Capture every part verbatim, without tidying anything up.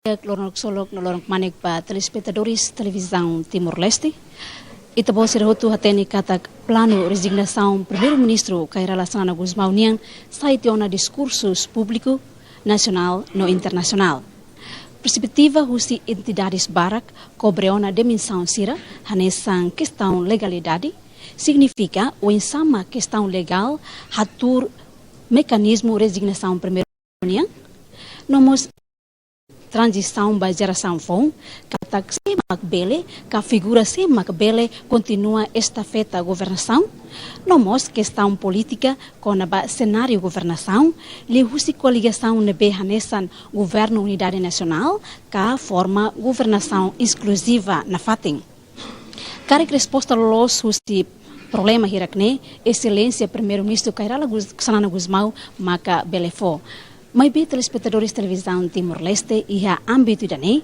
Loron ksolok no loron kmanek ba telespetadores Televizaun Timor-Leste. Ita-boot sira hotu hatene katak planu rezignasaun Primeiru-Ministru Kay Rala Xanana Gusmão nian sai tiha ona diskursus públiku nasionál no internasionál. Perspetiva husi entidades barak kobre ona dimensaun sira hanesan kestaun legalidade, signifika oinsá mak kestaun legál hatuur mekanizmu rezignasaun Primeiru nian, no mós tranzisaun ba jerasaun foun, katak sé mak bele, ka figura sé mak bele kontinua estafeta governasaun, no mós kestaun polítika kona-ba senáriu governasaun, liuhusi koligasaun ne'ebé hanesan Governu Unidade Nasionál, ka forma governasaun eskluziva nafatin. Karik resposta loloos husi problema hirak-ne'e, Exelénsia Primeiru-Ministru Kay Rala Gus-, Xanana Gusmão maka bele fó. Maibé telespetadores Televizaun Timor-Leste, iha ámbitu ida-ne'e,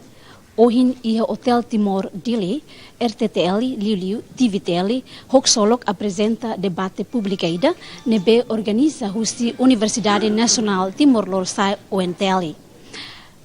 ohin iha Hotel Timor Dili, R T T L, liuliu T V T L, ho ksolok aprezenta debate públiku ida ne'ebé organiza husi Universidade Nasionál Timor Lorosa'e, U N T L.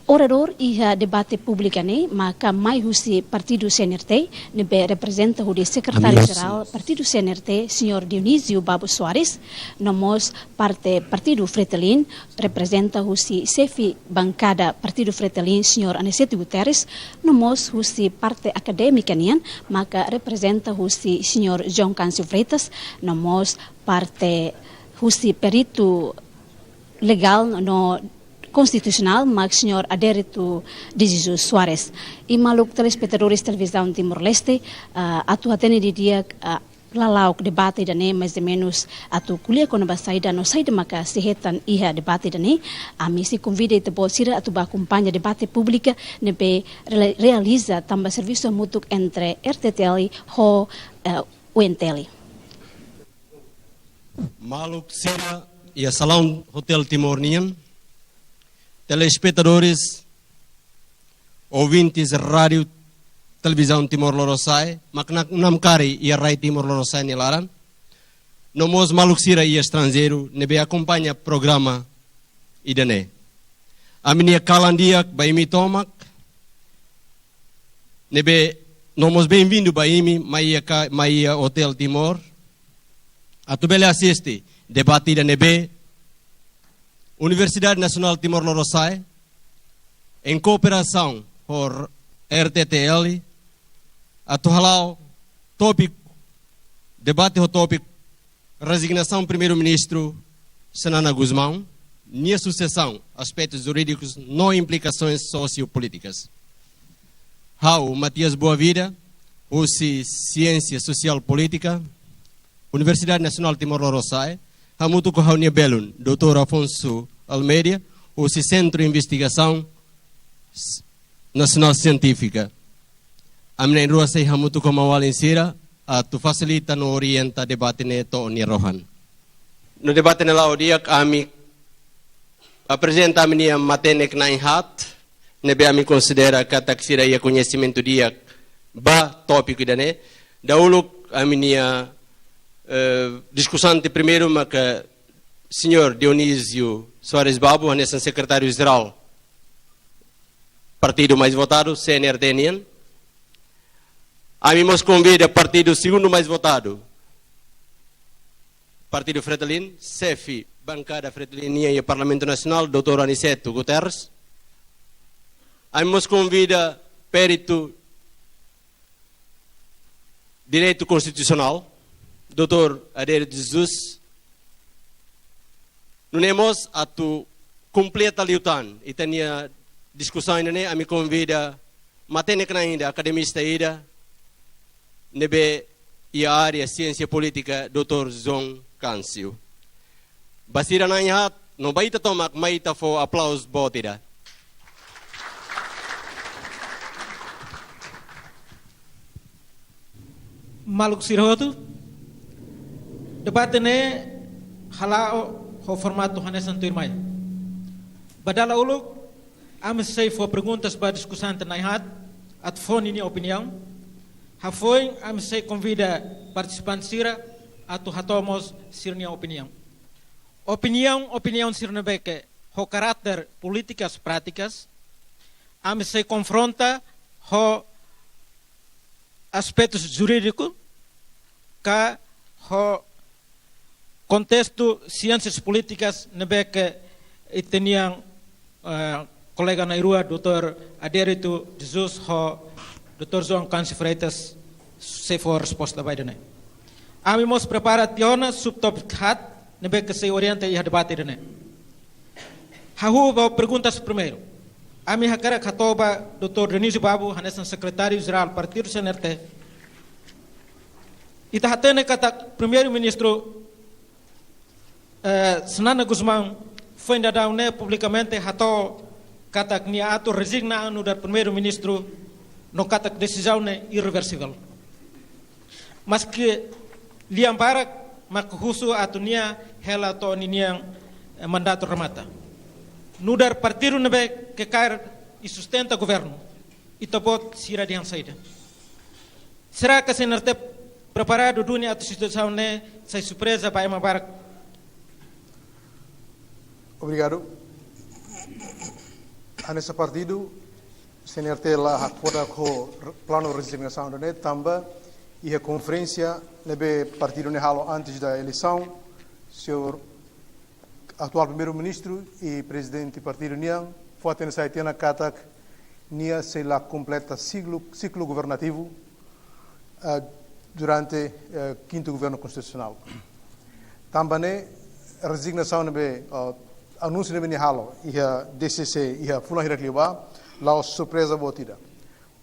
Oradór iha debate públiku ne'e maka mai husi partidu C N R T, ne'ebé reprezenta hodi Sekretáriu Jerál Partidu C N R T, Señór Dionísio Babo Soares, no mós parte Partidu Fretilin, reprezenta husi Xefe Bankada Partidu Fretilin, Señór Aniceto Guterres, no mós husi parte akadémika nian, maka reprezenta husi Señór João Câncio Freitas, no mós parte husi peritu legál no konstitusionál, mak Señór Adérito de Jesus Soares. I maluk telespetadores Televizaun Timor-Leste, ah, atu hatene didi'ak, ah, lala'ok debate ida-ne'e, mais ou menus atu ko'alia kona-ba saida no saida maka sei hetan iha debate ida-ne'e, ami sei konvida ita-boot sira atu bá akompaña debate públiku ne'ebé rela-, realiza tanba servisu hamutuk entre R T T L ho, eh, U N T L. Maluk sira iha salaun Hotel Timor nian, telespetadores, ouvintes Rádiu Televizaun Timor Lorosa'e, mak na-, namkari iha rai Timor Lorosa'e nia laran, no mós maluk sira iha estranjeiru ne'ebé akompaña programa ida-ne'e. Ami-nia kalan di'ak ba imi tomak, ne'ebé no mós benvindu ba imi mai iha ka-, mai iha Hotel Timor, atu bele asiste debate ida ne'ebé Universidade Nasionál Timor Lorosa'e, em kooperasaun ho R T T L, atu hala'o tópiku, debate ho tópiku rezignasaun Primeiru-Ministru Xanana Gusmão, nia susesaun, aspetus jurídikus no implikasoens sosiopolítikas. Ha'u, Matias Boavida, husi Siénsia Sosiál Polítika, Universidade Nasionál Timor Lorosa'e, hamutuk ho ha'u-nia belun, doutór Afonso Almeida, husi Sentru Investigasaun S-, Nasionál Sientífika. Ami na'in-rua sei hamutuk ho maun-alin sira atu fasilita no orienta debate ne'e to'o nia rohan. No debate ne'e la'o di'ak, ami aprezenta ami-nia matenek na'in-haat, ne'ebé ami konsidera katak sira iha koñesimentu di'ak ba tópiku ida-ne'e. Dahuluk ami-nia, eh, diskusante primeiru maka Señór Dionísio Soares Babo, hanesan Sekretáriu Jerál partidu mais votadu, C N R T nian. Ami mós konvida partidu segundu mais votadu, Partidu Fretilin, xefe bankada Fretilin nian iha Parlamentu Nasionál, doutór Aniceto Guterres. Ami mós konvida peritu Direitu Konstitusionál, doutór Adérito de Jesus. Nune'e mós atu kompleta liután ita-nia diskusaun ne'e, ami konvida matenek na'in ida, akademista ida ne'ebé iha área siénsia polítika, doutór João Câncio. Ba sira na'in-haat, no ba ita tomak, mai ita fó aplauzu boot ida. Maluk sira hotu, debate ne'e hala'o ho formatu hanesan tuirmai. Ba dala uluk, ami sei fó perguntas ba diskusante na'in-haat, atu fó ninia opiniaun. Hafoin, ami sei konvida partisipante sira atu hato'o mós sira-nia opiniaun. Opiniaun, opiniaun sira ne'ebé ke ho karáter polítikas prátikas, ami sei konfronta ho aspetus jurídiku ka ho kontestu siénsias polítikas ne'ebé ke ita-nia, eh, kolega na'in-rua, doutór Adérito Jesus ho doutór João Câncio Freitas, sei fó resposta ba ida-ne'e. Ami mós prepara tiha ona subtópiku haat ne'ebé ke sei orienta iha debate ida-ne'e. Hahú ba perguntas primeiru. Ami hakarak hato'o ba doutór Dionísio Babo, hanesan Sekretáriu Jerál Partidu C N R T. Ita hatene katak Primeiru-Ministru, eh, Xanana Gusmão, foin daudaun ne'e publikamente hato'o katak nia atu rezigna nu'udar Primeiru-Ministru, no katak desizaun ne'e irreversivel. Maski lian barak mak husu atu nia hela to'o ninia, eh, mandatu remata. Nu'udar partidu ne'ebé ke kaer i sustenta governu, ita-boot sira dehan saida? Será ke C N R T preparadu duni atu situasaun ne'e sai surpreza ba ema barak? Obrigadu. Hanesan partidu, C N R T la hakfodak ho planu rezignasaun ida-ne'e tanba iha konferénsia ne'ebé partidu ne'e halo antes da eleisaun, señór atuál Primeiru-Ministru i Prezidente partidu nian fó-hatene sai tiha ona katak nia sei la kompleta siklu, siklu governativu, eh, durante, eh, kintu governu konstitusionál. Tanba ne'e, rezignasaun ne'ebé, eh, anúnsiu ne'ebé nia halo iha D C C iha fulan hirak liubá, la'ós surpreza boot ida.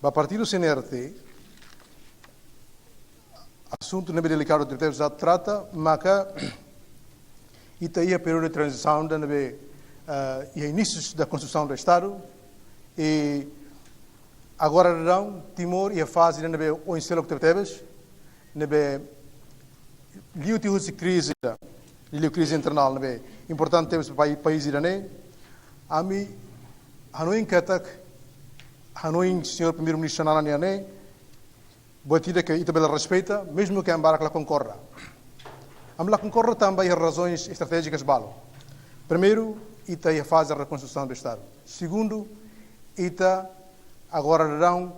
Ba partidu C N R T, asuntu ne'ebé delikadu tebes atu trata, maka ita iha períodu de tranzisaun ida ne'ebé, eh, iha inísiu da konstrusaun do Estadu, i agora daudaun Timor iha faze ida ne'ebé oin seluk tebetebes, ne'ebé liu tiha husi krize ida, liu krize internál ne'ebé importante tebes ba país ida-ne'e. Ami hanoin katak, hanoin señór Primeiru-Ministru Xanana nian ne'e, buat ida ke ita bele respeita, mezmu ke ema barak la konkorda. Ami la konkorda tanba iha razoens estratéjikas balu. Primeiru, ita iha faze rekonstrusaun do Estadu. Segundu, ita agora daudaun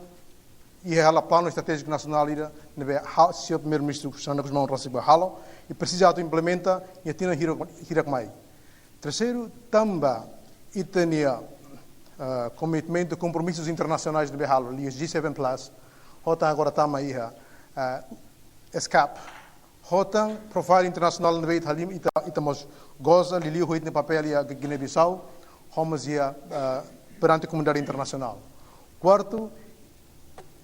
iha hela planu estratéjiku nasionál ida ne'ebé ha-, señór Primeiru-Ministru Xanana Gusmão rasik ba halo, i presiza atu implementa iha tinan hirak, hirak mai. Terseiru, tanba ita-nia, ah, komitmentu, kompromisus internasionais ne'ebé halo, liu G seven plus, hotu agora tama iha, ah, ESCAP. Hotu profile internasionál ne'ebé ita halimar, ita, ita mós goza, liuliu ho ita-nia papél iha Guiné-Bissau, ho mós iha, ah, perante komunidade internasionál. Kuartu,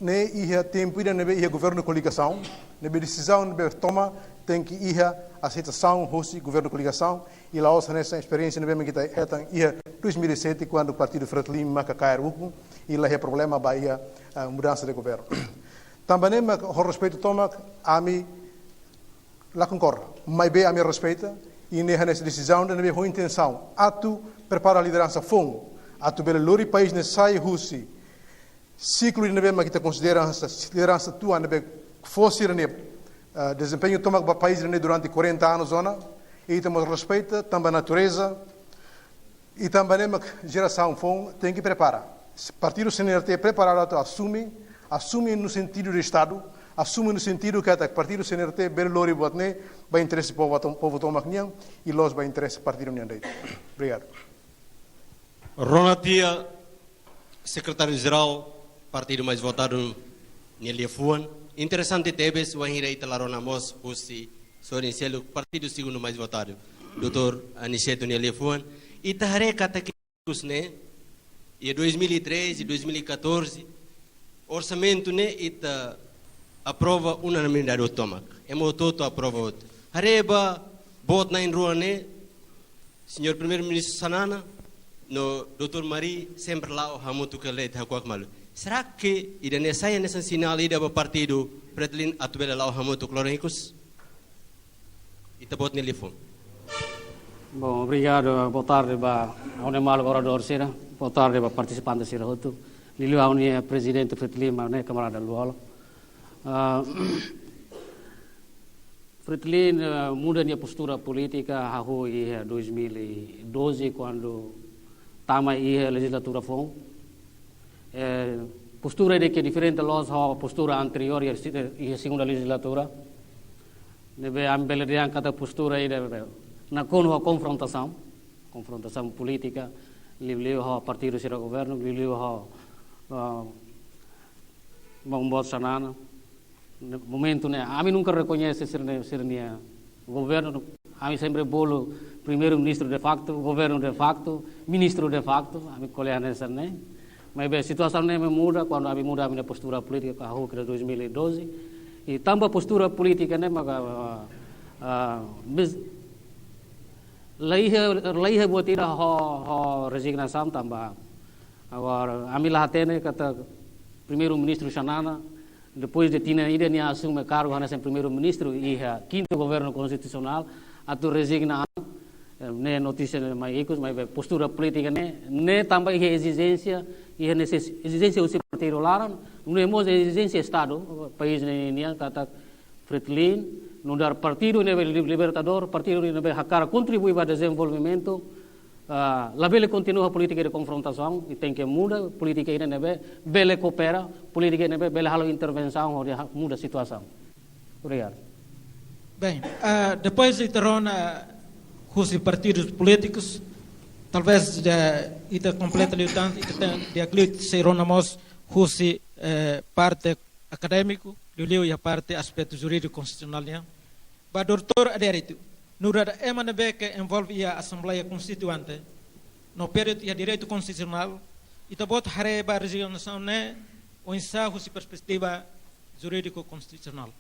ne'e iha tempu ida ne'ebé iha governu koligasaun, ne'ebé desizaun ne'ebé toma tenke iha aseitasaun hosi governu koligasaun, i la'ós hanesan esperiénsia ne'ebé mak ita hetan iha dois mil e sete, kuandu partidu Fretilin maka kaer ukun, i la iha problema ba iha, ah, mudansa de governu. Tanba ne'e mak ho respeitu tomak, ami la konkorda, maibé ami respeita, i ne'e hanesan desizaun ida ne'ebé ho intensaun atu prepara lideransa foun, atu bele lori país ne'e sai husi siklu ne'ebé mak ita konsidera hanesan lideransa tua ne'ebé fó sira-nia, ah, dezempeñu tomak ba país ne'e durante quarenta anos ona, i ita mós respeita, tanba natureza, i tanba ne'e mak jerasaun foun tenke prepara. Partidu C N R T preparadu atu asume, asume no sentidu de Estadu, asume no sentidu katak partidu C N R T bele lori buat ne'e ba interese povu tom-, povu tomak nian, i la'ós ba interese partidu nian de'it. Obrigadu. Rona tiha Sekretáriu-Jerál partidu mais votadu nia liafuan. Interesante tebes, wainhira ita la rona mós husi sorin seluk partidu segundu mais votadu, doutór Aniceto nia liafuan. Ita haree katak ikus ne'e, iha dois mil e treze, dois mil e catorze, orsamentu ne'e ita aprova unanimidade hotu tomak. Ema hotu-hotu aprova hotu. Haree ba boot na'in-rua ne'e, señór Primeiru-Ministru Xanana no doutór Mari sempre la'o hamutuk ka lae, ita hakuak malu. Será ke ida-ne'e sai hanesan sinál ida ba partidu Fretilin atu bele la'o hamutuk loron ikus? Ita-boot nia liafuan. Bom, obrigadu. Boa tarde ba ha'u-nia maluk oradór sira. Boa tarde ba partisipante sira hotu. Liuliu ha'u-nia prezidente Fretilin, mak ne'e kamarada Lú-Olo. Ah, Fretilin, eh, muda nia postura polítika hahú iha dois mil e doze, kuandu tama iha lejizlatura foun. Postura ida ke diferente loos ho postura anteriór iha, iha segunda lejizlatura. Ne'ebé ami bele dehan katak postura ida ne'ebé nakonu ho konfrontasaun, konfrontasaun polítika, liuliu ho partidu sira governu, liuliu ho, ah, maun boot Xanana. Momentu ne'e, ami nunka rekoñese sira-nia, sira-nia governu, ami sempre bolu primeiru-ministru de facto, governu de facto, ministru de facto, ami ko'alia hanesan ne'e. Maibé situasaun ne'e muda, kuandu ami muda ami-nia postura polítika ka hahú kedas dois mil e doze. I tanba postura polítika ne'e maka, ah, ah, bes-, la iha, la iha buat ida ho, ho rezignasaun tanba. Agora, ami la hatene katak primeiru-ministru Xanana, depois de tinan ida nia asume kargu hanesan primeiru-ministru iha kintu governu konstitusionál, atu rezigna, eh, ne'e notísia ne'e mai ikus, maibé postura polítika ne'e, ne'e tanba iha ezijénsia, iha neses-, ezijénsia husi partidu laran, nune'e mós ezijénsia Estadu, país ne'e nian katak Fretilin, nu'udar partidu ne'ebé li-, libertadór, partidu ne'ebé hakarak kontribui ba dezenvolvimentu, ah, labele kontinua polítika de konfrontasaun, i tenke muda polítika ida ne'ebé bele koopera, polítika ida ne'ebé bele halo intervensaun hodi ha-, muda situasaun. Obrigadu. Bem, ah, depois de ita rona husi partidus polítikus, talvez ita kompleta liután, ita tenke di'ak liu sei rona mós husi, eh, parte akadémiku, liuliu iha parte aspetu jurídiku konstitusionál nian. Ba doutór Adérito, nu'udar ema ne'ebé ke envolve iha Asembleia Konstituinte, no períodu iha direitu konstitusionál, ita-boot haree ba rezignasaun ne'e oinsá husi perspetiva jurídiku konstitusionál?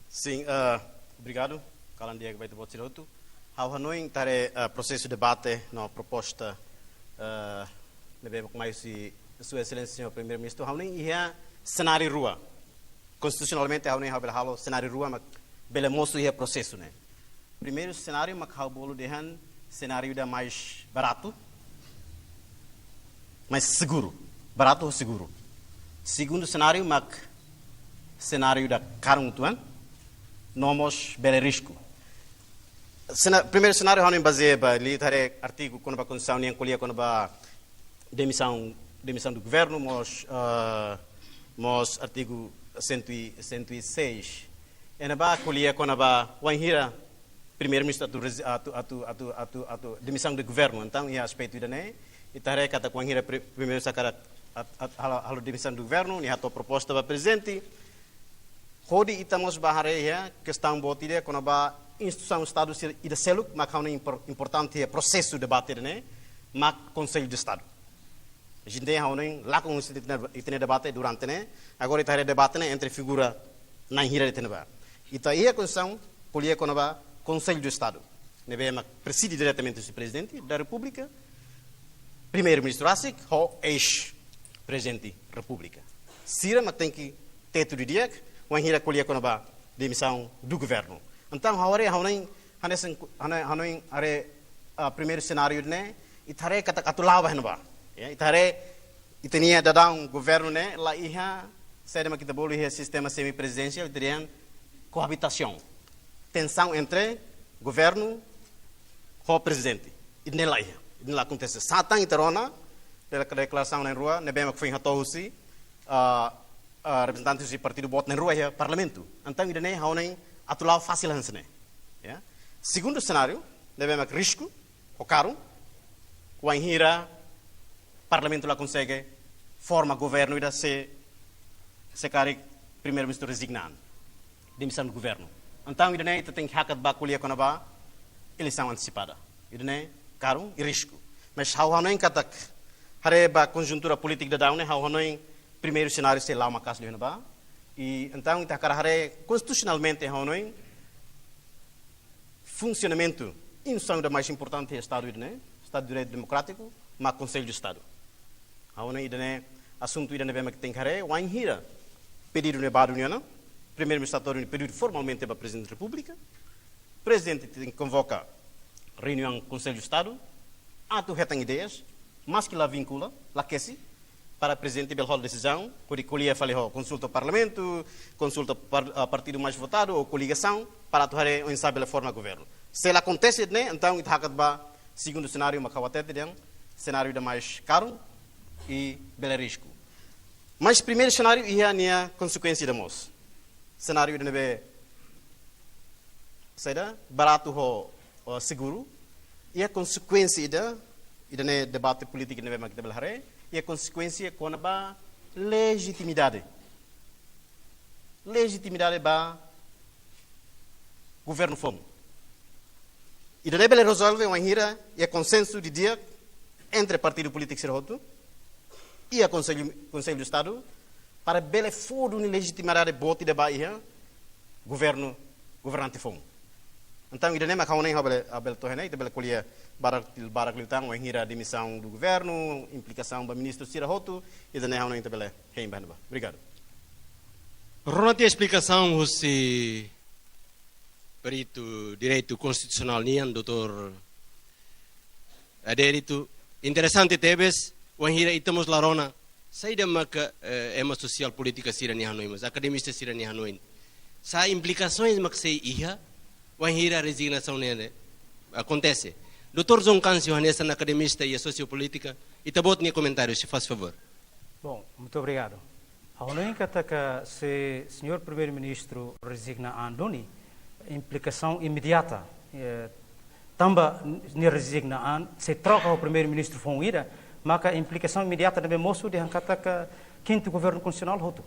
Sin, ah, obrigadu. Kalan di'ak ba ita-boot sira hotu. Ha'u hanoin ita haree, ah, prosesu debate no proposta, ah, ne'ebé mak mai husi Sua Exelénsia Señór Primeiru-Ministru, ha'u hanoin iha senáriu rua. Konstitusionalmente, ha'u hanoin ha'u bele halo senáriu rua mak bele mosu iha prosesu ne'e. Primeiru senáriu mak ha'u bolu dehan senáriu ida mais baratu, mais seguru. Baratu ho seguru. Segundu senáriu mak senáriu ida karun uitoan, no mós bele risku. Sena-, primeiru senáriu ha'u hanoin bazeia ba, liu ita haree artigu kona-ba Konstituisaun nian ko'alia kona-ba demisaun, demisaun de governu, mós, ah, mós artigu cento e, cento e seis. Iha ne'ebá ko'alia kona-ba wainhira primeiru-ministru atu rezi-, atu, atu, atu, atu, atu demisaun de governu. Entaun, iha aspetu ida-ne'e, ita haree katak wainhira pri-, primeiru-ministru hakarak at-, at-, halo, halo demisaun de governu, nia hato'o proposta ba prezidente. Hodi ita mós bá haree iha kestaun boot ida kona-ba instituisaun Estadu sira ida seluk, mak ha'u hanoin impor-, importante iha prosesu debate ida-ne'e, mak Konsellu de Estadu. Jinte ha'u hanoin lakon husi ita-nia, ita-nia debate durante ne'e, agora ita haree debate ne'e entre figura na'in hira de'it iha ne'ebá. Ita iha Konstituisaun ko'alia kona-ba Konsellu de Estadu, ne'ebé mak prezide diretamente husi Prezidente da Repúblika, Primeiru-Ministru rasik, ho eis-Prezidente Repúblika. Sira mak tenke tetu didi'ak, wainhira ko'alia kona-ba demisaun de governu. Entaun, ha'u haree, ha'u hanoin, hanesan, ha'u hanoin, ha'u hanoin haree, ah, primeiru senáriu ne'e, ita haree katak atu la'o ba iha ne'ebá. Ya, ita haree, ita-nia daudaun governu ne'e, la iha, saida mak ita bolu iha sistema semiprezidensiál, ita dehan koabitasaun. Tensaun entre governu ho prezidente. Ida-ne'e la iha. Ida-ne'e la akontese. Sá tan ita rona, dela-, deklarasaun na'in-rua, ne'ebé mak foin hato'o husi, ah, ah, reprezentante husi partidu boot na'in-rua iha parlamentu. Entaun, ida-ne'e ha'u hanoin atu la'o fasil hanesan ne'e. Ya. Segundu senáriu, ne'ebé mak risku, ho karun, wainhira parlamentu la konsege forma governu ida se, se karik primeiru-ministru rezigna an, demisaun de governu. Entaun, ida-ne'e ita tenke hakat ba ko'alia kona-ba eleisaun antesipada. Ida-ne'e karun i risku. Mas ha'u hanoin katak, haree ba konjuntura polítika daudaun ne'e, ha'u hanoin primeiru senáriu sei la'o maka'as liu iha ne'ebá. I entaun, ita hakarak haree konstitusionalmente, ha'u hanoin, funsionamentu instituisaun ida mais importante iha Estadu ida-ne'e, Estadu de Direitu Demokrátiku, mak Konsellu de Estadu. Ha'u hanoin ida-ne'e asuntu ida ne'ebé mak tenke haree, wainhira pedidu ne'e ba duni ona, Primeiru-Ministru atu hato'o duni pedidu formalmente ba Prezidente Repúblika, Prezidente tenke konvoka reuniaun Konsellu de Estadu, atu hetan ideias, maski la vinkula, la kesi, para prezidente bele hola desizaun, hodi ko'alia fali ho, konsulta ho parlamentu, konsulta par-, ah, partidu mais votadu ou koligasaun, para atu haree oinsá bele forma governu. Se la akontese ne'e, entaun ita hakat ba segundu senáriu mak ha'u hatete dehan, senáriu ida mais karun i bele risku. Mas primeiru senáriu iha nia konsekuénsia ida mós. Senáriu ida ne'ebé saida, baratu ho, ho seguru. Iha konsekuénsia ida, ida-ne'e debate polítiku ne'ebé mak ita bele haree. Iha konsekuénsia kona-ba lejitimidade. Lejitimidade ba governu foun. Ida-ne'e bele rezolve wainhira iha konsensu didi'ak entre partidu polítiku sira hotu, iha Konsellu, Konsellu Estadu, para bele fó duni lejitimidade boot ida ba iha governu, governante foun. Entaun, ida-ne'e mak ha'u hanoin ha'u bele, ha'u bele to'o iha ne'e, ita bele ko'alia barak, barak liután, wainhira demisaun do governu, implikasaun ba ministru sira hotu, ida-ne'e ha'u hanoin ita bele hein ba ne'ebá. Obrigadu. Rona tiha esplikasaun husi peritu direitu konstitusionál nian, doutór Adérito, interesante tebes, wainhira ita mós la rona saida maka, eh, ema sosiál polítika sira-nia hanoin, mas akademista sira-nia hanoin. Sá implikasoens mak sei iha, wainhira rezignasaun ne'e akontese. Doutór João Câncio, hanesan akademista iha sosiopolítika, ita-boot nia komentáriu, se faz favor. Bom, muito obrigado. Ha'u hanoin katak se señór Primeiru-Ministru rezigna an duni, implikasaun imediata, eh, tanba nia rezigna an, sei troka ho Primeiru-Ministru foun ida, maka implikasaun imediata ne'ebé mosu dehan katak kintu governu konstitusionál hotu.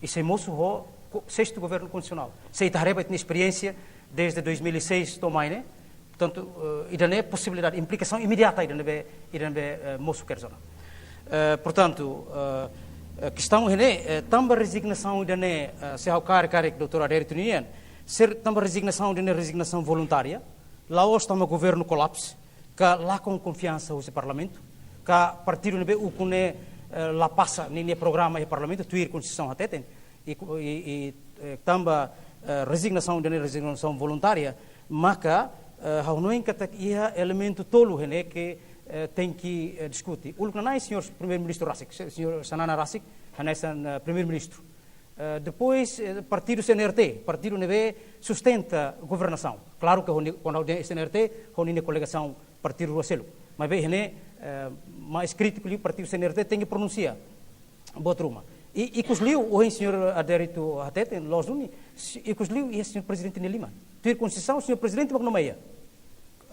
I sei mosu ho ko-, sestu governu konstitusionál. Se ita haree ba ita-nia esperiénsia desde dois mil e seis to'o mai ne'e, portantu, eh, ida-ne'e posibilidade, implikasaun imediata ida ne'ebé, ida ne'ebé, eh, mosu kedas ona. Eh, portantu, eh, eh, kestaun ne'e, eh, tanba rezignasaun ida-ne'e, eh, se ha'u karik, karik doutór Adérito nian, se tanba rezignasaun ida-ne'e rezignasaun voluntária, la'ós tanba governu kolapse, ka lakon konfiansa husi parlamentu, ka partidu ne'ebé ukun ne'e, eh, la pasa ninia programa iha parlamentu, tuir konstituisaun hateten, i, i, i, eh, tanba, eh, rezignasaun ida-ne'e rezignasaun voluntária, maka, eh, ha'u hanoin katak iha elementu tolu ne'e ke, eh, tenke, eh, diskute. Uluk nanain señór Primeiru-Ministru rasik, se-, señór Xanana rasik, hanesan, eh, Primeiru-Ministru. Eh, depois, eh, partidu C N R T, partidu ne'ebé sustenta governasaun. Klaru ke ho ni-, kuandu dehan C N R T, ho ninia koligasaun partidu rua seluk. Maibé iha ne'e, eh, mais krítiku liu partidu C N R T tenke pronunsia buat ruma. I, ikusliu, ohin señór Adérito hateten, loos duni, si-, ikusliu iha señór Prezidente nia liman. Tuir konstituisaun, señór Prezidente mak nomeia.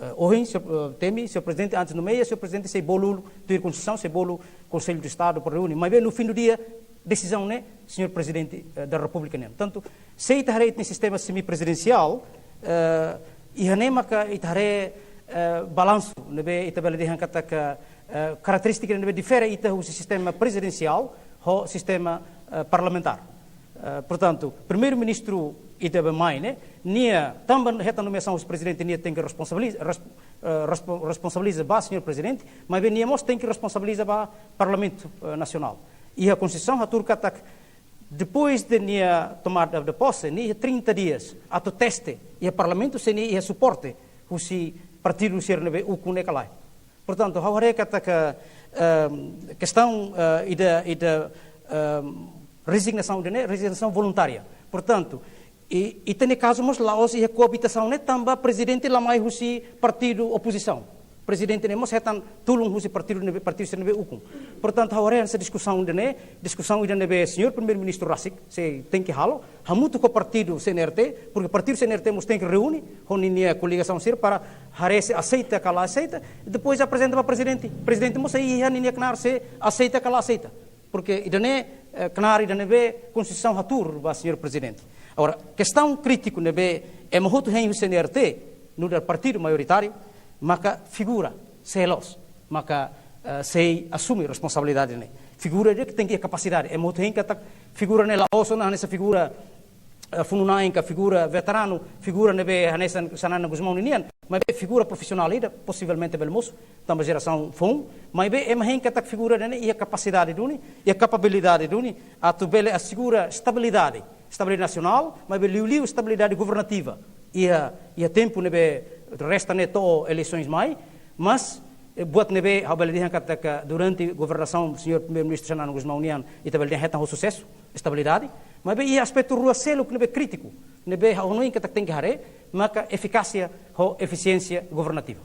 Eh, ohin, señór, eh, temi, señór Prezidente antes nomeia, señór Prezidente sei bolu, tuir konstituisaun, sei bolu Konsellu de Estadu para reúne. Maibé no fim do dia, desizaun ne'e señór Prezidente, eh, da Repúblika nian. Portantu, se ita haree ita-nia sistema semiprezidensiál, eh, iha ne'e maka ita haree, eh, balansu ne'ebé ita bele dehan katak, eh, karakterístika ne'ebé difere ita husi sistema prezidensiál ho sistema, eh, parlamentár. Eh, portantu, Primeiru-Ministru ida be mai ne'e, nia tanba hetan nomeasaun husi Prezidente, nia tenke responsabiliza, res-, eh, respo-, responsabiliza ba señór Prezidente, maibé nia mós tenke responsabiliza ba Parlamentu, eh, Nasionál. Iha Konstituisaun hatuur katak, depois de nia tomada de posse, nia trinta dias atu teste iha Parlamentu se nia iha suporte husi partidu sira ne'ebé ukun ne'e ka lae. Portantu, ha'u haree katak, ehm, kestaun, eh, ida, ida, ehm, rezignasaun ida-ne'e, rezignasaun voluntária. Portantu, i, ita-nia kazu mós la'ós iha koabitasaun ne'e tanba Prezidente la mai husi partidu opozisaun. Prezidente ne'e mós hetan tulun husi partidu ne'ebé, partidu sira ne'ebé ukun. Portantu, ha'u haree hanesan diskusaun ida-ne'e, diskusaun ida ne'ebé señór Primeiru-Ministru rasik sei tenke halo, hamutuk ho partidu C N R T, porke partidu C N R T mós tenke reúne ho ninia koligasaun sira para haree se aseita ka la aseita, depois aprezenta ba Prezidente. Prezidente mós sei iha ninia knaar se aseita ka la aseita. Porke ida-ne'e, eh, knaar ida ne'ebé Konstituisaun hatuur ba señór Prezidente. Agora, kestaun krítiku ne'ebé ema hotu hein husi C N R T, nu'udar partidu maioritáriu, maka figura, sé loos, maka, eh, sei asume responsabilidade ne'e. Figura ida ke tenke iha kapasidade. Ema hotu hein katak figura ne'e la'ós ona hanesan figura, eh, funu-na'in ka figura veteranu, figura ne'ebé hanesan Xanana Gusmão ninian, maibé figura profisionál ida, posivelmente bele mosu, tanba jerasaun foun, maibé ema hein katak figura ida-ne'e iha kapasidade duni, iha kapabilidade duni, atu bele asegura estabilidade, estabilidade nasionál, maibé liuliu estabilidade governativa. Iha, iha tempu ne'ebé resta ne'e to'o eleisoens mai, mas, eh, buat ne'ebé ha'u bele dehan katak durante governasaun señór Primeiru-Ministru Xanana Gusmão nian, ita bele dehan hetan ho susesu, estabilidade. Maibé iha aspetu rua seluk ne'ebé krítiku, ne'ebé ha'u hanoin katak tenke haree, maka efikásia ho efisiénsia governativa.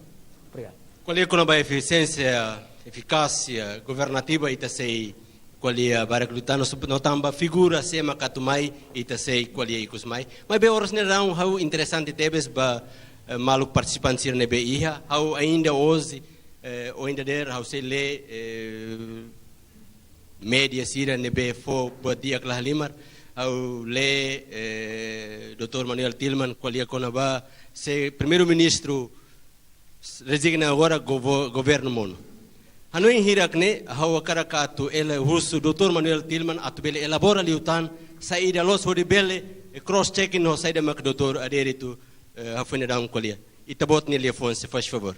Obrigadu. Ko'alia kona-ba efisiénsia, efikásia governativa, ita sei ko'alia barak liután, no tanba figura sé maka atu mai, ita sei ko'alia ikus mai. Maibé oras ne'e daudaun ha'u interesante tebes ba, eh, maluk partisipante sira ne'ebé iha, ha'u ainda hoje, eh, ou ainda dadeer, ha'u sei lee, eh, média sira ne'ebé fó buat di'ak la halimar, ha'u lee, eh, doutór Manuel Tilman ko'alia kona-ba se primeiru-ministru rezigna agora govo-, governu monu. Hanoin hirak ne'e, ha'u hakarak atu hela husu doutór Manuel Tilman atu bele elabora liután saida loos hodi bele, eh, cross checking ho saida mak doutór Adérito, eh, hafoin daudaun ko'alia. Ita-boot nia liafuan, se faz favor.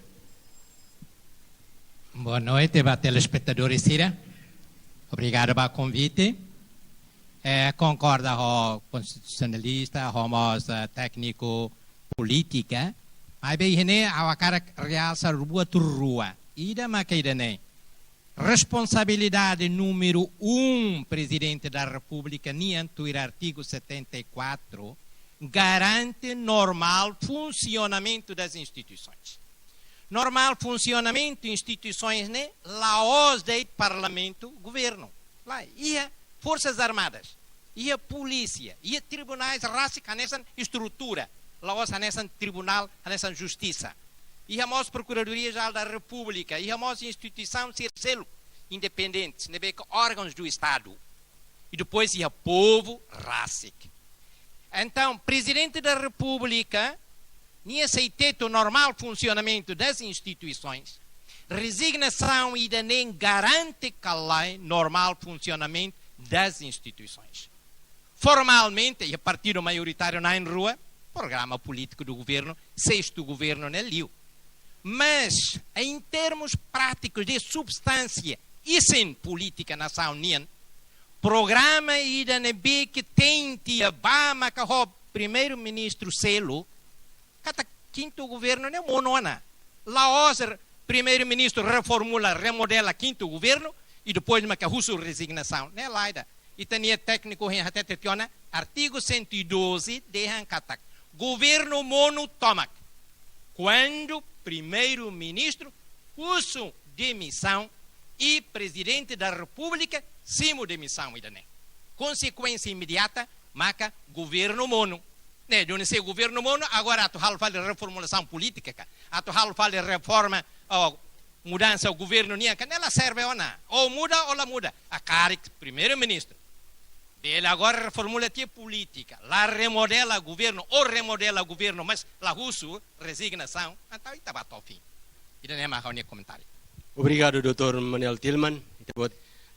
Boa noite ba telespetadores sira. Obrigadu ba konvite. Eh, konkorda ho konstitusionalista, ho mós, eh, tékniku polítika. Maibé iha ne'e ha'u hakarak realsa buat rua. Ida maka ida-ne'e. Responsabilidade número um, Presidente da República nian, tuir artigu setenta e quatro, garante normál funsionamentu das instituições. Normál funsionamentu instituisoens ne'e la'ós de'it Parlamentu, Governu. Lae, iha Forsas Armadas, iha polísia, iha tribunais rasik hanesan estrutura, la'ós hanesan tribunál, hanesan justisa. Iha mós Prokuradoria Jerál da Repúblika, iha mós instituisaun sira seluk independentes, ne'ebé ke órgãos do Estado. E depois iha povu rasik. Entaun, Prezidente da Repúblika, nia sei tetu normál funsionamentu das instituisoens. Rezignasaun ida-ne'e garante ka lae normál funsionamentu das instituisoens. Formalmente, iha partidu maioritáriu na'in-rua, programa polítiku do governu, sestu governu ne'e liu. Mas, em termos práticos de substánsia, isin polítika nasaun nian, programa ida ne'ebé ke tenke ba maka ho primeiru-ministru selu, katak kintu governu ne'e monu ona. La'ós primeiru-ministru reformula, remodela kintu governu, e depois maka husu rezignasaun. Ne'e lae ida. Ita-nia tékniku hein hatete tiha ona, artigu cento e doze dehan katak governu monu tomak kuandu primeiru-ministru husu demisaun e Prezidente da Repúblika simu demisaun ida-ne'e. Konsekuénsia imediata, maka governu monu. Ne'e, duni se governu monu, agora atu halo fali reformulasaun polítika ka, atu halo fali reforma, ou mudansa governu nian ka, ne'e la serve ona. Ou muda ou la muda. Hakarak primeiru-ministru bele agora reformula tiha polítika, la remodela governu, ou remodela governu, mas la husu rezignasaun, entaun ita ba to'o fim. Ida-ne'e mak ha'u-nia komentáriu. Obrigadu, doutór Manuel Tilman. Ita-boot.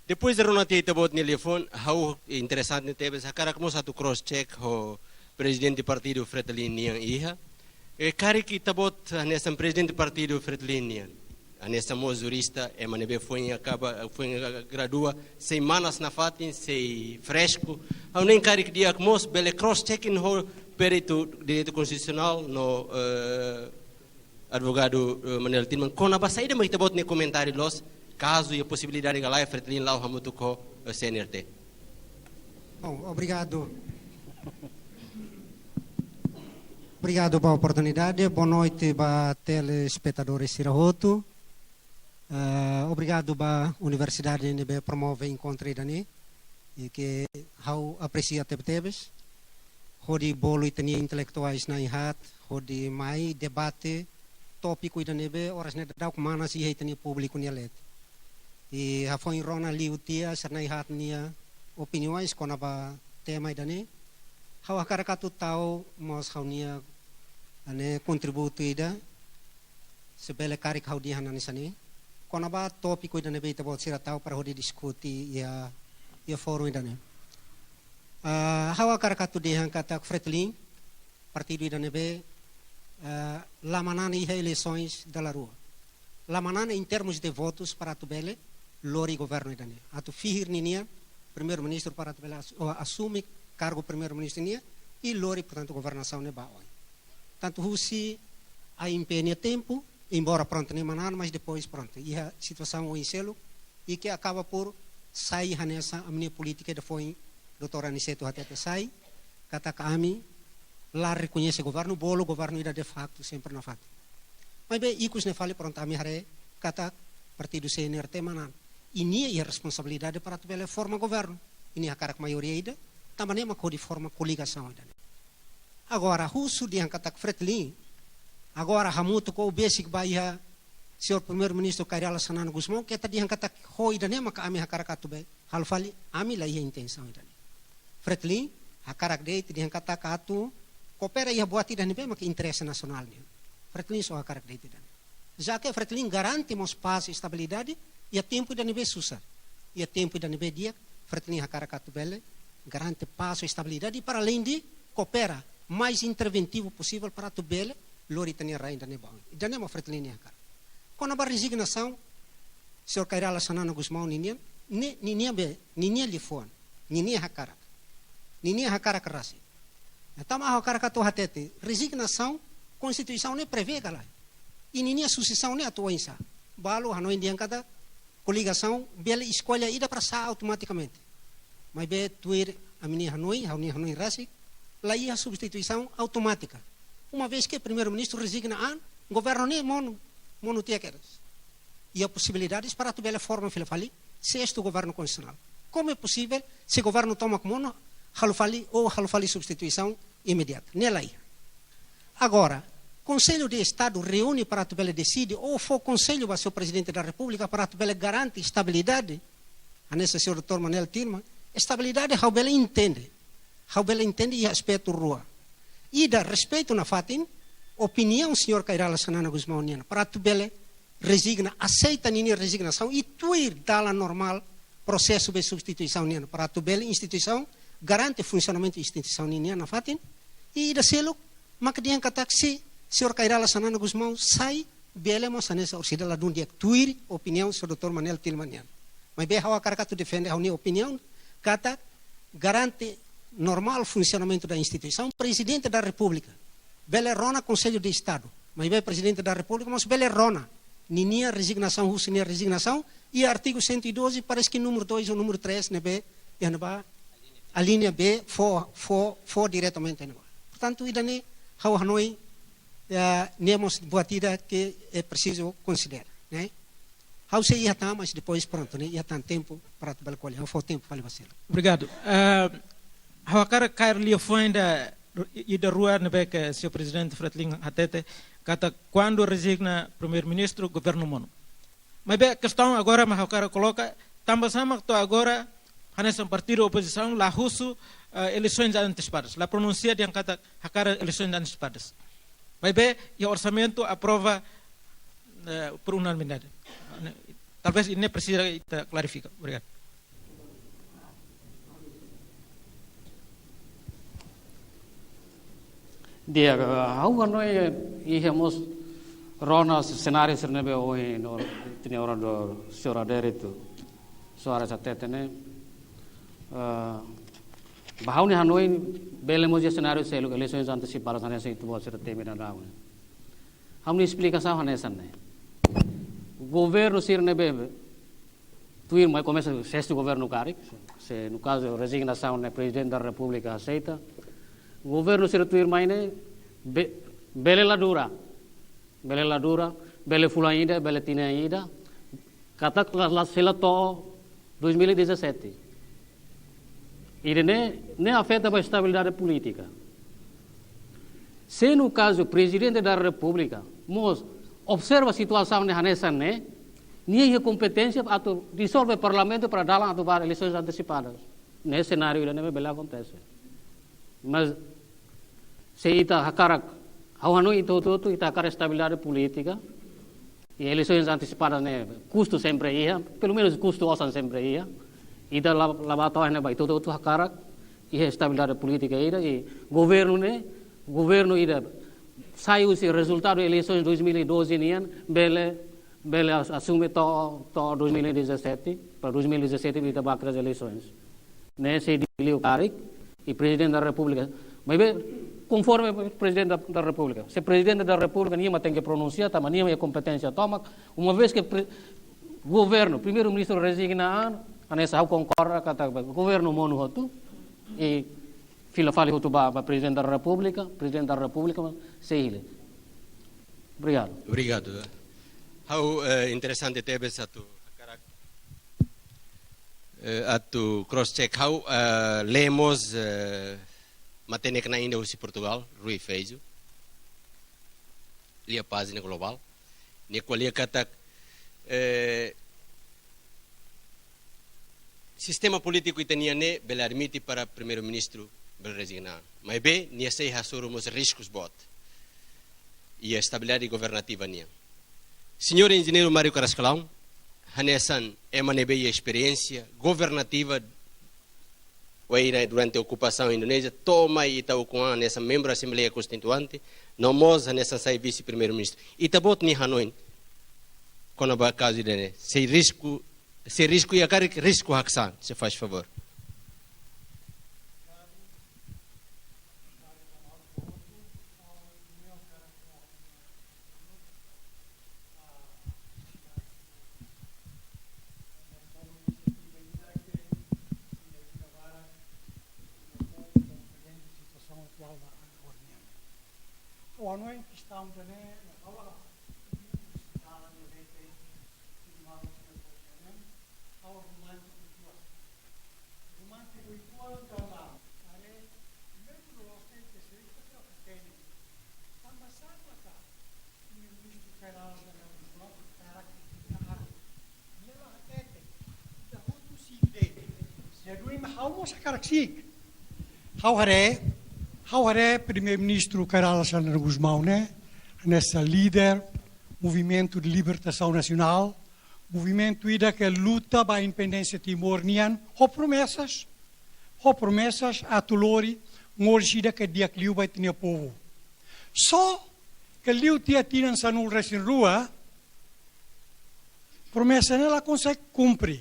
Depois de rona tiha ita-boot nia liafuan, ha'u interesante tebes, hakarak mós atu cross check ho Prezidente Partidu Fretilin nian iha. E karik ita-boot hanesan Prezidente Partidu Fretilin nian, hanesan mós jurista, ema ne'ebé foin akaba, foin gradua, sei manas nafatin, sei fresku. Ha'u hanoin karik di'ak mós bele cross checking ho peritu direitu konstitusionál no, eh, advogadu, eh, Manuel Tilman, kona-ba saida mak ita-boot nia komentáriu loos, kazu iha posibilidade ka lae Fretilin la'o hamutuk ho, eh, C N R T. Bom, obrigadu. Obrigadu ba oportunidade. Boa noite ba telespetadores sira hotu. Eh, obrigadu ba universidade ne'ebé promove enkontru ida-ne'e, i ke ha'u apresia tebetebes. Hodi bolu ita-nia intelektuais na'in-haat, hodi mai debate tópiku ida ne'ebé oras ne'e daudauk manas iha ita-nia públiku nia leet. I hafoin rona liu tiha sira na'in-haat nia opiniões kona-ba tema ida-ne'e, ha'u hakarak atu tau mós ha'u-nia, ne'e, kontributu ida, se bele karik ha'u dehan hanesan ne'e. Kona-ba tópiku ida ne'ebé ita-boot sira tau para hodi diskute iha, iha fórum ida-ne'e. Ah, ha'u hakarak atu dehan katak Fretilin, partidu ida ne'ebé, ah, la manán iha eleisoens dala rua. La manán em termos de votos para atu bele lori governu ida-ne'e. Atu fihir ninia primeiru-ministru para atu bele asu-, ou asume kargu primeiru-ministru nian i lori, portantu, governasaun ne'e ba oin. Tantu husi A M P nia tempu, embora prontu ne'e manán, mas depois prontu iha situasaun oin seluk, i ke akaba por sai hanesan ami-nia polítika ida foin doutór Aniceto hatete sai, katak ami la rekoñese governu, bolu governu ida de facto sempre nafatin. Maibé ikus ne'e fali prontu ami haree katak partidu C N R T manán. I nia iha responsabilidade para atu bele forma governu. I nia hakarak maioria ida, tanba ne'e mak hodi forma koligasaun ida-ne'e. Agora, husu dehan katak Fretilin, agora hamutuk ou besik ba iha señór Primeiru-Ministru Kay Rala Xanana Gusmão, keta dehan katak ho ida-ne'e maka ami hakarak atu bele halo fali, ami la iha intensaun ida-ne'e. Fretilin hakarak de'it dehan katak atu koopera iha buat ida ne'ebé maka interese nasionál nian. Fretilin só hakarak de'it ida-ne'e. Já que Fretilin garante mós pás i estabilidade, iha tempu ida ne'ebé susar, iha tempu ida ne'ebé di'ak, Fretilin hakarak atu bele garante pás i estabilidade, para além de koopera mais interventivu posivel para atu bele lori ita-nia rai ida-ne'e ba oin. Ida-ne'e mak Fretilin nia hakarak. Kona-ba rezignasaun señór Kay Rala Xanana Gusmão ninian, ne'e, ninia be, ninia liafuan, ninia hakarak, ninia hakarak rasik. Entaun ha'u hakarak atu hatete, rezignasaun, Konstituisaun ne'e prevee ka lae? I ninia susesaun ne'e atu oinsá? Balu hanoin dehan katak koligasaun bele eskolla ida para sa'e automatikamente. Maibé tuir ami-nia hanoin, ha'u-nia hanoin rasik, la iha substituisaun automátika. Uma vez que Primeiru-Ministru rezigna an, governu ne'e monu, monu tiha kedas. Iha posibilidades para atu bele forma fila fali sestu governu konstitusionál. Como é possível se governu tomak monu halo fali ou halo fali substituisaun imediata? Ne'e la iha. Agora, Konsellu de Estadu reúne para atu bele deside ou fó konsellu ba señór Prezidente da Repúblika para atu bele garante estabilidade. Hanesan señór doutór Manoel Tilman, estabilidade ha'u bele entende. Ha'u bele entende iha aspetu rua. Ida, respeitu nafatin opiniaun señór Kay Rala Xanana Gusmão nian, para atu bele rezigna, aseita ninia rezignasaun i tuir dalan normál prosesu be substituisaun nian, para atu bele instituisaun garante funsionamentu instituisaun nian nafatin. I ida seluk, maka dehan katak se señór Kay Rala Xanana Gusmão sai, bele mós hanesan orsida ladún di'ak, tuir opiniaun señór doutór Manoel Tilman nian. Maibé ha'u hakarak atu defende ha'u-nia opiniaun, katak garante normál funsionamentu da instituisaun, Prezidente da Repúblika bele rona Konsellu de Estadu. Maibé Prezidente da Repúblika mós bele rona ninia rezignasaun, husu nia rezignasaun, i artigu cento e doze, parese que númeru dois ou númeru três ne'ebé, iha ne'ebá, alínea B, fó, fó, fó diretamente ne'ebá. Portantu, ida-ne'e ha'u hanoin, eh, ne'e mós buat ida ke é preciso considerar, né? Ha'u sei iha tan, mas depois, prontu, ne'e iha tan tempu para atu bele ko'alia. Ha'u fó tempu fali ba sira. Obrigadu. Ah, ha'u hakarak kaer liafuan ida, ida rua ne'ebé ke señór Prezidente Fretilin hatete, katak kuandu rezigna Primeiru-Ministru, governu monu. Maibé kestaun agora mak ha'u hakarak koloka, tanba sá mak to'o agora hanesan partidu opozisaun la husu, eh, eleisoens antesipadas, la pronunsia dehan katak hakarak eleisoens antesipadas. Maibé iha orsamentu aprova, eh, por unanimidade. Talvés ida-ne'e presiza ita klarifika. Obrigadu. Di'ak, ha'u hanoin iha mós rona senáriu sira ne'ebé ohin no tini orang do señora Deritu Soares hatete ne'e. Eh, ba ha'u-nia hanoin bele mós iha senáriu seluk, eleisoens antesipadas hanesan ita-boot sira temi daudaun ne'e. Ha'u-nia esplikasaun hanesan ne'e. Governu sira ne'ebé tuirmai komesa sestu governu karik, se no kazu rezignasaun ne'e Prezidente da Repúblika aseita. Governu sira tuirmai ne'e be-, bele la dura. Bele la dura, bele fulan ida, bele tinan ida. Katak la, la sei la to'o dois mil e dezassete. Ida-ne'e, ne'e afeta ba estabilidade polítika. Se no kazu Prezidente da Repúblika mós observa situasaun ne'e hanesan ne'e, nia iha kompeténsia atu disolve Parlamentu para dalan atu ba eleisoens antesipadas. Ne'e senáriu ida-ne'e bele akontese. Mas se ita hakarak, ha'u hanoin ita hotu-hotu, ita hakarak estabilidade polítika, i eleisoens antesipadas ne'e kustu sempre iha, pelumenus kustu osan sempre iha. Ita la, la bá to'o iha ne'ebá, ita hotu-hotu hakarak iha estabilidade polítika ida, i governu ne'e, governu ida sai husi rezultadu eleisoens dois mil e doze nian, bele, bele as-, asume to'o, to'o dois mil e dezassete, para dois mil e dezassete ita bá kria eleisoens. Ne'e sei di liu karik, i Prezidente da Repúblika. Maibé, konforme Prezidente da, da Repúblika. Se Prezidente da Repúblika nia mak tenke pronunsia, tanba nia mak iha kompeténsia tomak, uma vez que pre-, governu, Primeiru-Ministru rezigna an, hanesan ha'u konkorda katak governu monu hotu, i fila fali hotu ba, ba Prezidente da Repúblika, Prezidente da Repúblika sei hili. Obrigadu. Obrigadu. Ha'u, eh, interesante tebes atu hakarak Eh, atu cross check ha'u, eh, lee mós, eh, matenek na'in ida husi Portugal, Rui Feijo. Lia pájina global. Nia ko'alia katak, eh, sistema polítiku ita-nian ne'e bele admite para primeiru-ministru bele rezigna. Maibé, nia sei hasoru mós riskus boot iha estabilidade governativa nian. Señór Enjeñeiru Mário Carrascalão, hanesan ema ne'ebé iha esperiénsia governativa, wainhira durante okupasaun Indonézia, to'o mai ita ukun an hanesan membru Asembleia Konstituinte, no mós hanesan sai vise-primeiru-ministru. Ita-boot nia hanoin kona-ba kazu ida-ne'e. Se risku, se risku iha karik, risku haksa, se faz favor. Ha'u hanoin kestaun ida-ne'e, ha'u la hanoin kestaun ida-ne'e, ha'u romántiku uitoan. Romántiku uitoan tanba, haree, primeiru loos ne'e espesialista sira hatene. Tanba sá maka, Primeiru-Ministru Kay Rala Xanana Gusmão, karakter ida aat. Nia la hatete, ita hotu si'ik de'it. Ne'e duni mak ha'u mós hakarak si'ik. Ha'u haree, ha'u haree Primeiru-Ministru Kay Rala Xanana Gusmão ne'e, hanesan líder Movimentu de Libertasaun Nasionál, movimentu ida ke luta ba independénsia Timor nian, ho promesas, ho promesas atu lori moris ida ke di'ak liu ba ita-nia povu. Só ke liu tiha tinan sanulu-resin-rua, promesa ne'e la konsege kumpre.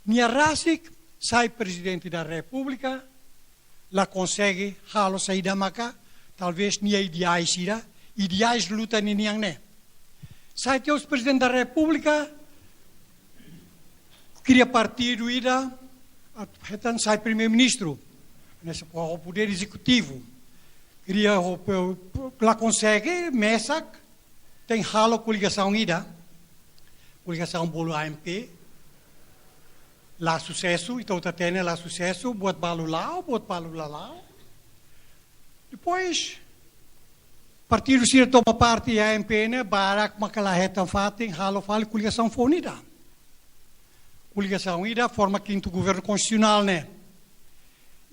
Nia rasik sai Prezidente da Repúblika, la konsege halo saida maka, talvés nia ideais sira, ideais luta ninian ne'e. Sai tiha husi Prezidente da Repúblika, kria partidu ida, atu hetan sai Primeiru-Ministru, hanesan po-, podér ezekutivu. Kria ho-, po-, la konsege, mesak, tein halo koligasaun ida, koligasaun bolu A M P, la susesu, entaun ita hatene la susesu, buat balu la'o, buat balu la la'o. Depois, partidu sira toma parte iha A M P ne'e, barak maka la hetan fatin, halo fali koligasaun foun ida. Koligasaun ida forma kintu governu konstitusionál ne'e.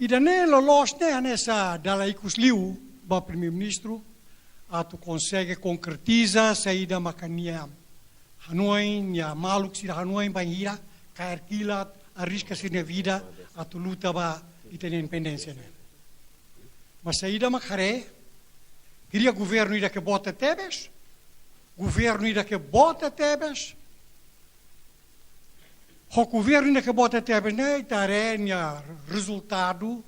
Ida-ne'e loloos ne'e hanesan dala ikus liu ba Primeiru-Ministru, atu konsege konkretiza saida maka nia hanoin, nia maluk sira hanoin bainhira kaer kilat, arriska sira-nia vida atu luta ba ita-nia independénsia ne'e. Mas saida mak haree, kria governu ida ke boot tebes, governu ida ke boot tebes, ho governu ida ke boot tebes ne'e, ita haree nia rezultadu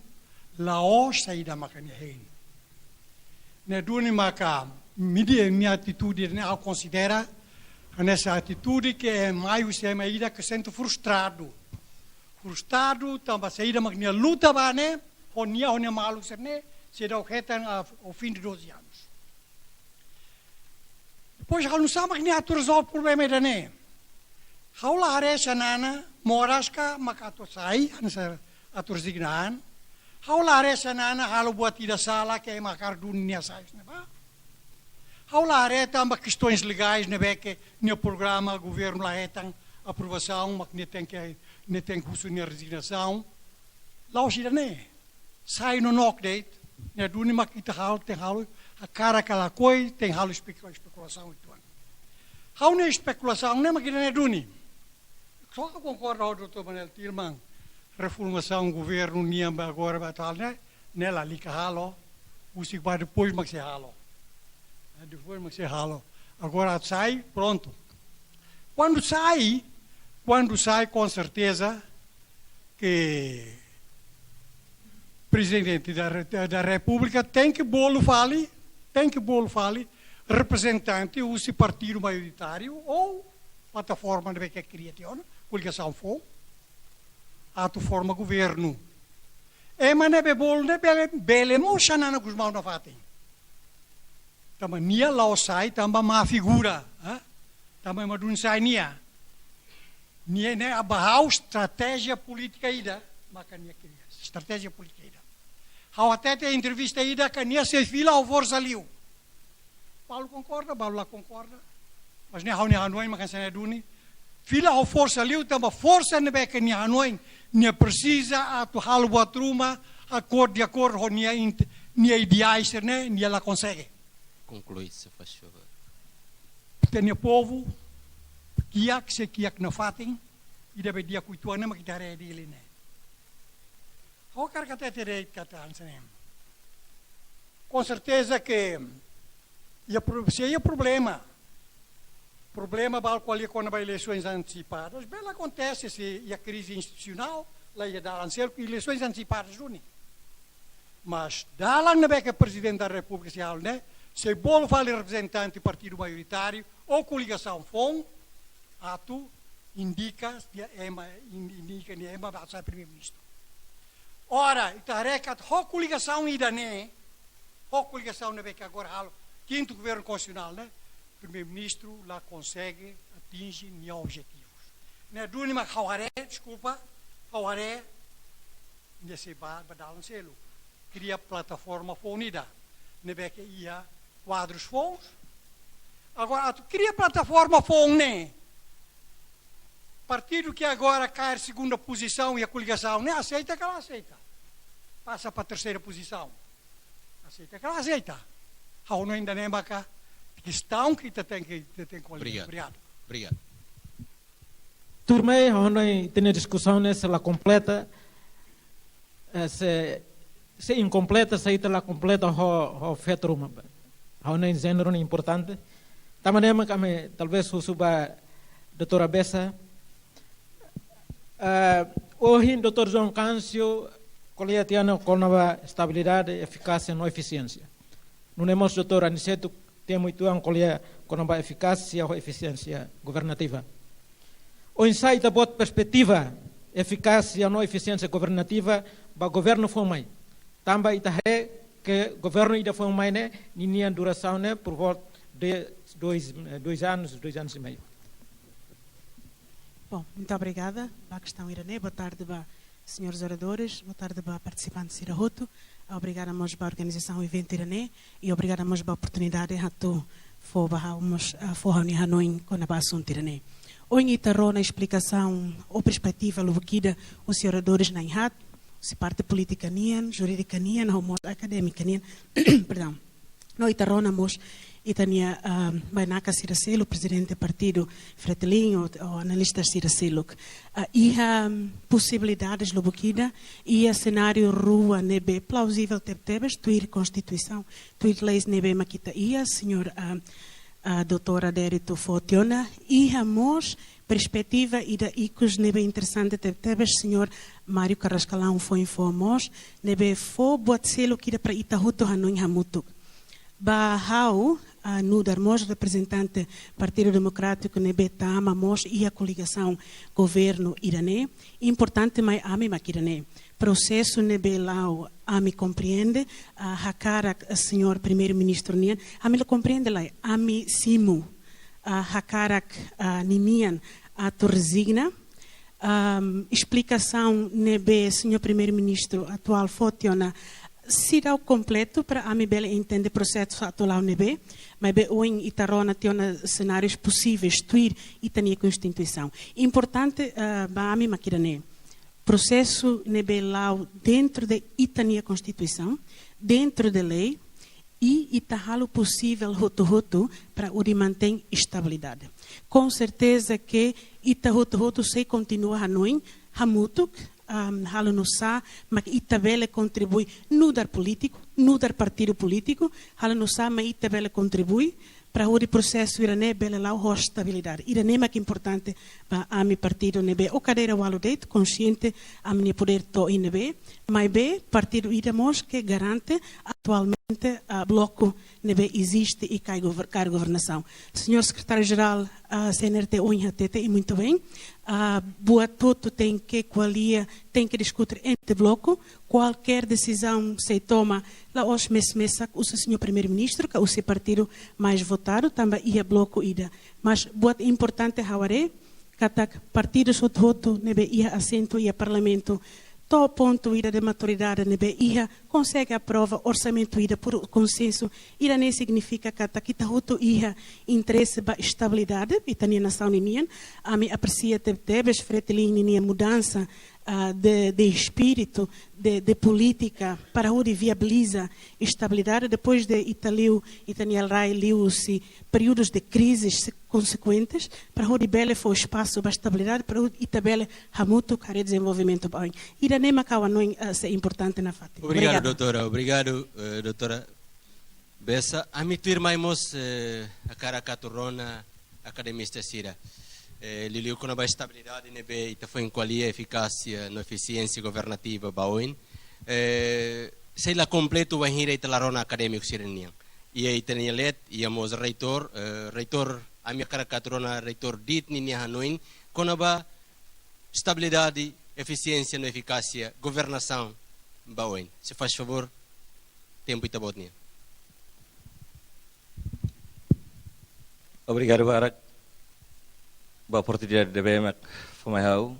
la'ós saida maka nia hein. Ne'e duni maka, imi-nia, nia atitude ne'e ha'u konsidera hanesan atitude ke mai husi ema ida ke sente frustradu. Frustradu, tanba saida mak nia luta ba ne'e, ho nia, ho nia maluk sira-ne'e, seidauk hetan a, ao fim de doze anos. Depois, ha'u nusá mak nia atu rezolve problema ida-ne'e. Ha'u la haree Xanana moras ka mak atu sai, hanesan atu rezigna an. Ha'u la haree Xanana halo buat ida sala ke mak hakarak duni nia sai husi ne'ebá. Ha'u la haree tanba kestaun legais ne'ebé ke nia programa governu la hetan aprovasaun, mak nia tenke, nia tenke husu nia rezignasaun. La'ós ida-ne'e. Sai nonook de'it, ne'e duni mak ita halo, tein halo, hakarak ka lakohi, tein halo espekula-, espekulasaun uitoan. Ha'u-nia espekulasaun ne'e mak ida-ne'e duni. Só ke konkorda ho doutór Manuel Tilman, reformasaun governu nian ba agora ba atuál ne'e, ne'e lalika halo, husik ba depois mak sei halo. Eh, depois mak sei halo. Agora sai, prontu. Kuandu sai, kuandu sai, com certeza, ke Prezidente da Re-, da Repúblika tenke bolu fali, tenke bolu fali reprezentante husi partidu maioritáriu ou plataforma ne'ebé ke kria tiha ona, koligasaun foun, atu forma governu. Ema ne'ebé bolu ne'e bele, bele mós Xanana Gusmão nafatin. Tanba nia la'o sai, tanba má figura, ha? Tanba ema duni sai nia. Nia ne'e ba ha'u estratéjia polítika ida, maka nia kria estratéjia polítika ida. Ha'u hatete entrevista ida katak nia sei fila ho forsa liu. Balu konkorda, balu la konkorda. Mas ne'e ha'u-nia hanoin maka hanesan ne'e duni. Fila ho forsa liu, tanba forsa ne'ebé ke nia hanoin, nia presiza atu halo buat ruma, akorde, de akordu ho nia int-, nia ideais ne'e, nia la konsege. Konklui, se faz favor. Ita-nia povu, kiak, sei kiak nafatin, ida be di'ak uitoan ne'e mak ita haree Dili ne'e. Ha'u hakarak hatete de'it katak hanesan ne'e. Com certeza que iha pro-, se iha problema. Problema balu ko'alia kona-ba eleisoens antesipadas. Bele akontese se iha krize institusionál, la iha dalan seluk, eleisoens antesipadas duni. Mas dalan ne'ebé ke Prezidente da Repúblika sei halo ne'e, sei bolu fali reprezentante partidu maioritáriu ou koligasaun foun, atu indika nia ema, in-, indika nia ema ba sai Primeiru-Ministru. Ora, ita haree katak ho koligasaun ida-ne'e, ho koligasaun ne'ebé ke agora halo kintu governu konstitusionál ne'e, Primeiru-Ministru la konsege atinje nia objetivus. Ne'e duni mak ha'u haree, deskulpa, ha'u haree, nia sei ba, ba dalan seluk. Kria plataforma foun ida, ne'ebé ke iha kuadrus foun. Agora, atu kria plataforma foun ne'e, partidu ke agora kaer segunda pozisaun iha koligasaun ne'e, aseita ka la aseita? Pasa ba terseira pozisaun. Aseita ka la aseita? Ha'u hanoin ida-ne'e maka kestaun ke ita tenke, ita tenke ko'alia. Obrigadu. Obrigadu. Obrigadu. Tuirmai, ha'u hanoin ita-nia diskusaun ne'e sei la kompleta, eh, sei, sei inkompleta, se ita la kompleta ho, ho feto ruma. Ha'u hanoin jéneru ne'e importante. Tanba ne'e mak ami talvés husu ba doutora Bessa. Eh, ohin doutór João Câncio ko'alia tiha ona kona-ba estabilidade, efikásia no efisiénsia. Nune'e mós doutór Aniceto temi uitoan ko'alia kona-ba efikásia ho efisiénsia governativa. Oinsá ita-boot perspetiva efikásia no efisiénsia governativa ba governu foun mai? Tanba ita haree ke governu ida foun mai ne'e, ninia durasaun ne'e por volta de dois, eh, dois anos, dois anos e meio. Bom, muito obrigada. Ba kestaun ida-ne'e, boa tarde ba señores oradores, boa tarde ba partisipante sira hotu. Ah, obrigada mós ba organizasaun eventu ida-ne'e, i obrigada mós ba oportunidade atu fó ba ha'u mós, ah, fó ha'u-nia hanoin kona-ba asuntu ida-ne'e. Ohin ita rona esplikasaun ou perspetiva lubuk ida husi oradores na'in-haat, husi parte polítika nian, jurídika nian, ou mós akadémika nian. Perdão. No ita rona mós ita-nia, ah, bainaka sira seluk, prezidente partidu Fretilin, ou, ou analista sira seluk. Ah, iha, mm, posibilidades lubuk ida, iha senáriu rua ne'ebé plauzivel tebetebes, tuir konstituisaun, tuir leis ne'ebé mak ita iha, señór, ah, ah, doutór Adérito fó tiha ona, iha mós perspetiva ida ikus ne'ebé interesante tebetebes, señór Mário Carrascalão foin fó mós, ne'ebé fó buat seluk ida para ita hotu hanoin hamutuk. Ba ha'u, ah, nu'udar mós reprezentante Partidu Demokrátiku ne'ebé tama mós iha koligasaun governu ida-ne'e, importante mai ami mak ida-ne'e. Prosesu ne'ebé la'o ami komprende, ah, hakarak, ah, señór Primeiru-Ministru nian, ami la komprende lai, ami simu, ah, hakarak, ah, ninian atu rezigna. Ahm, esplikasaun ne'ebé señór Primeiru-Ministru atuál fó tiha ona seidauk kompletu para ami bele entende prosesu atuál ne'ebé, maibé ohin ita rona tiha ona senárius posiveis tuir ita-nia konstituisaun. Importante, ah, ba ami mak ida-ne'e. Prosesu ne'ebé la'o dentro de ita-nia konstituisaun, dentro de lei, i ita halo posivel hotu-hotu para hodi mantein estabilidade. Com certeza que ita hotu-hotu sei kontinua hanoin hamutuk, ahm, halo nu'usá mak ita bele kontribui nu'udar polítiku, nu'udar partidu polítiku, halo nu'usá mak ita bele kontribui para hodi prosesu ida-ne'e bele la'o ho estabilidade. Ida-ne'e mak importante ba ami partidu ne'ebé ho kadeira ualu de'it, konsiente ami-nia podér to'o iha ne'ebé, maibé partidu ida mós ke garante atualmente, ah, bloku ne'ebé eziste i kaer gover-, kaer governasaun. Señór Sekretáriu-Jerál, ah, C N R T ohin hatete, i muito bem, ah, buat hotu tenke ko'alia, tenke diskute entre bloku, kualkér desizaun sei toma, la'ós mes-, mesak husi señór Primeiru-Ministru, ka husi partidu mais votadu, tanba iha bloku ida. Mas buat importante ha'u haree, katak partidus hotu-hotu ne'ebé iha asentu iha Parlamentu to'o pontu ida de maturidade ne'ebé iha konsege aprova orsamentu ida por konsensu. Ida-ne'e signifika katak ita hotu iha interese ba estabilidade ita-nia nasaun ninian. Ami apresia tebetebes Fretilin ninia mudansa, ah, de, de espíritu, de, de polítika para hodi viabiliza estabilidade depois de ita liu, ita-nia rai liuhusi períodos de crises konsekuentes, para hodi bele fó espasu ba estabilidade, para hodi ita bele hamutuk haree dezenvolvimentu ba oin. Ida-ne'e mak ha'u hanoin, ah, sei importante nafatin. Obrigadu, doutora. Obrigadu, eh, doutora Bessa. Ami tuirmai mós, eh, hakarak atu rona akademista sira. Eh, liuliu kona-ba estabilidade ne'ebé ita foin ko'alia, efikásia no efisiénsia governativa ba oin. Eh, sei la kompletu bainhira ita la rona akadémiku sira-nian. Iha ita-nia leet, iha mós reitór, eh, reitór, ami hakarak atu rona reitór Dit ninia hanoin kona-ba estabilidade, efisiénsia no efikásia governasaun ba oin. Se faz favor, tempu ita-boot nian. Obrigadu barak ba oportunidade ne'ebé mak fó mai ha'u.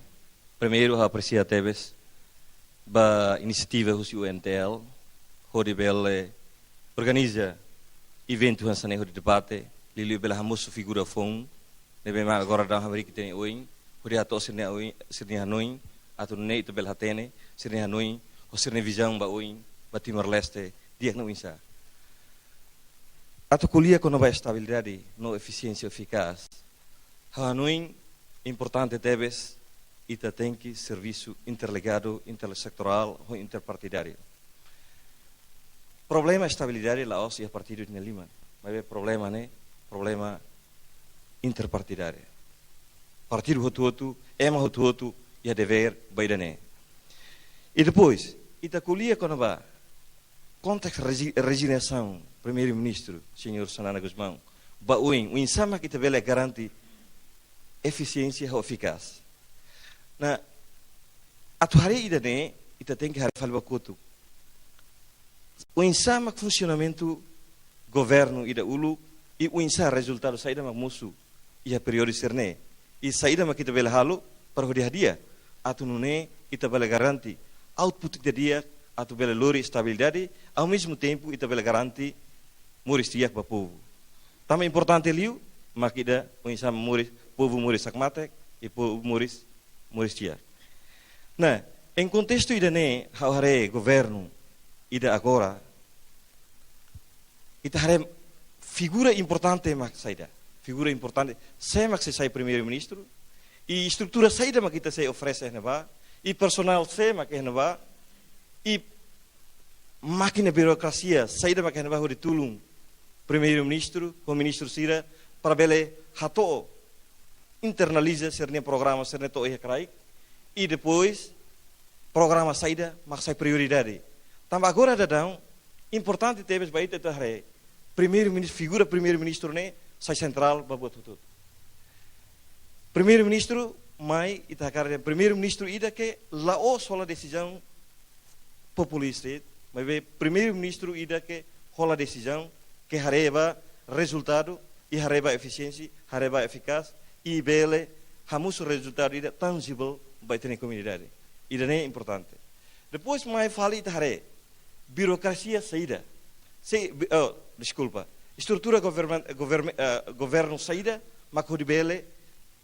Primeiru, ha'u apresia tebes ba inisiativa husi U N T L hodi bele organiza eventu hanesan ne'e hodi debate, liuliu bele hamosu figura foun ne'ebé mak agora daudaun hamriik ita-nia oin, hodi hato'o sira-nia oin, sira-nia hanoin, atu nune'e ita bele hatene sira-nia hanoin ho sira-nia vizaun ba oin, ba Timor-Leste di'ak no oinsá. Atu ko'alia kona-ba estabilidade no efisiénsia efikás, ha'u hanoin importante tebes ita tenke servisu interligadu, intersetoriál ho interpartidáriu. Problema estabilidade la'ós iha partidu nia liman, maibé problema ne'e problema interpartidáriu. Partidu hotu-hotu, ema hotu-hotu iha devér ba ida-ne'e. I depois, ita ko'alia kona-ba kontestu rezi-, rezignasaun Primeiru-Ministru, Señór Xanana Gusmão, ba oin, oinsá mak ita bele garante efisiénsia ho efikás. Ne'e, atu haree ida-ne'e, ita tenke haree fali ba kotuk. Oinsá mak funsionamentu governu ida uluk, i oinsá rezultadu saida mak mosu iha períodu sira-ne'e. I saida mak ita bele halo para hodi hadi'a, atu nune'e ita bele garante output ida di'ak, atu bele lori estabilidade, ao mesmo tempo ita bele garante moris di'ak ba povu. Tanba importante liu mak ida oinsá moris, povu moris hakmatek, i povu moris, moris di'ak. Ne'e, iha kontestu ida-ne'e, ha'u haree governu ida agora, ita haree figura importante mak saida. Figura importante, sé mak sei sai Primeiru-Ministru, i estrutura saida mak ita sei oferese iha ne'ebá, i personál sé mak iha ne'ebá, i mákina birokrasia saida mak iha ne'ebá hodi tulun Primeiru-Ministru ho ministru sira para bele hato'o, internaliza sira-nia programa sira-ne'e to'o iha kraik, i depois programa saida mak sai prioridade. Tanba agora daudaun importante tebes ba ita atu haree Primeiru-Ministru, figura Primeiru-Ministru ne'e sai sentrál ba buat hotu-hotu. Primeiru-Ministru mai, ita hakarak dehan Primeiru-Ministru ida ke la'ós hola desizaun populista, maibé Primeiru-Ministru ida ke hola desizaun ke haree ba rezultadu, i haree ba efisiénsia, haree ba efikás, i bele hamosu rezultadu ida tangible ba ita-nia komunidade. Ida-ne'e importante. Depois mai fali ita haree birokrasia saida. Se, bi-, oh, deskulpa. Estrutura government-, government-, eh, governu saida mak hodi bele,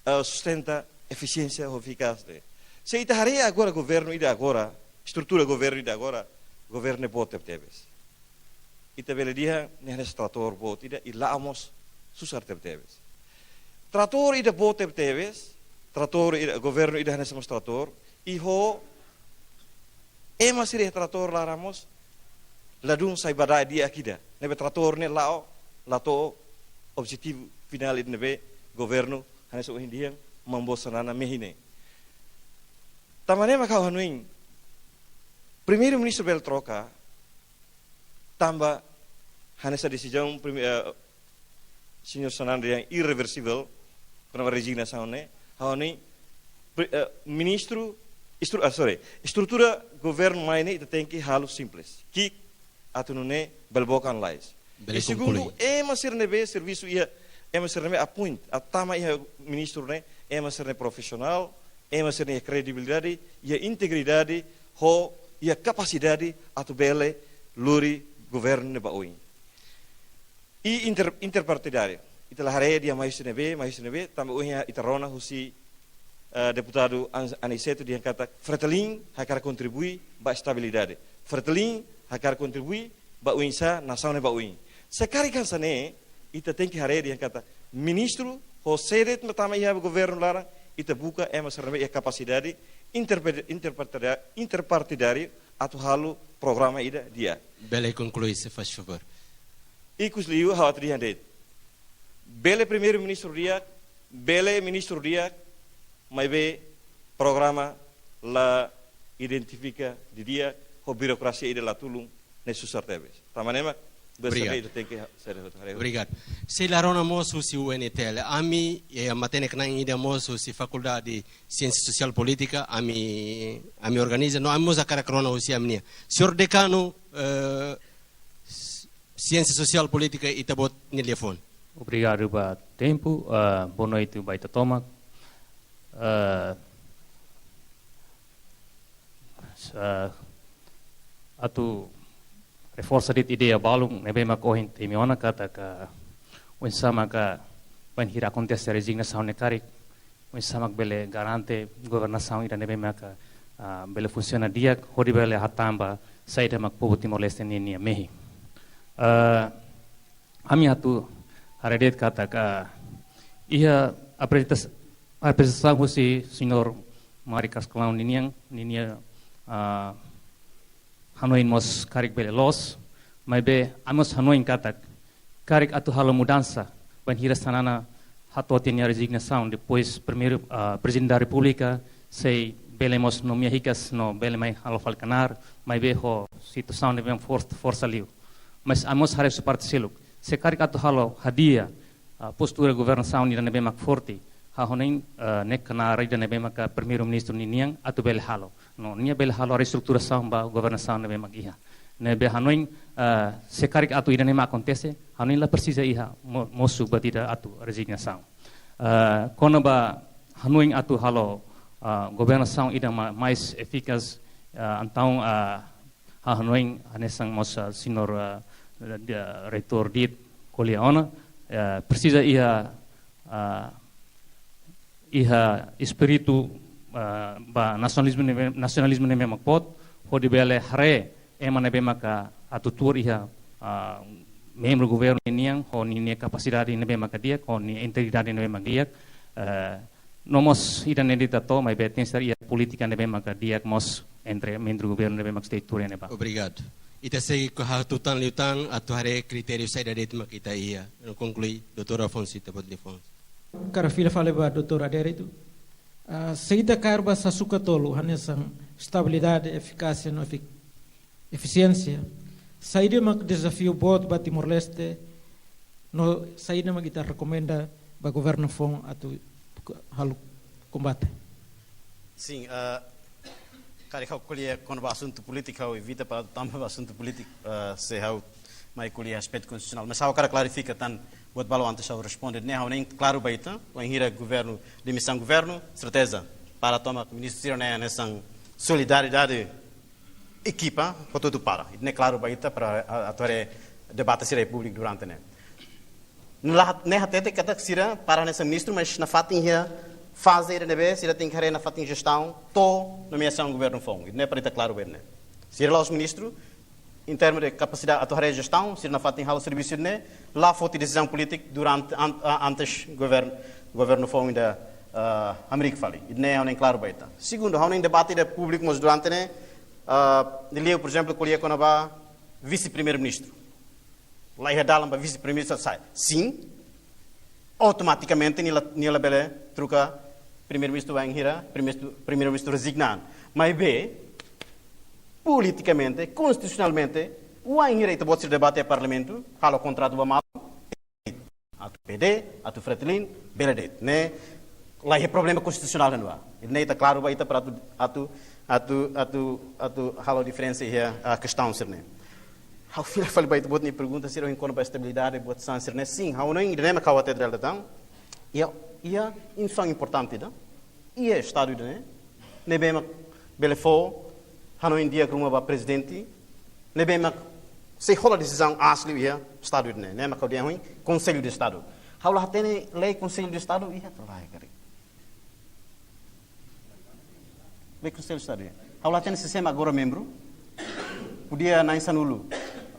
eh, sustenta efisiénsia ho efikás ne'e. Se ita haree agora governu ida agora, estrutura governu ida agora, governu ne'e boot tebetebes. Ita bele dehan ne'e hanesan tratór boot ida, i la'o mós susar tebetebes. Tratór ida boot tebetebes, tratór ida, governu ida hanesan mós tratór, i ho ema sira iha tratór laran mós ladún sai ba da'et di'ak ida. Ne'ebé tratór ne'e la'o, la to'o objetivu finál ida ne'ebé governu hanesan ohin dehan maun boot Xanana mehi ne'e. Tanba ne'e mak ha'u hanoin Primeiru-Ministru bele troka, tanba hanesan desizaun prime-, eh, Señór Xanana dehan irreversivel, kona-ba rezignasaun ne'e, ha'u hanoin pri-, eh, ministru, estru-, ah, sorry, estrutura governu mai ne'e ita tenke halo simples. Ki'ik, atu nune'e bele book an lais. Bele konklui. I segundu, ema sira ne'ebé servisu iha, ema sira ne'ebé appoint, atu tama iha ministru ne'e, ema sira-nia profisionál, ema sira-nia kredibilidade, iha integridade, ho iha kapasidade atu bele lori governu ne'e ba oin. I inter-, interpartidáriu. Ita la haree dehan mai husi ne'ebé, mai husi ne'ebé, tanba ohin ita rona husi, eh, deputadu An-, Aniceto dehan katak Fretilin hakarak kontribui ba estabilidade. Fretilin hakarak kontribui ba oinsá nasaun ne'e ba oin. Se karik hanesan ne'e, ita tenke haree dehan katak ministru ho sé de'it mak tama iha governu laran, ita buka ema sira ne'ebé iha kapasidade interpre-, interpartida-, interpartidáriu atu halo programa ida di'ak. Bele konklui, se faz favor. Ikusliu ha'u atu dehan de'it. Bele primeiru-ministru di'ak, bele ministru di'ak, maibé programa la identifika didi'ak, ho birokrasia ida la tulun, ne'e susar tebes. Tanba ne'e mak, bele Obrigadu. Ita tenke ha-, sere hotu, haree hotu. Obrigadu. Sei la rona mós husi U N T L. Ami, eh, matenek-na'in ida mós husi Fakuldade Siénsia Sosiál Polítika, ami, ami organiza, no ami mós hakarak rona husi ami-nian. Señór Dekanu, eh, Siénsia Sosiál Polítika, ita-boot nia liafuan. Obrigadu ba tempu, ah, boa noite ba ita tomak. Ah, s-, ah, atu reforsa de'it ideia balun ne'ebé mak ohin temi ona katak oinsá maka bainhira akontese rezignasaun ne'e karik, oinsá mak bele garante governasaun ida ne'ebé maka, ah, bele funsiona di'ak, hodi bele hatán ba saida mak povu Timor-Leste ninia mehi. Ah, ami atu haree de'it katak iha aprezentas-, aprezentasaun husi señór Mari Castelar ninian, ninia, ah, hanoin mós karik bele loos, maibé ami mós hanoin katak karik atu halo mudansa, bainhira Xanana hato'o tiha nia rezignasaun, depois primeiru, ah, Prezidente da Repúblika sei bele mós nomeia hikas no bele mai halo fali knaar, maibé ho situasaun ne'ebé forsa, forsa liu. Mas ami mós haree husi parte seluk, se karik atu halo hadi'a, ah, postura governasaun ida ne'ebé mak forte, ha'u hanoin, ah, ne'e knaar ida ne'ebé maka primeiru-ministru ninian atu bele halo. No, nia bele halo reestruturasaun ba governasaun ne'ebé mak iha. Ne'ebé hanoin, ah, se karik atu ida-ne'e mak akontese, hanoin la presiza iha mo-, mosu buat ida atu rezignasaun. Ah, kona-ba hanoin atu halo, ah, governasaun ida ma-, mais efikás, ah, entaun, ah, ha'u hanoin hanesan mós, ah, señór, ah, de-, reitór de'it ko'alia ona, ah, presiza iha, ah, iha espíritu, ah, ba nasionalizmu ne'e, nasionalizmu ne'ebé mak boot, hodi bele haree ema ne'ebé maka atu tuur iha, ah, membru governu nian, ho ninia kapasidade ne'ebé maka di'ak, ho nia integridade ne'ebé mak di'ak, eh, no mós ida-ne'e de'it atu, maibé tenke ser iha polítika ne'ebé maka di'ak mós entre membru governu ne'ebé mak sei tuur iha ne'ebá. Obrigadu. Ita sei hatutan liután atu haree kritériu saida de'it mak ita iha. No konklui, doutór Afonso, ita-boot nia liafuan. Hakarak fila fali ba doutór Adérito. Ah, se ita kaer ba sasukat tolu, hanesan estabilidade, efikásia no efi-, efisiénsia. Saida mak dezafiu boot ba Timor-Leste, no saida mak ita rekomenda ba governu foun atu halo kombate? Sin, ah, karik ha'u ko'alia kona-ba asuntu polítiku, ha'u evita para tama ba asuntu polítiku, ah, se ha'u mai ko'alia aspetu konstitusionál. Mas ha'u hakarak klarifika tan buat balu antes ha'u responde. Ne'e ha'u hanoin klaru ba ita, wainhira governu, demisaun governu, serteza, para tomak ministru sira-ne'e hanesan solidariedade ekipa, hotu-hotu para. Ne'e klaru ba ita para a-, atu haree debate sira iha públiku durante ne'e. Ne'e la hat-, ne'e hatete katak sira para hanesan ministru, mas nafatin iha faze ida ne'ebé sira tenke haree nafatin jestaun to'o nomeasaun governu foun. Ne'e para ita klaru ba ne'e. Sira la'ós ministru, em termos de kapasidade atu haree jestaun, sira nafatin halo servisu ne'e, la foti desizaun polítika durante, an-, a-, antes governu, governu foun ida, ah, hamriik fali. Ne'e ha'u hanoin klaru ba ita. Segundu, ha'u hanoin debate ida públiku mós durante ne'e, ah, liuliu, por ezemplu, ko'alia kona-ba vise-primeiru-ministru. La iha dalan ba vise-primeiru-ministru sai. Sin, automatikamente nia la, nia labele troka primeiru-ministru wainhira primeiru-, primeiru-ministru rezigna. Maibé, politikamente, konstitusionalmente, wainhira ita-boot sira debate iha parlamentu, halo kontratu ba malu, atu P D, atu Fretilin, bele de'it. Ne'e, la iha problema konstitusionál iha ne'ebá. Ne'e ita klaru ba ita para atu, atu, atu, atu, atu halo diferensa iha, ah, kestaun sira-ne'e. Ha'u fila fali ba ita-boot nia pergunta sira ohin kona-ba estabilidade, buat sira-ne'e. Sin, ha'u hanoin ida-ne'e mak ha'u hatete dala ida tan. Iha, iha instituisaun importante ida iha Estadu ida-ne'e, ne'ebé mak bele fó hanoin di'ak ruma ba Prezidente, ne'ebé mak sei hola desizaun aas liu iha Estadu ida-ne'e, ne'e mak ha'u dehan ohin Konsellu de Estadu. Ha'u la hatene lei Konsellu de Estadu iha ka lae karik. Lei Konsellu de Estadu, ya. Ha'u la hatene sé mak agora membru. Podia na'in sanulu.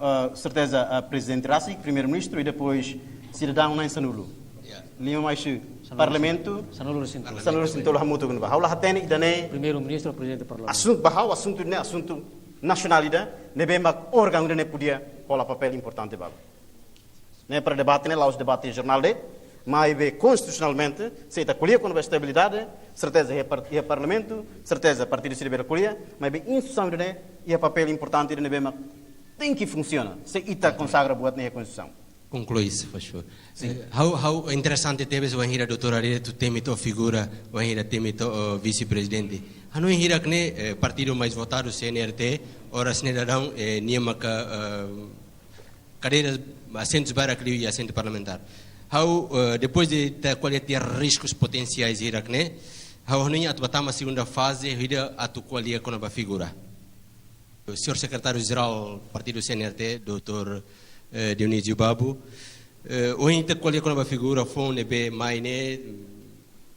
Ah, serteza, ah, Prezidente rasik, Primeiru-Ministru i depois sidadaun na'in sanulu. Ya. Lima mai husi Sanulu Parlamentu, sanulu resin tolu. Sanulu resin tolu hamutuk ne'ebá. Ha'u la hatene ida-ne'e. Primeiru-Ministru, Prezidente Parlamentu. Asuntu, ba ha'u asuntu ne'e asuntu nasionál ida, ne'ebé mak órgaun ida-ne'e podia hola papél importante balu. Ne'e para debate ne'e la'ós debate jornál de'it, maibé konstitusionalmente, se ita ko'alia kona-ba estabilidade, serteza iha par-, iha Parlamentu, serteza partidu sira bele ko'alia, maibé instituisaun ida-ne'e iha papél importante ida ne'ebé mak tenke funsiona, se ita konsagra buat ne'e iha Konstituisaun. Konklui, se faz favor. Sin. Eh, ha'u, ha'u interesante tebes wainhira doutór Aretu temi to'o figura, wainhira temi to'o, eh, vise-prezidente. Hanoin hirak ne'e, eh, partidu mais votadu, C N R T, oras ne'e daudaun, eh, nia maka, eh, kadeiras, asentus barak liu iha asentu parlamentár. Ha'u, eh, depois de ita ko'alia tiha riskus potensiais hirak ne'e, ha'u hanoin atu bá tama segunda faze, ida atu ko'alia kona-ba figura. Señór Sekretáriu-Jerál Partidu C N R T, doutór, eh, Dionísio Babo, eh, ohin ita ko'alia kona-ba figura foun ne'ebé mai ne'e,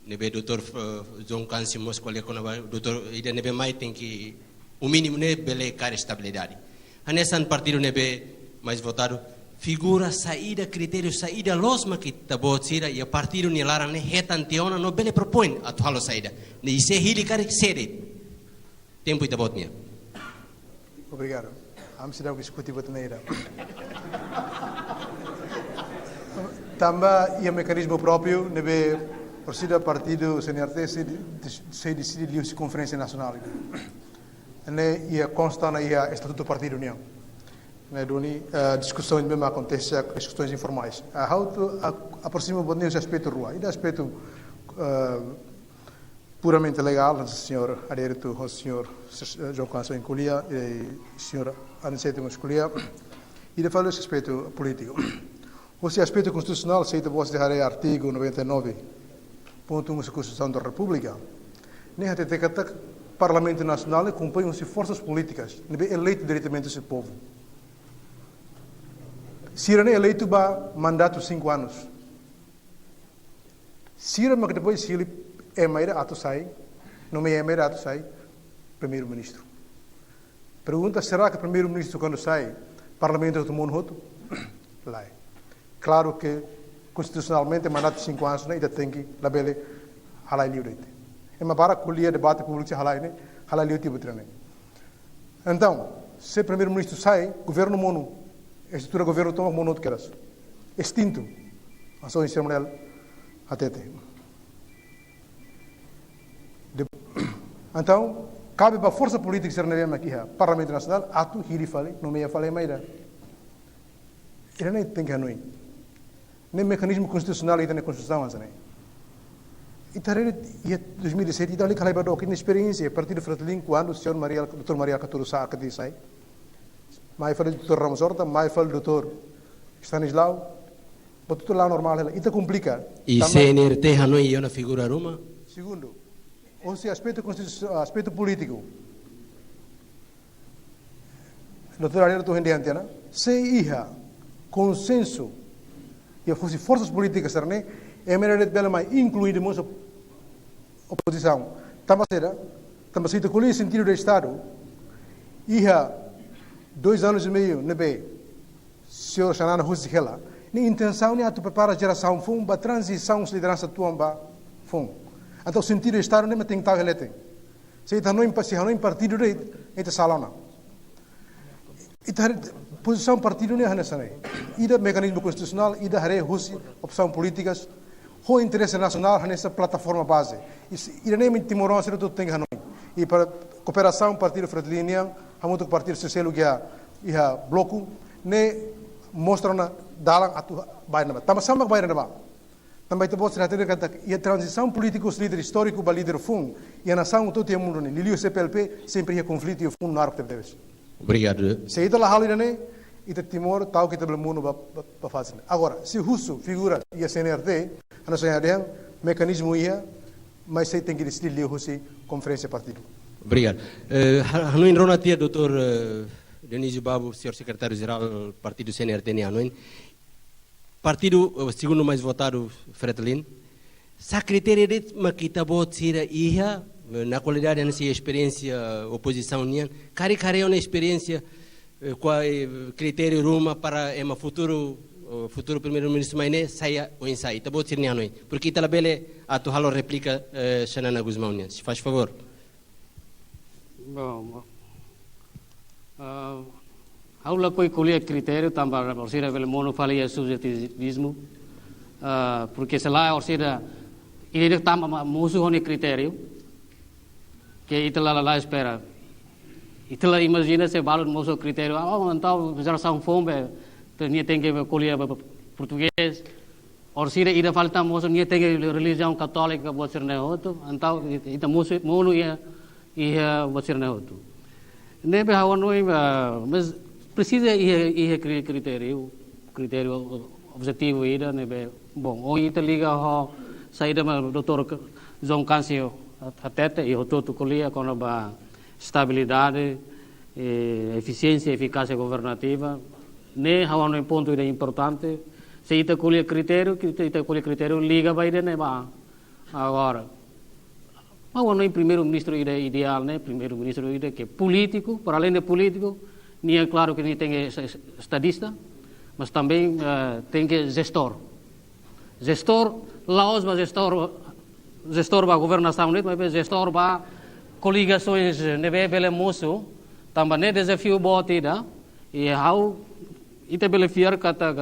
ne'ebé doutór, eh, João Câncio mós ko'alia kona-ba, doutór, ida ne'ebé mai tenke, o mínimo ne'e bele kaer estabilidade. Hanesan partidu ne'ebé mais votadu, figura saida, kritériu saida loos mak ita-boot sira iha partidu nia laran ne'e hetan tiha ona no bele propoin atu halo saida. Ne'e sé hili karik sé de'it. Tempu ita-boot nian. Obrigadu. Ami seidauk diskute buat ne'e ida. Tanba iha mekanizmu própriu ne'ebé orsida partidu C N R T sei de-, sei deside liuhusi Konferénsia Nasionál ida. Ne'e iha konsta ona iha estatutu partidu nian. Ne'e duni, eh, diskusaun ne'ebé mak akontese, diskusaun informais. Ah, ha'u atu a-, aproxima buat ne'e husi aspetu rua. Ida aspetu, eh, puramente legál, señór Aretu, señór, eh, João Câncio ko'alia, i señór Aniceto mós ko'alia, i depois aspetu polítiku. Husi aspetu konstitusionál, se ita-boot sira haree artigu noventa e nove ponto um husi Konstituisaun da Repúblika, ne'e hatete katak Parlamentu Nasionál ne'e kompostu husi forsas polítikas ne'ebé eleitu diretamente husi povu. Sira-ne'e eleitu ba mandatu cinco anos. Sira mak depois hili ema ida atu sai, nomeia ema ida atu sai Primeiru-Ministru. Pergunta, será que Primeiru-Ministru kuandu sai, Parlamentu hotu monu hotu? Lae. Klaru ke konstitusionalmente mandatu cinco anos ne'e ita tenke labele halai liu de'it. Ema barak ko'alia, debate públiku sei halai ne'e, halai liu tiha buat ida-ne'e. Entaun, se Primeiru-Ministru sai, governu monu, estrutura governu tomak monu hotu kedas. Estintu. Hanesan serimoniál hatete. De-, entaun, kabe ba forsa polítika sira ne'ebé mak iha Parlamentu Nasionál atu hili fali, nomeia fali ema ida. Ida-ne'e tenke hanoin. Ne'e mekanizmu konstitusionál ita-nia Konstituisaun hanesan ne'e. Ita haree iha dois mil e sete, ita lalika halai ba dook, ita-nia esperiénsia, Partidu Fretilin, kuandu señór Mari Al-, doutór Mari Alkatiri sa'e, atu sai. Mai fali doutór Ramos Horta, mai fali doutór Stanislau, buat hotu la'o normál hela. Ita komplika. I tanba C N R T hanoin iha ona figura ruma? Segundu, husi aspetu konstitu-, aspetu polítiku. Doutór Aretu hende antiana, se iha konsensu iha husi forsas polítikas sira-ne'e, M R D bele mai inklui mós op-, opozisaun. Tanba saida, tanba se ita ko'alia sentidu de Estadu, iha dois anos e meio ne'ebé señór Xanana husik hela, nia intensaun ne'e atu prepara jerasaun foun ba tranzisaun husi lideransa atuál ba foun. Entaun sentidu de Estadu ne'e mak tenke tau iha leten. Se ita hanoin pa-, se hanoin partidu de'it, ita sala ona. Ita haree pozisaun partidu ne'e hanesan ne'e. Ida mekanizmu konstitusionál, ida haree husi opsaun polítikas, ho interese nasionál hanesan plataforma baze. I se, ida-ne'e mak timoroan sira hotu tenke hanoin. I para kooperasaun Partidu Fretilin nian, hamutuk partidu sira seluk iha, iha bloku, ne'e mostra ona dalan atu bá iha ne'ebá. Tanba sá mak bá iha ne'ebá? Tanba ita-boot sira hatene katak iha tranzisaun polítiku husi líder istóriku ba líder foun, iha nasaun hotu iha mundu ne'e, liuliu C P L P, sempre iha konflitu iha fundu naruk tebetebes. Obrigadu. Se ita la halo ida-ne'e, ita Timor, ta'uk ita bele monu ba, ba, ba fasil. Agora, se husu figura iha C N R T, ha'u hanoin dehan mekanizmu iha, mas sei tenke deside liuhusi konferénsia partidu. Obrigadu. Eh, ha-, hanoin rona tiha, doutór, eh, Dionísio Babo, señór sekretáriu-jerál partidu C N R T nian, hanoin. Partidu, eh, segundu mais votadu, Fretilin. Sá kritériu de'it mak ita-boot sira iha, eh, na kualidade hanesan esperiénsia, eh, opozisaun nian. Karik haree ona esperiénsia, eh, kua, eh, kritériu ruma para ema futuru, eh, futuru primeiru-ministru mai ne'e, sai oinsá, ita-boot sira-nia hanoin. Porke ita labele atu halo réplika, eh, Xanana Gusmão nian. Se faz favor. Bom, ah, ha'u lakohi ko'alia kritériu tanba orsida bele monu fali iha subjetivizmu. Ah, porke se lae orsida ida tanba ma-, mosu ho nia kritériu, ke ita la, la, la espera. Ita la imajina se balu mosu kritériu. Ah, oh, entaun jerasaun foun be, te-, nia tenke ko'alia be, be portugés. Orsida ida fali tan mosu nia tenke relijiaun katólika buat sira-ne'e hotu, entaun ita mosu monu iha, iha buat sira-ne'e hotu. Ne'ebé ha'u hanoin, ah, mas presiza iha, iha kri-, kritériu, kritériu objetivu ida ne'ebé, bom, ohin ita liga ho saida mak doutór K-, João Câncio hat-, hatete, i hotu-hotu ko'alia kona-ba estabilidade, eh, efisiénsia, efikásia governativa. Ne'e ha'u hanoin pontu ida importante. Se ita ko'alia kritériu, ita, ita ko'alia kritériu liga ba ida-ne'e ba. Agora, ha'u hanoin primeiru-ministru ida ideál ne'e, primeiru-ministru ida ke polítiku, para além de polítiku, nia klaru ke nia tenke es-, es-, estadista, mas também, eh, tenke jestór. Jestór, la'ós ba jestór, jestór ba governasaun de'it, maibé jestór ba koligasoens ne'ebé bele mosu, tanba ne'e dezafiu boot ida, i ha'u, ita bele fiar katak,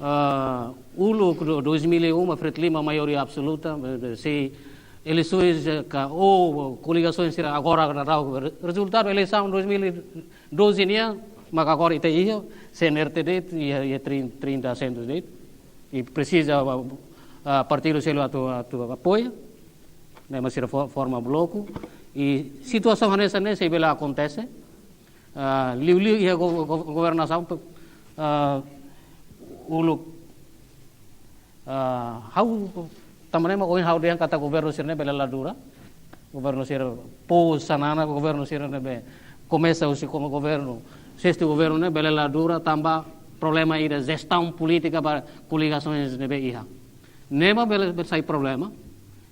ah, uluk do-, dois mil e um, Fretilin mak maioria absoluta, eh, sei eleisoens, eh, ka, ou koligasoens sira agora daudaun, re-, rezultadu eleisaun dois mil e doze nian, mak agora ita iha, C N R T de'it, iha, iha trin-, trinta asentus de'it. I presiza, ah, ah, partidu seluk atu, atu apoia, ne'e mak sira fo-, forma bloku. I situasaun hanesan ne'e sei bele akontese. Ah, liuliu iha go-, go-, governasaun, ah, uluk, ah, ha'u, tanba ne'e mak ohin ha'u dehan katak governu sira-ne'e bele la dura. Governu sira pós Xanana, governu sira ne'ebé komesa husi komu governu, sestu governu ne'e bele la dura tanba problema ida jestaun polítika ba koligasoens ne'ebé iha. Ne'e mak bele, bele sai problema.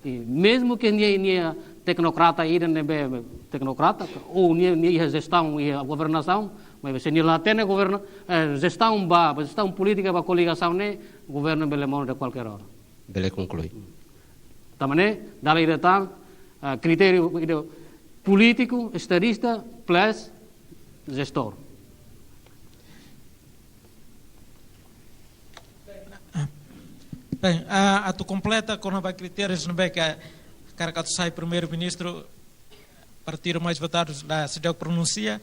I mezmu ke nia, nia teknokrata ida ne'ebé teknokrata, ou nia, nia iha jestaun, iha governasaun, mas se nia la hatene governa-, eh, jestaun ba, ba jestaun polítika ba koligasaun ne'e, governu bele monu de kualkér ora. Bele konklui. Tanba ne'e, dala ida tan, ah, kritériu ida polítiku, estadista, plus jestór. Bem, ah, atu kompleta kona-ba kritérius ne'ebé ke hakarak atu sai primeiru-ministru, partidu mais votadu la seidauk pronunsia,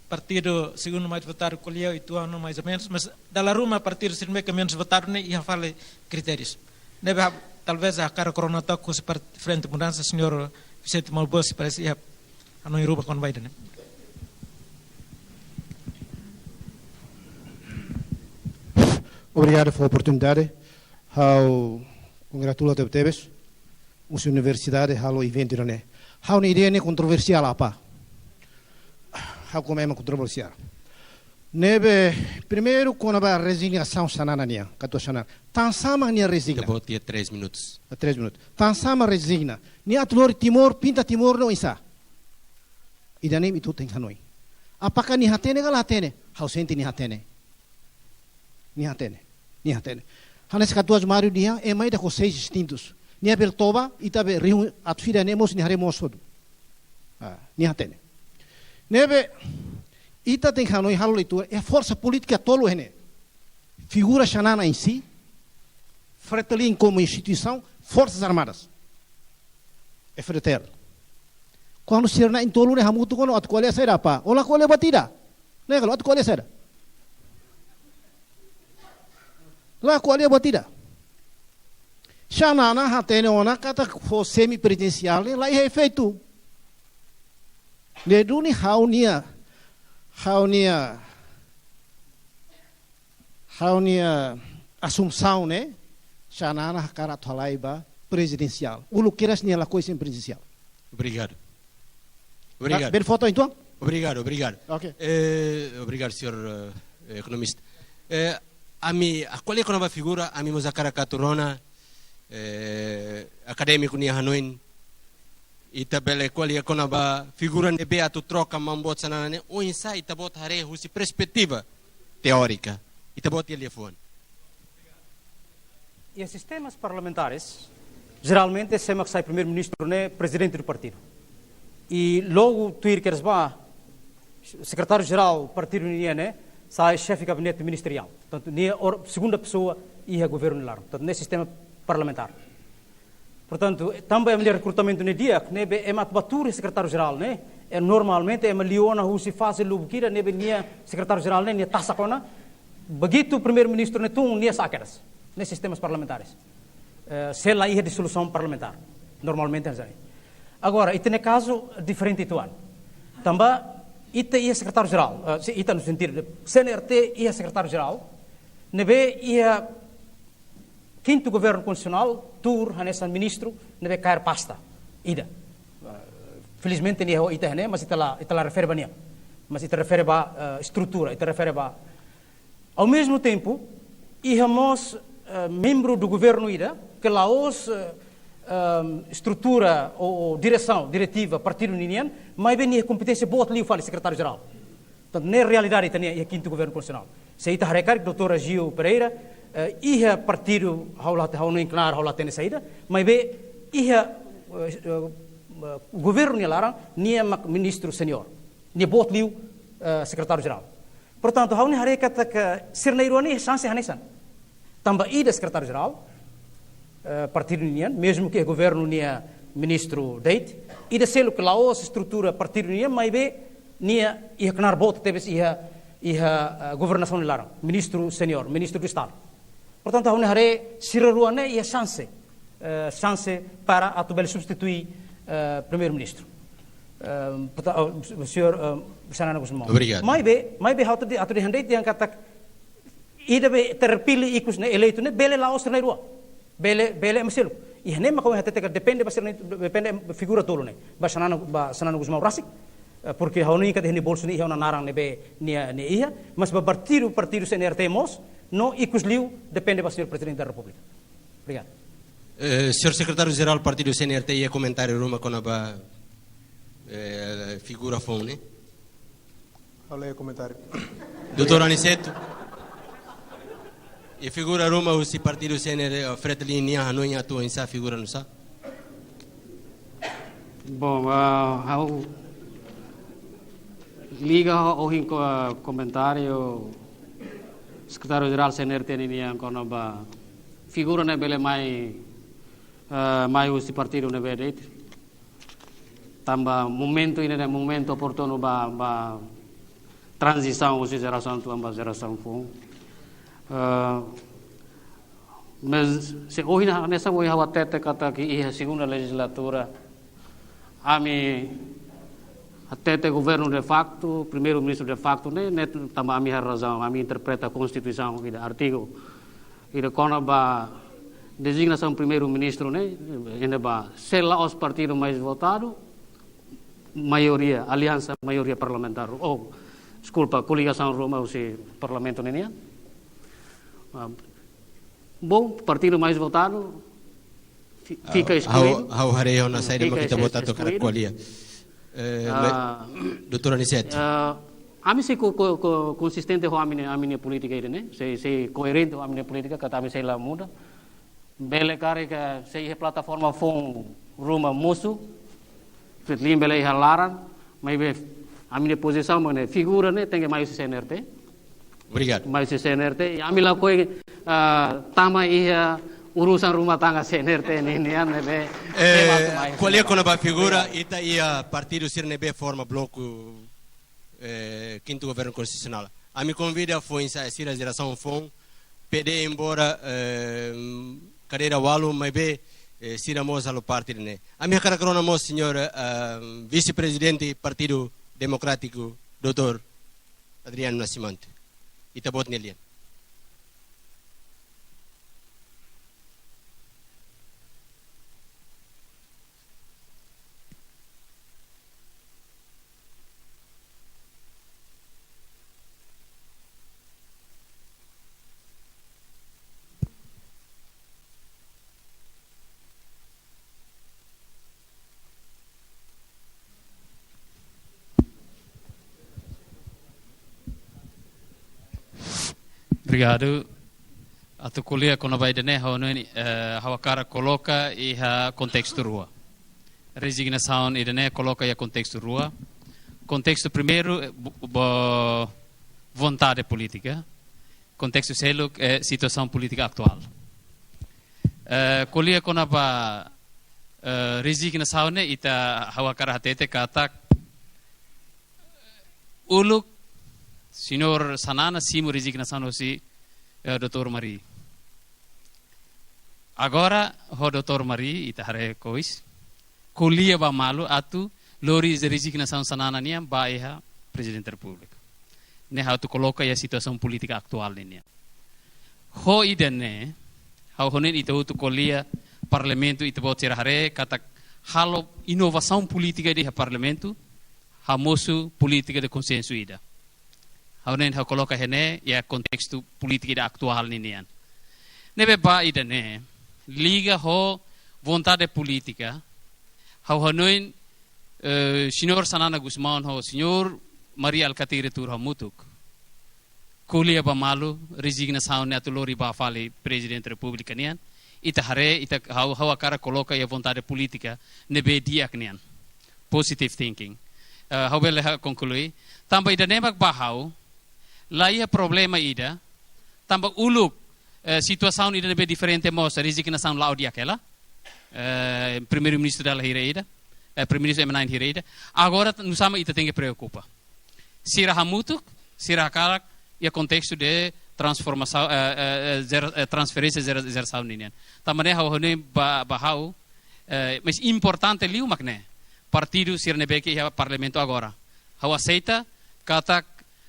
partidu segundu mais votadu ko'alia uitoan no mais ou menus, mas dala ruma partidu sira ne'ebé ke menus votadu ne'e iha fali kritérius. Ne'ebé, talvez hakarak rona took husi par-, Frente Mudansa, señór Vicente Malbos, parese iha hanoin rua kona-ba ida-ne'e. Obrigadu pela oportunidade. Ha'u kongratula tebetebes husi universidade halo eventu ida-ne'e. Ha'u-nia ideia ne'e kontroversiál apá? Ha'u ko'alia ema kontroversiál. Ne'ebé, primeiru, kona-ba rezignasaun Xanana nian, katuas Xanana. Tansá mak nia rezigna? Ita-boot iha três minutos. Ah, três minutos. Tansá mak rezigna? Nia atu lori Timor, pinta Timor no oinsá? Ida-ne'e mak ita tenke hanoin. Apakah nia hatene ka la hatene? Ha'u sente nia hatene. Nia hatene. Nia hatene. Hanesan katuas Mário dehan, ema ida ho seis instintus. Nia bele toba, ita bele rihun atu fida ne'e mós nia haree moos hotu. Ah, nia hatene. Ne'ebé, ita tenke hanoin halo leitura, iha forsa polítika tolu iha ne'e. Figura Xanana em si, Fretilin como instituição, Forças Armadas. F D T L. Kuandu sira na'in-tolu ne'e hamutuk ona atu ko'alia saida apá? Ó la ko'alia buat ida. Ne'e ka lae, atu ko'alia saida? La ko'alia buat ida. Xanana hatene ona katak fó semi-prezidensiál ne'e la iha efeitu. Ne'e duni ha'u-nia, ha'u-nia Ha'u-nia asumsaun ne'e, Xanana hakarak atu halai ba prezidensiál. Uluk kedas nia lakohi sein prezidensiál. Obrigadu. Obrigadu. Ah, bele fó to'o entaun? Obrigadu, obrigadu. Ok. Eh, obrigadu, señór, eh, ekonomista. Eh, ami, ah, ko'alia kona-ba figura, ami mós hakarak atu rona, eh, akadémiku nia hanoin, ita bele ko'alia kona-ba figura ne'ebé atu troka maun boot Xanana ne'e, oinsá ita-boot haree husi perspetiva teórika. Ita-boot iha liafuan. Iha sistemas parlamentares, jeralmente sé mak sai primeiru-ministru ne'e prezidente do partidu. I logu tuir kedas ba, sekretáriu-jerál partidu nian ne'e sai xefe gabinete ministeriál. Portantu, nia or-, segunda pesoa iha governu laran. Portantu, ne'e sistema parlamentár. Portantu, tanba ema nia rekrutamentu ne'e di'ak, ne'ebé ema atu bá tuur iha sekretáriu-jerál ne'e, eh, normalmente ema liu ona husi faze lubuk ida ne'ebé nia sekretáriu-jerál ne'e, nia tasak ona, begitu primeiru-ministru ne'e tun, nia sa'e kedas. Ne'e sistemas parlamentares. Eh, se la iha disolusaun parlamentár. Normalmente hanesan ne'e. Agora, ita-nia kazu diferente uitoan. Tanba ita iha sekretáriu-jerál, eh, se ita no sentidu de C N R T iha sekretáriu-jerál, ne'ebé iha kintu governu konstitusionál, tuur hanesan ministru, ne'ebé kaer pasta ida. Eh, felizmente nia ho ita iha ne'e, mas ita la, ita la refere ba nia. Mas ita refere ba, eh, estrutura, ita refere ba. Ao mesmo tempo, iha mós, eh, membru do governu ida, ke la'ós, eh, ehm, estrutura ou, ou diresaun, diretiva, partidu ninian, maibé nia kompeténsia boot liu fali sekretáriu-jerál. Portantu, ne'e realidade ita-nian iha kintu governu konstitusionál. Se ita haree karik doutór Agio Pereira, eh, iha partidu ha'u la, ha'u hanoin klaru, ha'u la hatene saida, maibé iha, eh, eh, governu nia laran, nia mak ministru seniór. Nia boot liu, eh, sekretáriu-jerál. Portantu, ha'u-nia haree katak sira na'in-rua ne'e xanse hanesan. Tanba ida sekretáriu-jerál, eh, partidu nian, mezmu ke governu nia ministru de'it, ida seluk la'ós estrutura partidu nian, maibé nia iha knaar boot tebes iha, iha, eh, governasaun laran, ministru seniór, ministru do Estadu. Portantu, ha'u-nia haree sira rua ne'e iha xanse, eh, xanse para atu bele substitui, eh, primeiru-ministru. Eh, porta-, oh, señór, eh, Xanana Gusmão. Obrigadu. Maibé, maibé ha'u atu dehan, atu dehan de'it dehan katak ida be terpilih ikus ne'e eleitu ne'e bele la'ós sira na'in-rua. Bele, bele ema seluk. Iha ne'e mak ha'u hatete katak depende ba sira na'in-, depende figura tolu ne'e. Ba Xanana, ba Xanana Gusmão rasik. Eh, porke ha'u hanoin katak iha nia bolsu ne'e iha ona naran ne'ebé nia, nia iha. Mas ba partidu, partidu C N R T mós, no ikus liu depende ba señór Prezidente da Repúblika. Obrigadu. Eh, señór Sekretáriu-Jerál Partidu C N R T iha komentáriu ruma kona-ba, eh, figura foun ne'e? Halo komentáriu. Doutór Aniceto. Iha figura ruma husi partidu C N R T, eh, Fretilin nian hanoin atu oinsá figura nusá? Bom, ah, ha'u liga ho, ohin ko-, komentáriu Sekretáriu-Jerál C N R T nian kona-ba figura ne'e bele mai, eh, mai husi partidu ne'ebé de'it. Tanba momentu ida-ne'e momentu oportunu ba, ba tranzisaun husi jerasaun tuan ba jerasaun foun. Eh, mas se ohin hanesan ohin ha'u hatete katak iha segunda lejizlatura, ami hatete governu de facto, primeiru-ministru de facto ne'e, ne'e tanba ami iha razaun, ami interpreta Konstituisaun ida artigu ida kona-ba dezignasaun primeiru-ministru ne'e, ida ba se la'ós partidu mais votadu, maioria, aliansa maioria parlamentár, ou, deskulpa, koligasaun ruma husi parlamentu ninian. Ah, bom, partidu mais votadu fi-, fika eskluidu. Ha'u, ha'u haree ona saida mak ita-boot atu hakarak ko'alia. Eh, ah, doutór Aniceto. Ah, ami sei ko-, ko-, ko-, konsistente ho ami-nia, ami-nia polítika ida-ne'e, sei, sei koerente ho ami-nia polítika, katak ami sei la muda. Bele karik se iha plataforma foun ruma mosu, Fretilin bele iha laran, maibé ami-nia pozisaun mak ne'e, figura ne'e tenke mai husi C N R T. Obrigadu. Mai husi C N R T, i ami lakohi, ah, tama iha urusan rumah tangga C N R T ninian ne'ebé. Eh, tema atu mai ko'alia kona-ba figura, ita iha partidu sira ne'ebé forma bloku, eh, kintu governu konstitusionál. Ami konvida foin-sa'e sira jerasaun foun, P D embora, eh, kadeira ualu, maibé, eh, sira mós halo parte ida-ne'e. Ami hakarak rona mós señór, eh, vise-prezidente Partidu Demokrátiku, doutór Adriano Nascimento. Ita-boot nia lian. Obrigadu. Atu ko'alia kona-ba ida-ne'e, ha'u hanoin, eh, ha'u hakarak koloka iha kontestu rua. Rezignasaun ida-ne'e koloka iha kontestu rua. Kontestu primeiru, eh, bo-, bo-, vontade polítika. Kontestu seluk, eh, situasaun polítika atuál. Eh, ko'alia kona-ba, eh, rezignasaun ne'e, ita, ha'u hakarak hatete katak uluk Señór Xanana simu rezignasaun hosi, eh, doutór Mari. Agora, ho doutór Mari, ita haree kois, ko'alia ba malu atu lori rezignasaun Xanana nian ba iha Prezidente Repúblika. Ne'e ha'u atu koloka iha situasaun polítika atuál ne'e nian. Ho ida-ne'e, ha'u hanoin ita hotu ko'alia parlamentu, ita-boot sira haree katak halo inovasaun polítika iha parlamentu, hamosu polítika de konsensu ida. Ha'u hanoin ha'u koloka iha ne'e iha kontestu polítika ida atuál ne'e nian. Ne'ebé ba ida-ne'e, liga ho vontade polítika, ha'u hanoin, eh, Señór Xanana Gusmão ho Señór Mari Alkatiri tuur hamutuk ko'alia ba malu rezignasaun ne'e atu lori ba fali Prezidente Repúblika nian. Ita haree, ita ha'u, ha'u hakarak koloka iha vontade polítika ne'ebé di'ak nian. Positive thinking. Eh, ha'u bele halo konklui. Tanba ida-ne'e mak ba ha'u, la iha problema ida. Tanba uluk, eh, situasaun ida ne'ebé diferente mós, rezignasaun la'o di'ak hela. Eh, Primeiru-Ministru dala hira ida. Eh, Primeiru-Ministru ema na'in hira ida. Agora, nusá mak ita tenke preokupa? Sira hamutuk, sira hakarak iha kontestu de transformasaun, eh, eh, eh, jera-, eh, transferénsia jera-, jerasaun nian. Tanba ne'e ha'u hanoin ba, ba ha'u, eh, mais importante liu mak ne'e. Partidu sira ne'ebé ke iha parlamentu agora. Ha'u aseita katak,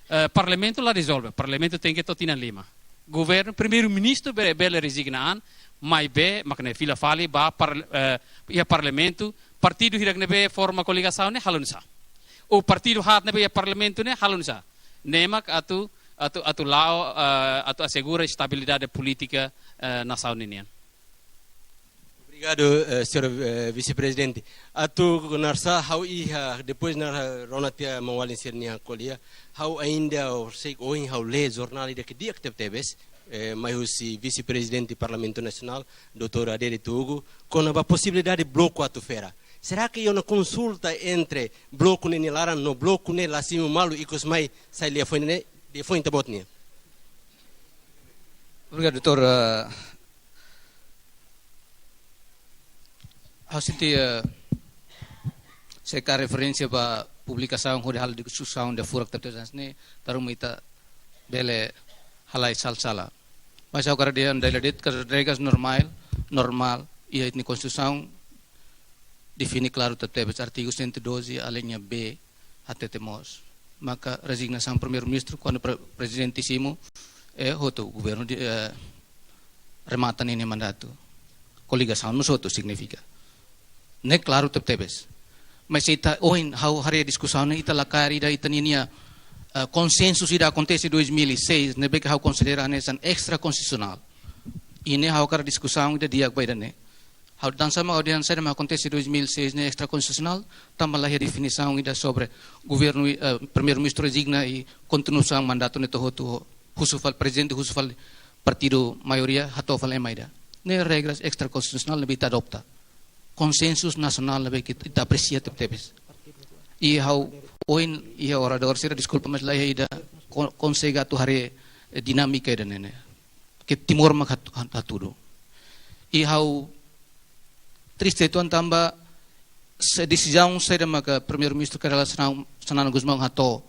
eh, parlamentu la rezolve, parlamentu tenke to'o tinan lima. Governu, Primeiru-Ministru be-, bele rezigna an, maibé mak ne'e fila fali ba par-, eh, iha parlamentu, partidu hirak ne'ebé forma koligasaun ne'e halo nusá? Ou partidu haat ne'ebé iha parlamentu ne'e halo nusá? Ne'e mak atu, atu, atu la'o, eh, atu asegura estabilidade polítika, eh, nasaun nian. Obrigadu, eh, señór, eh, vise-prezidente. Atu narsa ha'u iha, depois narsa rona tiha maun-alin sira-nia ko'alia, ha'u ainda, ou sei, ohin ha'u lee jornál ida ke di'ak tebetebes, eh, mai husi vise-prezidente Parlamentu Nasionál, doutór Adede Tugu, kona-ba posibilidade bloku atu fera. Será ke iha ona konsulta entre bloku ne'e nia laran no bloku ne'e la simu malu ikus mai sai liafuan ne'e, liafuan ita-boot nian? Obrigadu, doutór, eh, ha'u sente, eh, se ka referénsia ba publikasaun hodi halo diskusaun ida furak tebetebes ne'e, dala ruma ita bele halai sala-sala. Mas ha'u hakarak dehan dala ida de'it katak regras normál, normál, iha ita-nia Konstituisaun define klaru tebetebes, artigu cento e doze, alínea B, hatete mós. Maka rezignasaun Primeiru-Ministru, kuandu pre-, Prezidente simu, eh, hotu governu de, eh, remata ninia mandatu. Koligasaun mós hotu signifika. Ne'e klaru tebetebes. Mas ita ohin ha'u haree diskusaun ne'e ita la kaer ida ita ninia, eh, konsensu ida akontese dois mil e seis, ne'ebé ke ha'u konsidera hanesan extrakonstitusionál. I ne'e ha'u hakarak diskusaun ida di'ak ba ida-ne'e. Ha'u dehan sá mak, ha'u dehan saida mak akontese dois mil e seis ne'e extrakonstitusionál, tanba la iha definisaun ida sobre governu, eh, Primeiru-Ministru rezigna i kontinuasaun mandatu ne'e to'o hotu, husu fali, Prezidente husu fali partidu maioria hato'o fali ema ida. Ne'e regras extrakonstitusionál ne'ebé ita adopta. Konsensu nasionál ne'ebé ke ita apresia tebetebes. I ha'u ohin iha oradór sira, deskulpa, mas la iha ida ko-, konsege atu haree, eh, dinámika ida-ne'e ne'e. Ke Timor mak hat-, hat-, hatudu. I ha'u triste uitoan tanba se desizaun saida maka Primeiru-Ministru Kay Rala Xanana, Xanana Gusmão hato'o,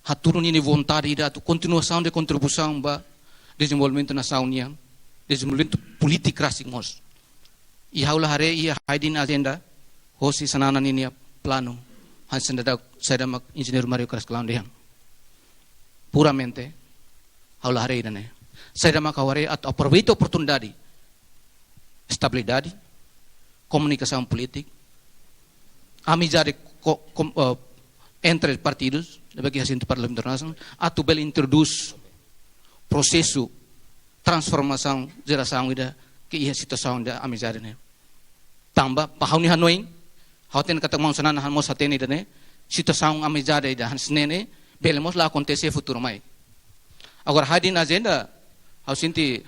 hatudu ninia vontade ida atu kontinuasaun de kontribuisaun ba dezenvolvimentu nasaun nian, dezenvolvimentu polítiku rasik mós. I ha'u la haree iha hidden agenda hosi Xanana ninia planu, hanesan dadauk saida mak Enjeñeiru Mário Carrascalão dehan. Puramente, ha'u la haree ida-ne'e. Saida mak ha'u haree atu aproveita oportunidade, estabilidade, komunikasaun polítika, amizade ko-, kom-, eh, entre partidus, ne'ebé ke iha sente Parlamentu Nasionál, atu bele introdús prosesu transformasaun jerasaun ida ke iha situasaun ida amizade ne'e. Tanba, ba ha'u-nia hanoin, ha'u hatene katak maun Xanana mós hatene ida-ne'e, situasaun amizade ida hanesan ne'e ne'e, bele mós la akontese futuru mai. Agora, hadi'a nia ajenda, ha'u sente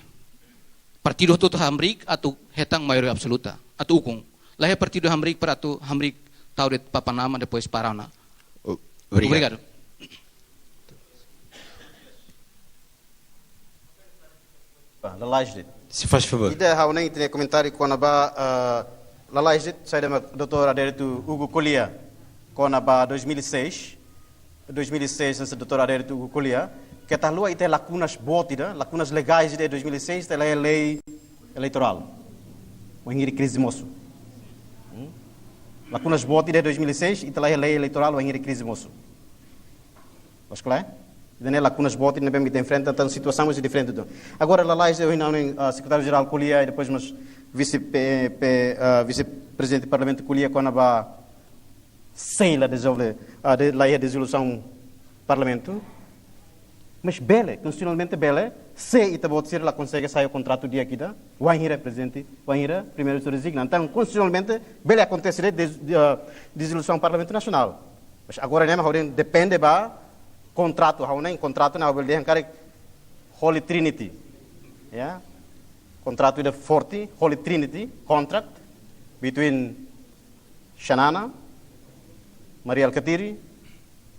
partidu hotu-hotu hamriik atu hetan maioria absoluta, atu ukun. Laiha partidu hamriik para atu hamriik tau de'it Papanama, depois para ona. O-, obrigadu. Obrigadu. Ah, lalais de'it. Se faz favor. Ida ha'u-nia komentáriu kona-ba, ah, lalais de'it, saida mak doutór Adérito Hugo ko'alia kona-ba dois mil e seis, dois mil e seis, hanesan doutór Adérito Hugo ko'alia, keta haluha ita lakunas boot ida, lakunas legais ida dois mil e seis, ita laiha lei eleitorál. Wainhira krize mosu. Hmm? Lakunas boot ida dois mil e seis, ita laiha lei eleitorál, wainhira krize mosu. Loos ka lae? Ida-ne'e lakunas boot ida ne'ebé ita enfrenta, entaun situasaun mós diferente. Agora, lalais de'it, ohin, ah, sekretáriu-jerál ko'alia, i depois mós vise, pe-, pe-, ah, vise-prezidente parlamentu ko'alia kona-ba se la dizolve, ah, de, laiha dizolusaun parlamentu. Mas bele, konstitusionalmente bele, se ita-boot sira la konsege hasa'e kontratu di'ak ida, wainhira prezidente, wainhira primeiru-ministru rezigna. Entaun, konstitusionalmente, bele akontese de'it, de, ah, dizolusaun parlamentu nasionál. Mas agora ne'e mak ha'u dehan depende ba kontratu, ha'u-nia kontratu ne'e ha'u bele dehan karik Holy Trinity. Ya. Kontratu ida forte, Holy Trinity contract between Xanana, Mari Alkatiri,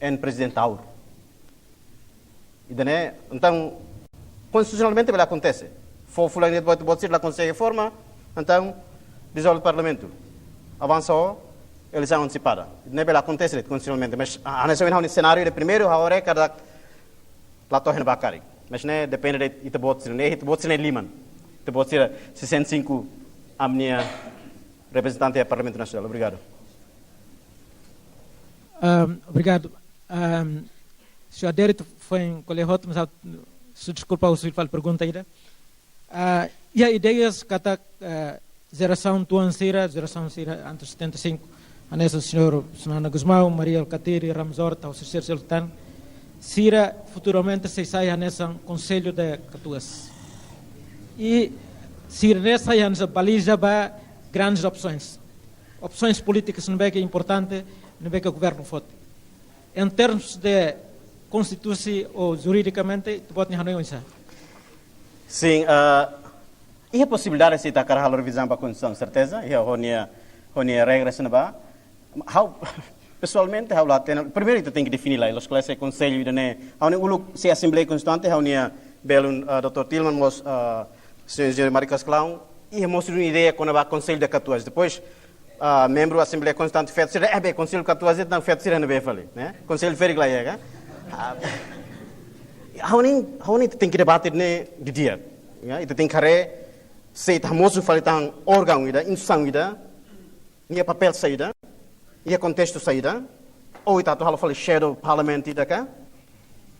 and President Taur. Ida-ne'e, entaun, konstitusionalmente bele akontese. Fó fulan ida boot, boot sira la konsege forma, entaun, dizolve parlamentu. Avansa ho eleisaun antesipada. Ida-ne'e bele akontese de'it konstitusionalmente. Mas, ah, hanesan ohin ha'u-nia senáriu ida primeiru, ha'u haree katak la to'o iha ne'ebá karik. Mas ne'e depende de'it ita-boot sira, ne'e ita-boot sira-nia liman. Ita-boot sira sesenta e cinco ami-nia reprezentante iha Parlamentu Nasionál. Obrigadu. Ahm, obrigadu. Ahm, señór Adérito foin ko'alia hotu, mas ha'u, se deskulpa, ha'u sei fali pergunta ida. Ah, iha ideias katak, ah, jerasaun tuan sira, jerasaun sira antes setenta e cinco, hanesan señór Xanana Gusmão, Mari Alkatiri, Ramos Horta, José Sérgio Sultan, sira futuramente sei sai hanesan Konsellu de Katuas. I sira-ne'e sai hanesan baliza ba grandes opsoens. Opsoens polítikas ne'ebé ke importante, ne'ebé ke governu foti. Em termos de konstitusi ou juridikamente, ita-boot nia hanoin oinsá? Sin, ah, iha posibilidade se ita hakarak halo revizaun ba Konstituisaun, serteza, iha ho nia, ho nia regras ne'ebá. Ha'u, pesoalmente, ha'u la hatene, primeiru ita tenke defini lai, loos ka lae, se konsellu ida-ne'e, ha'u-nia uluk, se Asembleia Konstituinte, ha'u-nia belun, ah, doutór Tilman, mós, ah, señór Enjeñeiru Mari Cascalão, iha mós nia ideia kona-ba Konsellu de Katuas. Depois, ah, membru Asembleia Konstituinte feto sira, eh, be, Konsellu Katuas entaun feto sira ne'ebé fali, ne'e? Konsellu ferik la iha ka? Ah, ha'u-nia, ha'u-nia tenke debate ne'e didi'ak, ya, ita tenke haree se ita hamosu fali tan órgaun ida, instituisaun ida, nia papél saida, iha kontestu saida, ou ita atu halo fali shadow parliament ida ka,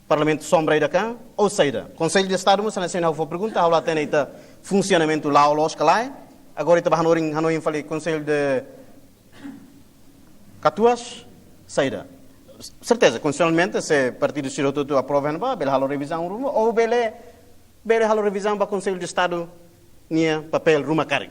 parlamentu sombra ida ka, ou saida. Konsellu de Estadu mós hanesan ohin ha'u fó pergunta, ha'u la hatene ita funsionamentu la'o loos ka lae. Agora ita bá hanorin, hanoin fali Konsellu de Katuas, saida. Serteza, konstitusionalmente, se partidu sira hotu-hotu aprova iha ne'ebá, bele halo revizaun ruma, ou bele, bele halo revizaun ba Konsellu de Estadu nia papél ruma karik.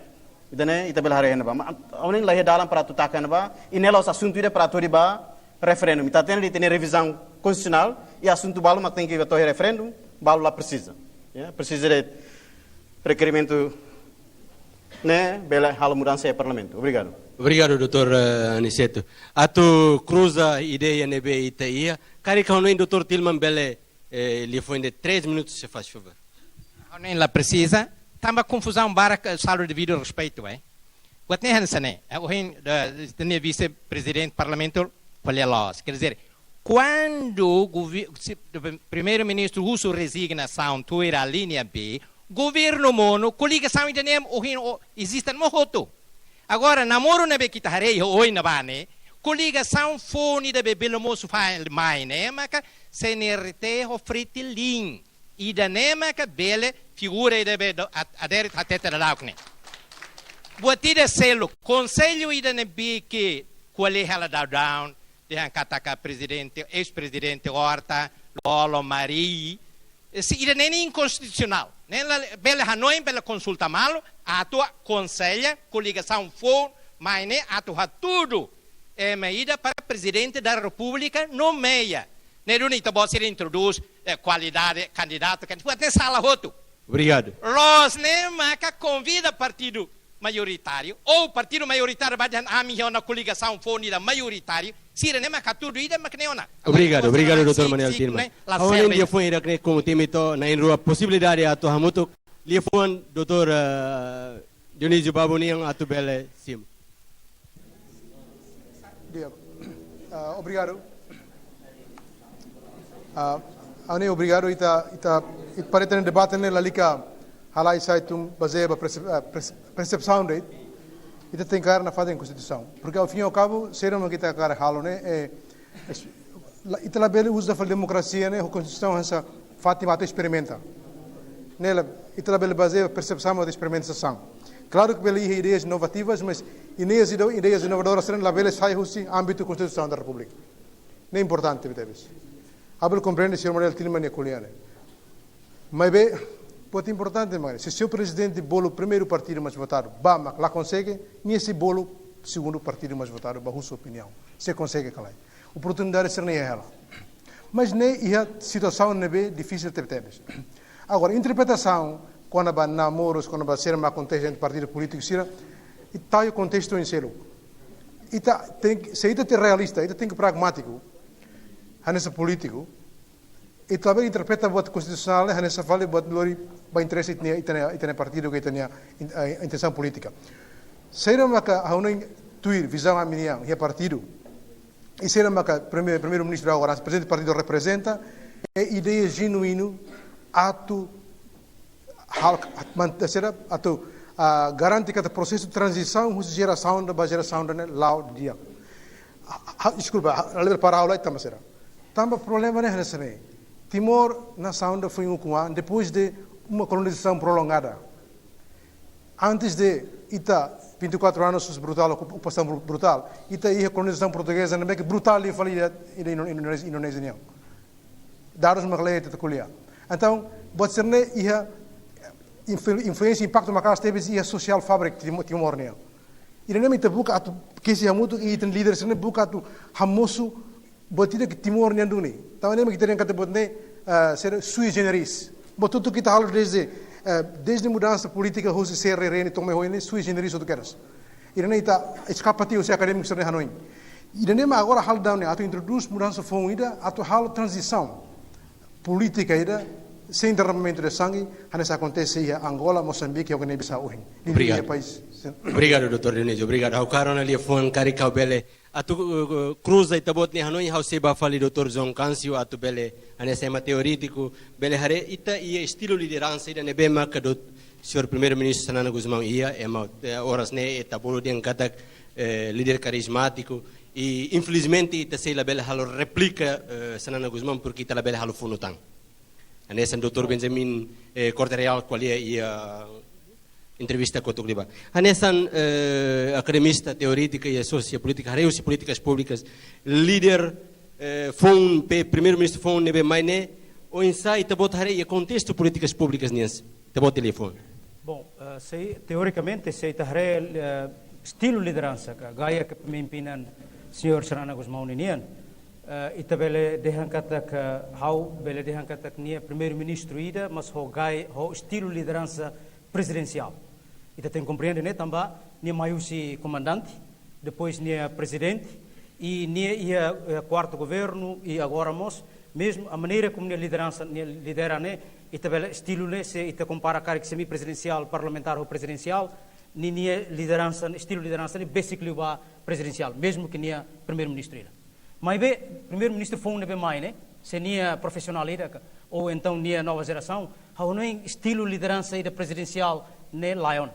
Ida-ne'e, ita bele haree iha ne'ebá. Mas, ha'u hanoin laiha dalan para atu taka iha ne'ebá, i ne'e la'ós asuntu ida para atu hodi ba referendu. Ita hatene de'it ita-nia revizaun konstitusionál, i asuntu balu mak tenke ba to'o referendu, balu la presiza. Ya, presiza de'it rekerimentu ne'e bele halo mudansa iha Parlamentu. Obrigadu. Obrigadu, doutór, eh, Aniceto. Atu kruza ideia ne'ebé ita iha, karik ha'u hanoin doutór Tilman bele, eh, liafuan de três minutos, se faz favor. Ha'u hanoin la presiza, tanba konfuzaun barak, eh, salvo devido respeitu, eh. Buat ne'e hanesan ne'e, eh, ohin, eh, ita-nia vise-prezidente parlamentu ko'alia loos. Quer dizer, kuandu govi-, se, primeiru-ministru husu rezignasaun tuir alínea B, governu monu, koligasaun ida-ne'e ohin, o, eziste mós hotu. Agora, namoro ne'ebé ke ita haree ohin ne'ebá ne'e, koligasaun foun ida be bele mosu fali mai ne'e, maka C N R T ho Fretilin. Ida-ne'e maka bele figura ida be do-, a-, Adérito hatete daudauk ne'e. Buat ida seluk, konsellu ida ne'ebé ke ko'alia hela daudaun, dehan katak prezidente, eis-prezidente Horta, Lolo, Mari, eh, se ida-ne'e ne'e inkonstitusionál. Ne'e la bele hanoin, bele konsulta malu, atu akonsella koligasaun foun mai ne'e atu hatudu ema ida para Prezidente da Repúblika nomeia. Ne'e duni ita-boot sira introdús, eh, kualidade kandidatu, kan buat ne'e sala hotu. Obrigadu. Loos ne'e maka konvida partidu maioritáriu, ou partidu maioritáriu ba dehan ami iha ona koligasaun foun ida maioritáriu, sira ne'e maka hatudu ida mak ne'e ona. Obrigadu, obrigadu, doutór Manuel Tilman. Ha'u hanoin liafuan hirak ne'e komu temi to'o na'in-rua posibilidade atu hamutuk, liafuan doutór, eh, Dionísio Babo nian atu bele simu. Di'ak. Ah, obrigadu. Ah, ha'u hanoin obrigadu, ita, ita, ita para ita-nia debate ne'e lalika halai sai tun bazeia ba persep-, ah, pers-, persepsaun de'it. Ita tenke kaer nafatin Konstituisaun. Porque ao fim e ao cabo, saida mak ita hakarak halo ne'e, eh, es-, la, ita labele uza fali demokrasia ne'e, ho Konstituisaun hanesan fatin atu esperimenta. Ne'e la, ita labele bazeia persepsaun atu esperimentasaun. Klaru ke bele iha ideias inovativas, mas ideias ido-, ideias inovadoras ne'e labele sai husi ámbitu Konstituisaun da Repúblika. Ne'e importante tebes. Ha'u bele komprende señór Manuel Tilman nia ko'alia ne'e. Maibé, buat importante mak ne'e, se señór prezidente bolu primeiru partidu mais votadu, ba mak la konsege, nia sei bolu segundu partidu mais votadu, ba husu opiniaun. Se konsege ka lae. Oportunidade sira-ne'e iha hela. Mas ne'e iha situasaun ne'ebé difisil tebetebes. Agora, interpretasaun kona-ba namorus, kona-ba saida mak akontese entre partidu polítiku sira, ita iha kontestu oin seluk. Ita tenke, se ita atu realista, ita tenke pragmátiku, hanesan polítiku, ita labele interpreta buat konstitusionál, hanesan fali buat lori ba interese ita-nia, ita-nia, ita-nia partidu, ka ita-nia in-, eh, intensaun polítika. Saida maka ha'u hanoin tuir vizaun ami-nian iha partidu, i saida maka prime-, primeiru-ministru agora, prezidente partidu reprezenta, é ideia jenuínu atu hal-, atu mante-, saida, atu, ah, garante katak prosesu tranzisaun husi jerasaun ida ba jerasaun ida ne'e la'o di'ak. Ha, ha, deskulpa, ha, la para ha'u lai tanba saida. Tanba problema ne'e hanesan ne'e. Timor nasaun ida foin ukun an, depois de uma colonização prolongada. Antes de ita vinte e quatro anos husi brutál okup-, okupasaun bru-, brutál, ita iha kolonizasaun portugeza ne'ebé ke brutál liu fali ida, ida Indo-, Indonézia, Indonézia nian. Dadus mak lee ita ko'alia. Entaun, buat sira-ne'e iha influ-, influénsia, impaktu maka'as tebes iha social fabric Timo-, Timor nian. Ida-ne'e mak ita buka atu kesi hamutuk i ita-nia líder sira-ne'e buka atu hamosu buat ida ke Timor nian duni. Tanba ne'e mak ita dehan katak buat ne'e, ah, ser sui generis. Buat hotu ke ita halo desde, eh, desde mudansa polítika husi C R R nian to'o mai ohin ne'e sui generis hotu kedas. Ida-ne'e ita eskapa tiha husi akadémiku sira-nia hanoin. Ida-ne'e mak agora halo daudaun ne'e atu introdús mudansa foun ida atu halo tranzisaun polítika ida, sein derramamentu de sangue, hanesan akontese iha Angola, Mosambike, ho Guiné-Bissau ohin. Obrigadu. Iha país. Obrigadu, doutór Dionísio. Obrigadu. Ha'u hakarak ona liafuan karik ha'u bele atu, uh, kruza ita-boot nia hanoin, ha'u sei bá fali doutór João Câncio atu bele, hanesan ema teóriku, bele haree ita iha estilu lideransa ida ne'ebé maka dou-, señór Primeiru-Ministru Xanana Gusmão iha, ema, eh, oras ne'e ita bolu dehan katak, eh, líder karizmátiku, i infelizmente ita sei labele halo réplika, eh, Xanana Gusmão, porque ita labele halo funu tan. Hanesan doutór Benjamin, eh, Corte Real ko'alia iha entrevista kotuk liubá. Hanesan, eh, akademista, teóriku iha siénsia polítika, haree husi polítikas públikas, líder, eh, foun pe Primeiru-Ministru foun ne'ebé mai ne'e, oinsá ita-boot haree iha kontestu polítikas públikas nian, ita-boot lia fó. Bom, eh, se, teorikamente, se ita haree, eh, estilu lideransa ka gaya kepemimpinan señór Xanana Gusmão ninian, eh, ita bele dehan katak, ha'u bele dehan katak nia primeiru-ministru ida, mas ho gay-, ho estilu lideransa prezidensiál. Ita tenke komprende ne'e tanba nia mai husi komandante, depois nia prezidente, i nia iha, eh, kuartu governu, i agora mós, mezmu a maneira komu nia lideransa, nia lidera ne'e, ita bele estilu ne'e, se ita kompara karik semi-prezidensiál, parlamentár ho prezidensiál, ni-, nia lideransa, estilu lideransa ne'e besik liu ba prezidensiál, mezmu ke nia primeiru-ministru ida. Maibé, primeiru-ministru foun ne'ebé mai ne'e, se nia profisionál ida ka, ou entaun nia nova jerasaun, ha'u hanoin estilu lideransa ida prezidensiál ne'e laiha ona.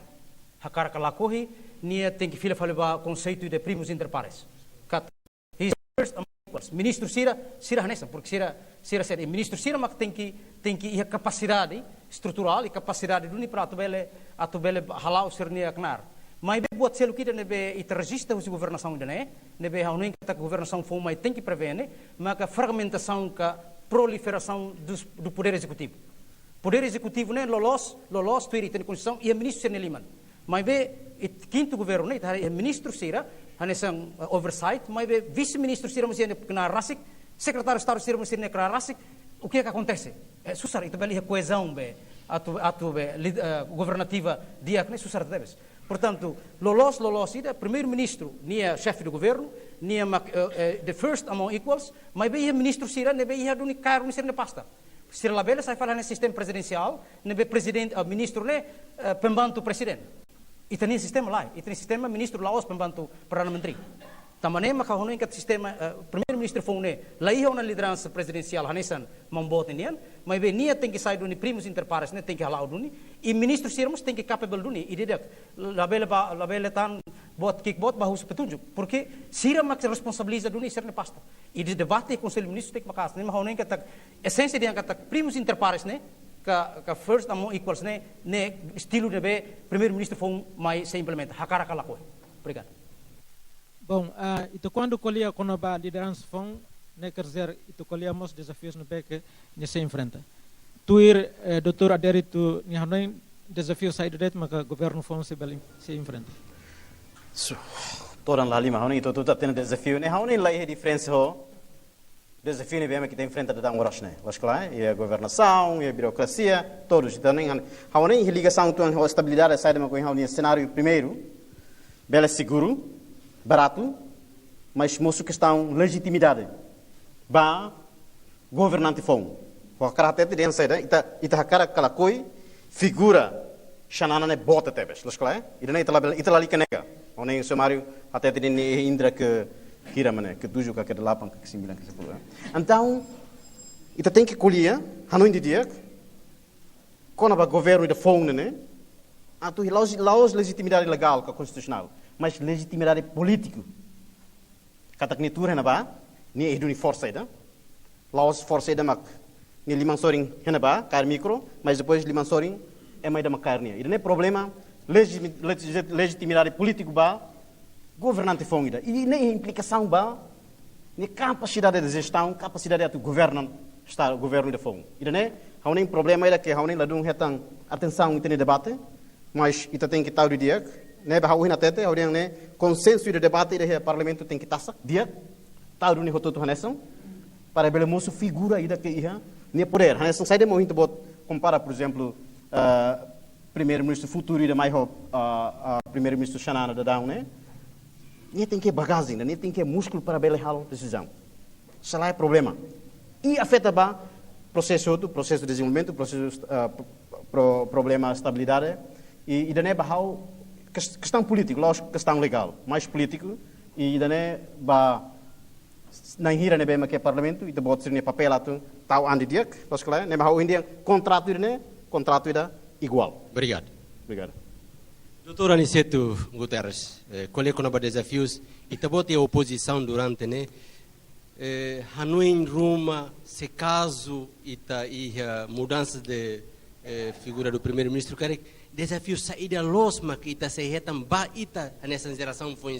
Hakarak ka lakohi, nia tenke fila fali ba konseitu de primus inter pares. Katak, he's first among equals. Ministru sira, sira hanesan, porque sira, sira sira, i ministru sira mak tenke, tenke iha kapasidade estruturál i kapasidade duni para atu bele, atu bele hala'o sira-nia knaar. Maibé buat seluk ida ne'ebé ita rejista husi governasaun ida-ne'e, ne'ebé ha'u hanoin katak governasaun foun mai tenke prevene, maka fragmentasaun ka proliferasaun dos, do poder executivo. Poder executivo ne'e loloos, loloos tuir ita-nia konstituisaun, iha ministru sira-nia liman. Maibé, iha kintu governu ne'e, ita haree iha ministru sira, hanesan, eh, oversight, maibé vise-ministru sira mós iha nia knaar rasik, Sekretáriu Estadu sira mós sira-nia klaran rasik, o que é que acontece? Eh, susar, ita bele iha koezaun be, atu, atu be, lid-, eh, governativa di'ak ne'e susar tebes. Portantu, loloos, loloos ida, primeiru-ministru, nia chefe do governo, nia mak, eh, eh, the first among equals, maibé iha ministru sira, ne'ebé iha duni kaer duni sira-nia pasta. Sira labele sai fali hanesan sistema prezidensiál, ne'ebé prezidente, eh, ministru ne'e, eh, pembantu prezidente. Ita-nia sistema lae, ita-nia sistema ministru la'ós pembantu Perdana Menteri. Tanba ne'e maka ha'u hanoin katak sistema, eh, primeiru-ministru foun ne'e, la iha ona lideransa prezidensiál hanesan maun boot nian, maibé nia tenke sai duni primus inter pares ne'e, tenke hala'o duni, i ministru sira mós tenke capable duni, i di'ak, labele ba, labele tan boot ki'ik boot ba husu petunjuk, porque sira mak responsabiliza duni sira-nia pasta. I de debate Konsellu Ministru tenke maka'as, ne'e mak ha'u hanoin katak esénsia dehan katak primus inter pares ne'e, ka, ka first among equals ne'e, ne'e estilu ne'ebé primeiru-ministru foun mai sei implementa, hakarak ka lakohi. Obrigadu. Bom, ah, ita kuandu ko'alia kona-ba lideransa foun, ne'e quer dizer, ita ko'alia mós dezafius ne'ebé ke nia sei enfrenta. Tuir, eh, doutór Adérito nia hanoin, dezafiu saida de'it maka governu foun sei bele, sei enfrenta? Su, todan la lima, ha'u hanoin ita hotu hatene dezafiu ne'e, ha'u hanoin la iha diferensa ho dezafiu ne'ebé mak ita enfrenta daudaun oras ne'e. Loos ka lae, iha governasaun, iha birokrasia, todos. Entaun, ne'e, ha'u hanoin iha ligasaun tuan ho estabilidade, saida mak ohin ha'u-nia senáriu primeiru, bele seguru, baratu, mas mosu kestaun lejitimidade ba governante foun. Ha'u hakarak hatete dehan saida, ita, ita hakarak ka lakohi, figura Xanana ne'e boot tebes, loos ka lae? Ida-ne'e ita la, ita lalika nega. Ha'u hanoin sumáriu hatete dehan ne'e indra ke hira mak ne'e, ke tujuh ka, ke delapan ka, ke sembilan ka, sepuluh. Entaun, ita tenke ko'alia, hanoin didi'ak, kona-ba governu ida foun ne'e, atu la'ós, la'ós lejitimidade legál ka konstitusionál, mas lejitimidade polítiku. Katak nia tuur iha ne'ebá, nia iha duni forsa ida. La'ós forsa ida mak nia liman sorin iha ne'ebá, kaer mikro, mas depois liman sorin ema ida mak kaer nia. Ida-ne'e problema lejimi-, leji-, lejitimidade polítiku ba governante foun ida. I ne'e implikasaun ba nia kapasidade de jestaun, kapasidade atu governa Estadu, governu ida foun. Ida-ne'e, ha'u hanoin problema ida ke ha'u hanoin ladún hetan atensaun iha ita-nia debate, mas ita tenke tau didi'ak, ne'ebé ha'u ohin hatete, ha'u dehan ne'e, konsensu ida debate ida iha Parlamentu tenke tasak di'ak, tau duni hotu-hotu hanesan, para bele mosu figura ida ke iha nia podér. Hanesan saida mak ohin ita-boot kompara, por ezemplu, ah, primeiru-ministru futuru ida mai ho, ah, ah, primeiru-ministru Xanana daudaun ne'e, nia tenke bagajen, nia tenke múskulu para bele halo desizaun. Se lae problema. I afeta ba prosesu hotu, prosesu dezenvolvimentu, prosesu, ah, pro-, pro-, problema estabilidade. I, ida-ne'e ba ha'u kes-, kestaun polítiku, la'ós kestaun legál, mais polítiku. I ida-ne'e ba na'in hira ne'ebé mak iha Parlamentu, ita-boot sira-nia papél atu tau an didi'ak, loos ka lae, ne'e ba ha'u ohin dehan kontratu ida-ne'e, kontratu ida iguál. Obrigadu. Obrigadu. Doutór Aniceto Guterres, eh, ko'alia kona-ba dezafius, ita-boot iha opozisaun durante ne'e, eh, hanoin ruma, se kazu ita iha mudansa de, eh, figura do primeiru-ministru karik, dezafiu saida loos mak ita sei hetan ba ita hanesan jerasaun foun,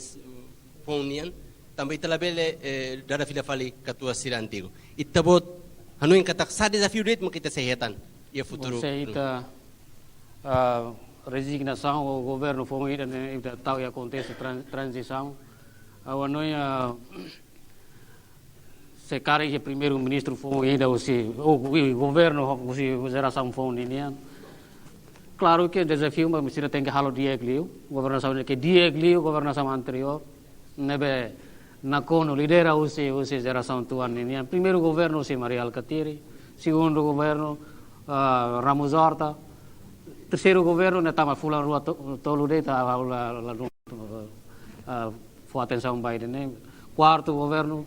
foun nian, tanba ita labele, eh, dada fila fali katuas sira antigu. Ita-boot hanoin katak sá dezafiu de'it mak ita sei hetan iha futuru? Bom, se ita, ah, rezignasaun ou governu foun ida-ne'e, ita tau iha kontestu tran-, tranzisaun. Ha'u hanoin, ah, se karik iha primeiru-ministru foun ida husi, ou, ou governu husi jerasaun foun ninian. Klaru ke dezafiu, mas sira tenke halo di'ak liu, governasaun ke di'ak liu, governasaun anteriór, ne'ebé nakonu lidera husi, husi jerasaun tuan ninian. Primeiru governu husi Mari Alkatiri, segundu governu, ah, Ramos Horta, terseiru governu ne'e tama fulan rua to-, tolu de'it, ah, la, la, la, ah, fó atensaun ba ida-ne'e. Kuartu governu,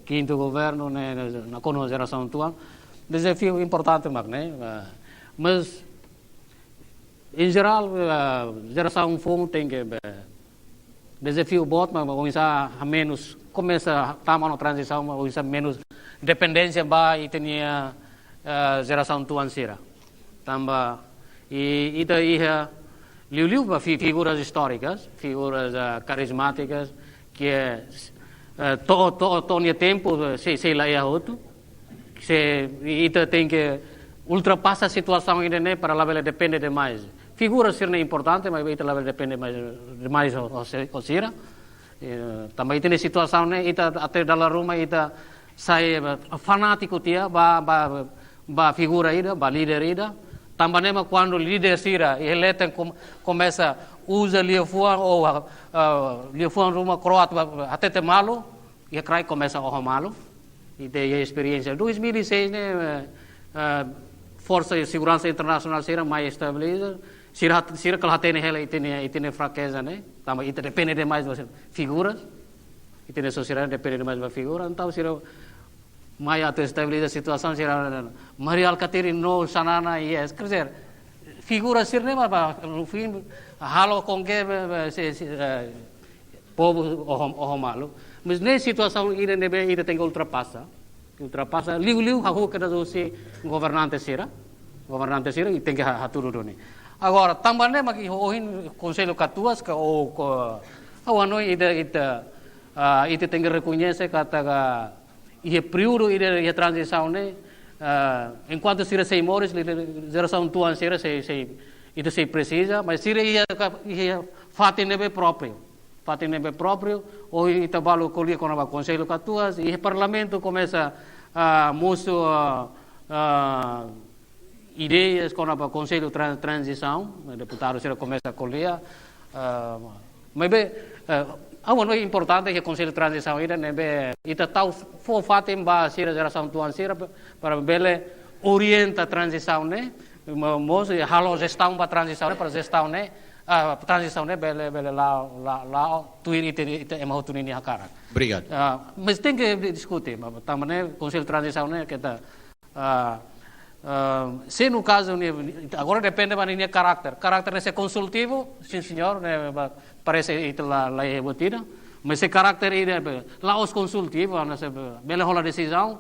kintu governu, ne'e, ne'e, nakonu jerasaun tuan. Dezafiu importante mak ne'e, ah, mas, em jerál, ah, jerasaun foun tenke, eh, dezafiu boot, mas oinsá hamenus, komesa tama ona tranzisaun, mas oinsá menus dependénsia ba ita-nia, eh, jerasaun tuan sira. Tanba, i, ita iha liuliu ba fi-, figuras istórikas, figuras, ah, karizmátikas, ke, eh, to'o, to'o, to'o nia tempu, eh, sei, sei la iha hotu. Se ita tenke ultrapasa situasaun ida-ne'e para labele depende demais. Figura sira-ne'e importante, mas ita labele depende mais, demais ho, ho si-, ho sira. Eh, tanba ita-nia situasaun ne'e, ita até dala ruma, ita sai, eh, fanátiku tiha ba, ba, ba figura ida, ba líder ida. Tanba ne'e mak kuandu líder sira iha leten kom-, komesa uza liafuan ou, ah, liafuan ruma kro'at ba, ba, hatete malu, iha kraik komesa oho malu. Ita iha esperiénsia dois mil e seis ne'e, eh, eh, Forsa Seguransa Internasionál sira mai estabiliza, sira, sira kala hatene hela ita-nia, ita-nia frakeza ne'e, tanba ita depende demais ba figuras, ita-nia sosiedade depende demais ba figura, entaun sira mai atu estabiliza situasaun, sira Mari Alkatiri no Xanana, yes, quer dizer, figura sira-ne'e ba, ba, no fim, halo com que, eh, se, se, eh, povu oho, oho malu. Mas ne'e situasaun ida ne'ebé ita tenke ultrapasa. Ultrapasa, liuliu hahú kedas husi governante sira. Governante sira, i tenke ha-, hatudu duni. Agora, tanba ne'e mak ohin Konsellu Katuas ka ou ko, ha'u hanoin ita, ita, ah, ita tenke rekoñese katak iha períodu ida iha tranzisaun ne'e, ah, enkuantu sira sei moris, li-, li-, jerasaun tuan sira sei, sei, ita sei presiza, mas sira iha ka-, iha fatin ne'ebé própriu. Fatin ne'ebé própriu, ohin ita balu ko'alia kona-ba Konsellu Katuas, iha Parlamentu komesa, ah, mosu, ah, ah, ideias kona-ba Konsellu Tran-, Tranzisaun, deputadu sira komesa ko'alia, ah, maibé, eh, ha'u hanoin importante ke Konsellu Tranzisaun ida ne'ebé ita tau fó fatin ba sira jerasaun tuan sira pa-, para bele orienta tranzisaun ne'e, mo-, mós halo jestaun ba tranzisaun ne'e, para jestaun ne'e, ah, tranzisaun ne'e bele, bele la'o, la'o, la'o tuir ita, ita ema hotu ninia hakarak. Obrigadu. Ah, mas tenke di-, diskute, ma-, tanba ne'e Konsellu Tranzisaun ne'e keta, ah, ah, se no kazu ne'e, agora depende ba ninia karakter. Karakter ne'e se konsultivu, sin señór, ne'e ba, parese ita la, la iha buat ida. Mas se karakter ida be, la'ós konsultivu, ne'e se be, bele hola desizaun,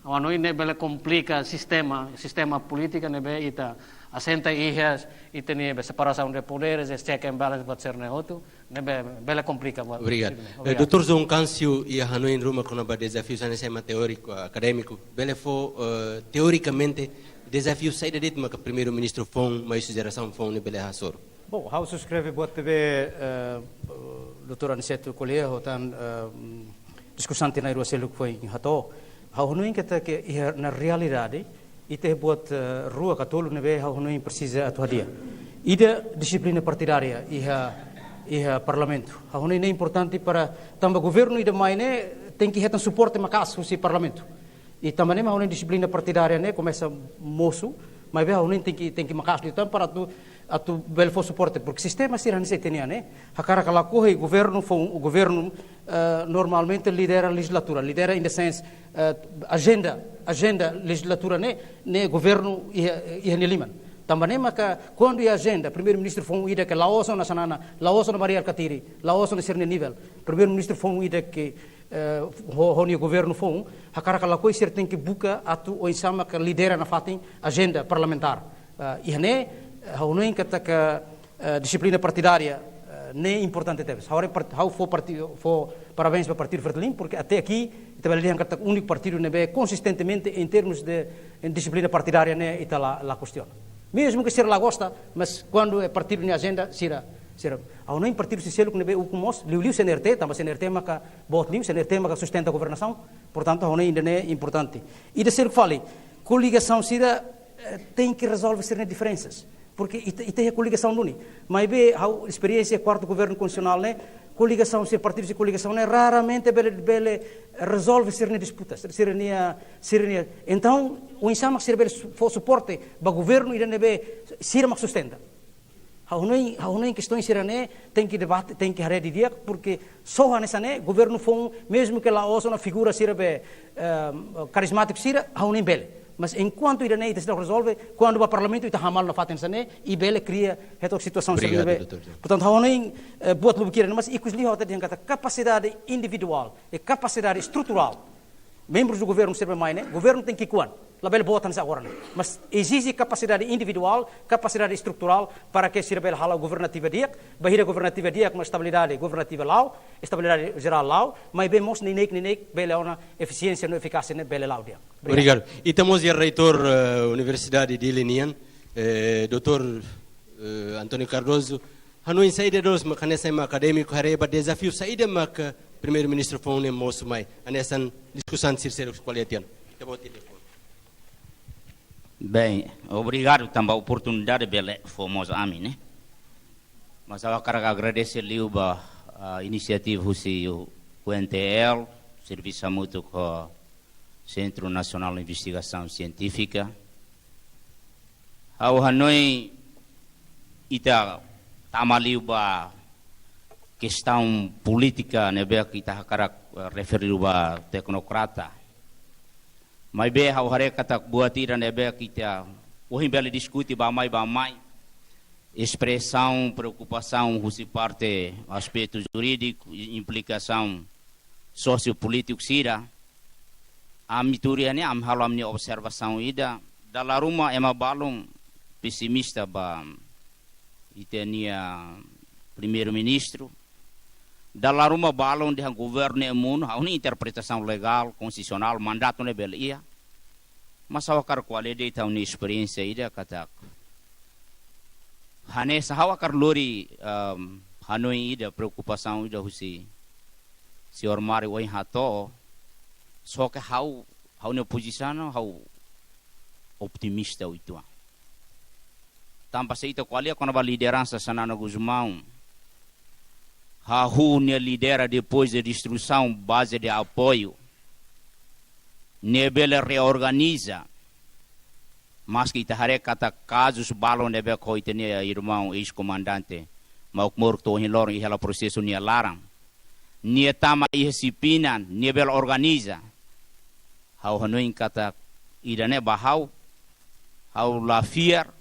ha'u hanoin ne'e bele komplika sistema, sistema polítika ne'ebé ita asenta iha, ita-nia be separasaun de poderes, e check and balance, buat sira-ne'e hotu, ne'e be-, bele komplika buat. Obrigadu. Obrigadu. Eh, doutór João Câncio, iha hanoin ruma kona-ba dezafiu hanesan ema teóriku, akadémiku, bele fó, eh, teorikamente, dezafiu saida de'it maka Primeiru-Ministru foun, mai husi jerasaun foun ne'e bele hasoru? Bom, ha'u subskreve buat ne'ebé, eh, doutór Aniceto ko'alia, ho tan, eh, diskursu anteriór seluk foin hato'o. Ha'u hanoin katak iha, na realidade, ita iha buat, eh, rua ka tolu ne'ebé ha'u hanoin presiza atu hadi'a. Ida dixiplina partidária iha, iha Parlamentu. Ha'u hanoin ne'e importante para tanba governu ida mai ne'e tenke hetan suporte maka'as husi Parlamentu. I tanba ne'e mak ha'u hanoin dixiplina partidária ne'e komesa mosu, maibé ha'u hanoin tenke, tenke maka'as liután para atu, atu bele fó suporte, porque sistema sira hanesan ita-nian ne'e, hakarak ka lakohi governu foun, governu, eh, normalmente lidera lejizlatura, lidera in the sense, eh, ajenda, ajenda lejizlatura ne'e, ne'e governu iha, iha nia liman. Tanba ne'e maka kuandu iha ajenda, Primeiru-Ministru foun ida ke la'ós ona Xanana, la'ós ona Mari Alkatiri, la'ós ona sira-nia nivel. Primeiru-Ministru foun ida ke, eh, ho, ho nia governu foun, hakarak ka lakohi sira tenke buka atu oinsá maka lidera nafatin ajenda parlamentár. Eh, iha ne'e, eh, ha'u hanoin katak, eh, dixiplina partidária, eh, ne'e importante tebes. Ha'u haree part-, ha'u fó parti-, fó parabéns ba Partidu Fretilin, porque até aqui, ita bele dehan katak úniku partidu ne'ebé konsistentemente em termos de, em dixiplina partidária ne'e ita la, la kestiona. Mezmu ke sira la gosta, mas kuandu é partidu nia ajenda, sira, sira. Ha'u hanoin partidu sira seluk ne'ebé ukun mós, liuliu C N R T, tanba C N R T maka boot liu, C N R T maka sustenta governasaun, portantu ha'u hanoin ida-ne'e importante. Ida seluk fali, koligasaun sira, eh, tenke rezolve sira-nia diferensas. Porque ita, ita iha koligasaun duni. Maibé, ha'u esperiénsia kuartu governu konstitusionál ne'e, koligasaun sira, partidu sira koligasaun ne'e, raramente bele, bele rezolve sira-nia disputas, sira-nia, sira-nia. Entaun, oinsá mak sira bele su-, fó suporte ba governu ida ne'ebé sira mak sustenta. Ha'u hanoin, ha'u hanoin kestaun sira-ne'e tenke debate, tenke haree didi'ak, porque só hanesan ne'e governu foun, mezmu ke la'ós ona figura sira be, eh, karizmátiku sira, ha'u hanoin bele. Mas enkuantu ida-ne'e ita seidauk rezolve, kuandu ba parlamentu ita hamal nafatin hanesan ne'e, i bele kria hetok situasaun sira ne'ebé. Obrigadu, doutór. Portantu, ha'u hanoin, eh, buat lubuk ida-ne'e, mas ikus liu ha'u atu dehan katak kapasidade individuál i kapasidade estruturál membrus do governu sira be mai ne'e, governu tenke ki'ikoan. Labele boot hanesan agora ne'e. Mas ezije kapasidade individuál, kapasidade estruturál, para ke sira bele hala'o governativa di'ak, bainhira governativa di'ak, mas estabilidade governativa la'o, estabilidade jerál la'o, maibé mós neineik, neineik, bele ona efisiénsia no efikásia ne'e bele la'o di'ak. Obrigadu. Obrigadu. Ita mós iha reitór, eh, Universidade Dili nian, eh, doutór, eh, António Cardoso, hanoin saida loos maka hanesan ema akadémiku haree ba dezafiu saida maka Primeiru-Ministru foun ne'e mosu mai, hanesan diskusaun sira seluk ko'alia tiha ona. Ita-boot ida foun. Bem, obrigadu tanba oportunidade bele fó mós ami, ne'e? Mas ha'u hakarak agradese liu ba, ah, inisiativa husi U N T L, servisu hamutuk ho Centro Nacional de Investigação Científica. Ha'u hanoin ita tama liu ba kestaun polítika ne'ebé ita hakarak, eh, refere liu ba teknokrata. Maibé ha'u haree katak buat ida ne'ebé ita ohin bele diskute bá-mai bá-mai. Espresaun preokupasaun husi parte aspetu jurídiku, i-, implikasaun sosiopolítiku sira. Ami tuur iha ne'e, ami halo ami-nia observasaun ida. Dala ruma ema balun pesimista ba ita-nia Primeiru-Ministru. Dala ruma balun dehan governu ne'e monu, ha'u-nia interpretasaun legál, konstitusionál, mandatu ne'e bele iha. Mas ha'u hakarak ko'alia de'it ha'u-nia esperiénsia ida katak hanesan ha'u hakarak lori, ehm, hanoin ida, preokupasaun ida husi señór Mário ohin hato'o, só ke ha'u, ha'u-nia pozisaun, ha'u otimista uitoan. Tanba se ita ko'alia kona-ba lideransa Xanana Gusmão, hahú nia lidera depois de destruisaun baze de apoiu, nia bele reorganiza, maski ita haree katak kazus balun ne'ebé ho ita-nia irmaun eis-komandante Mauk Moruk to'o ohin loron iha hela prosesu nia laran. Nia tama iha sipinan, nia bele organiza. Ha'u hanoin katak ida-ne'e ba ha'u, ha'u la fiar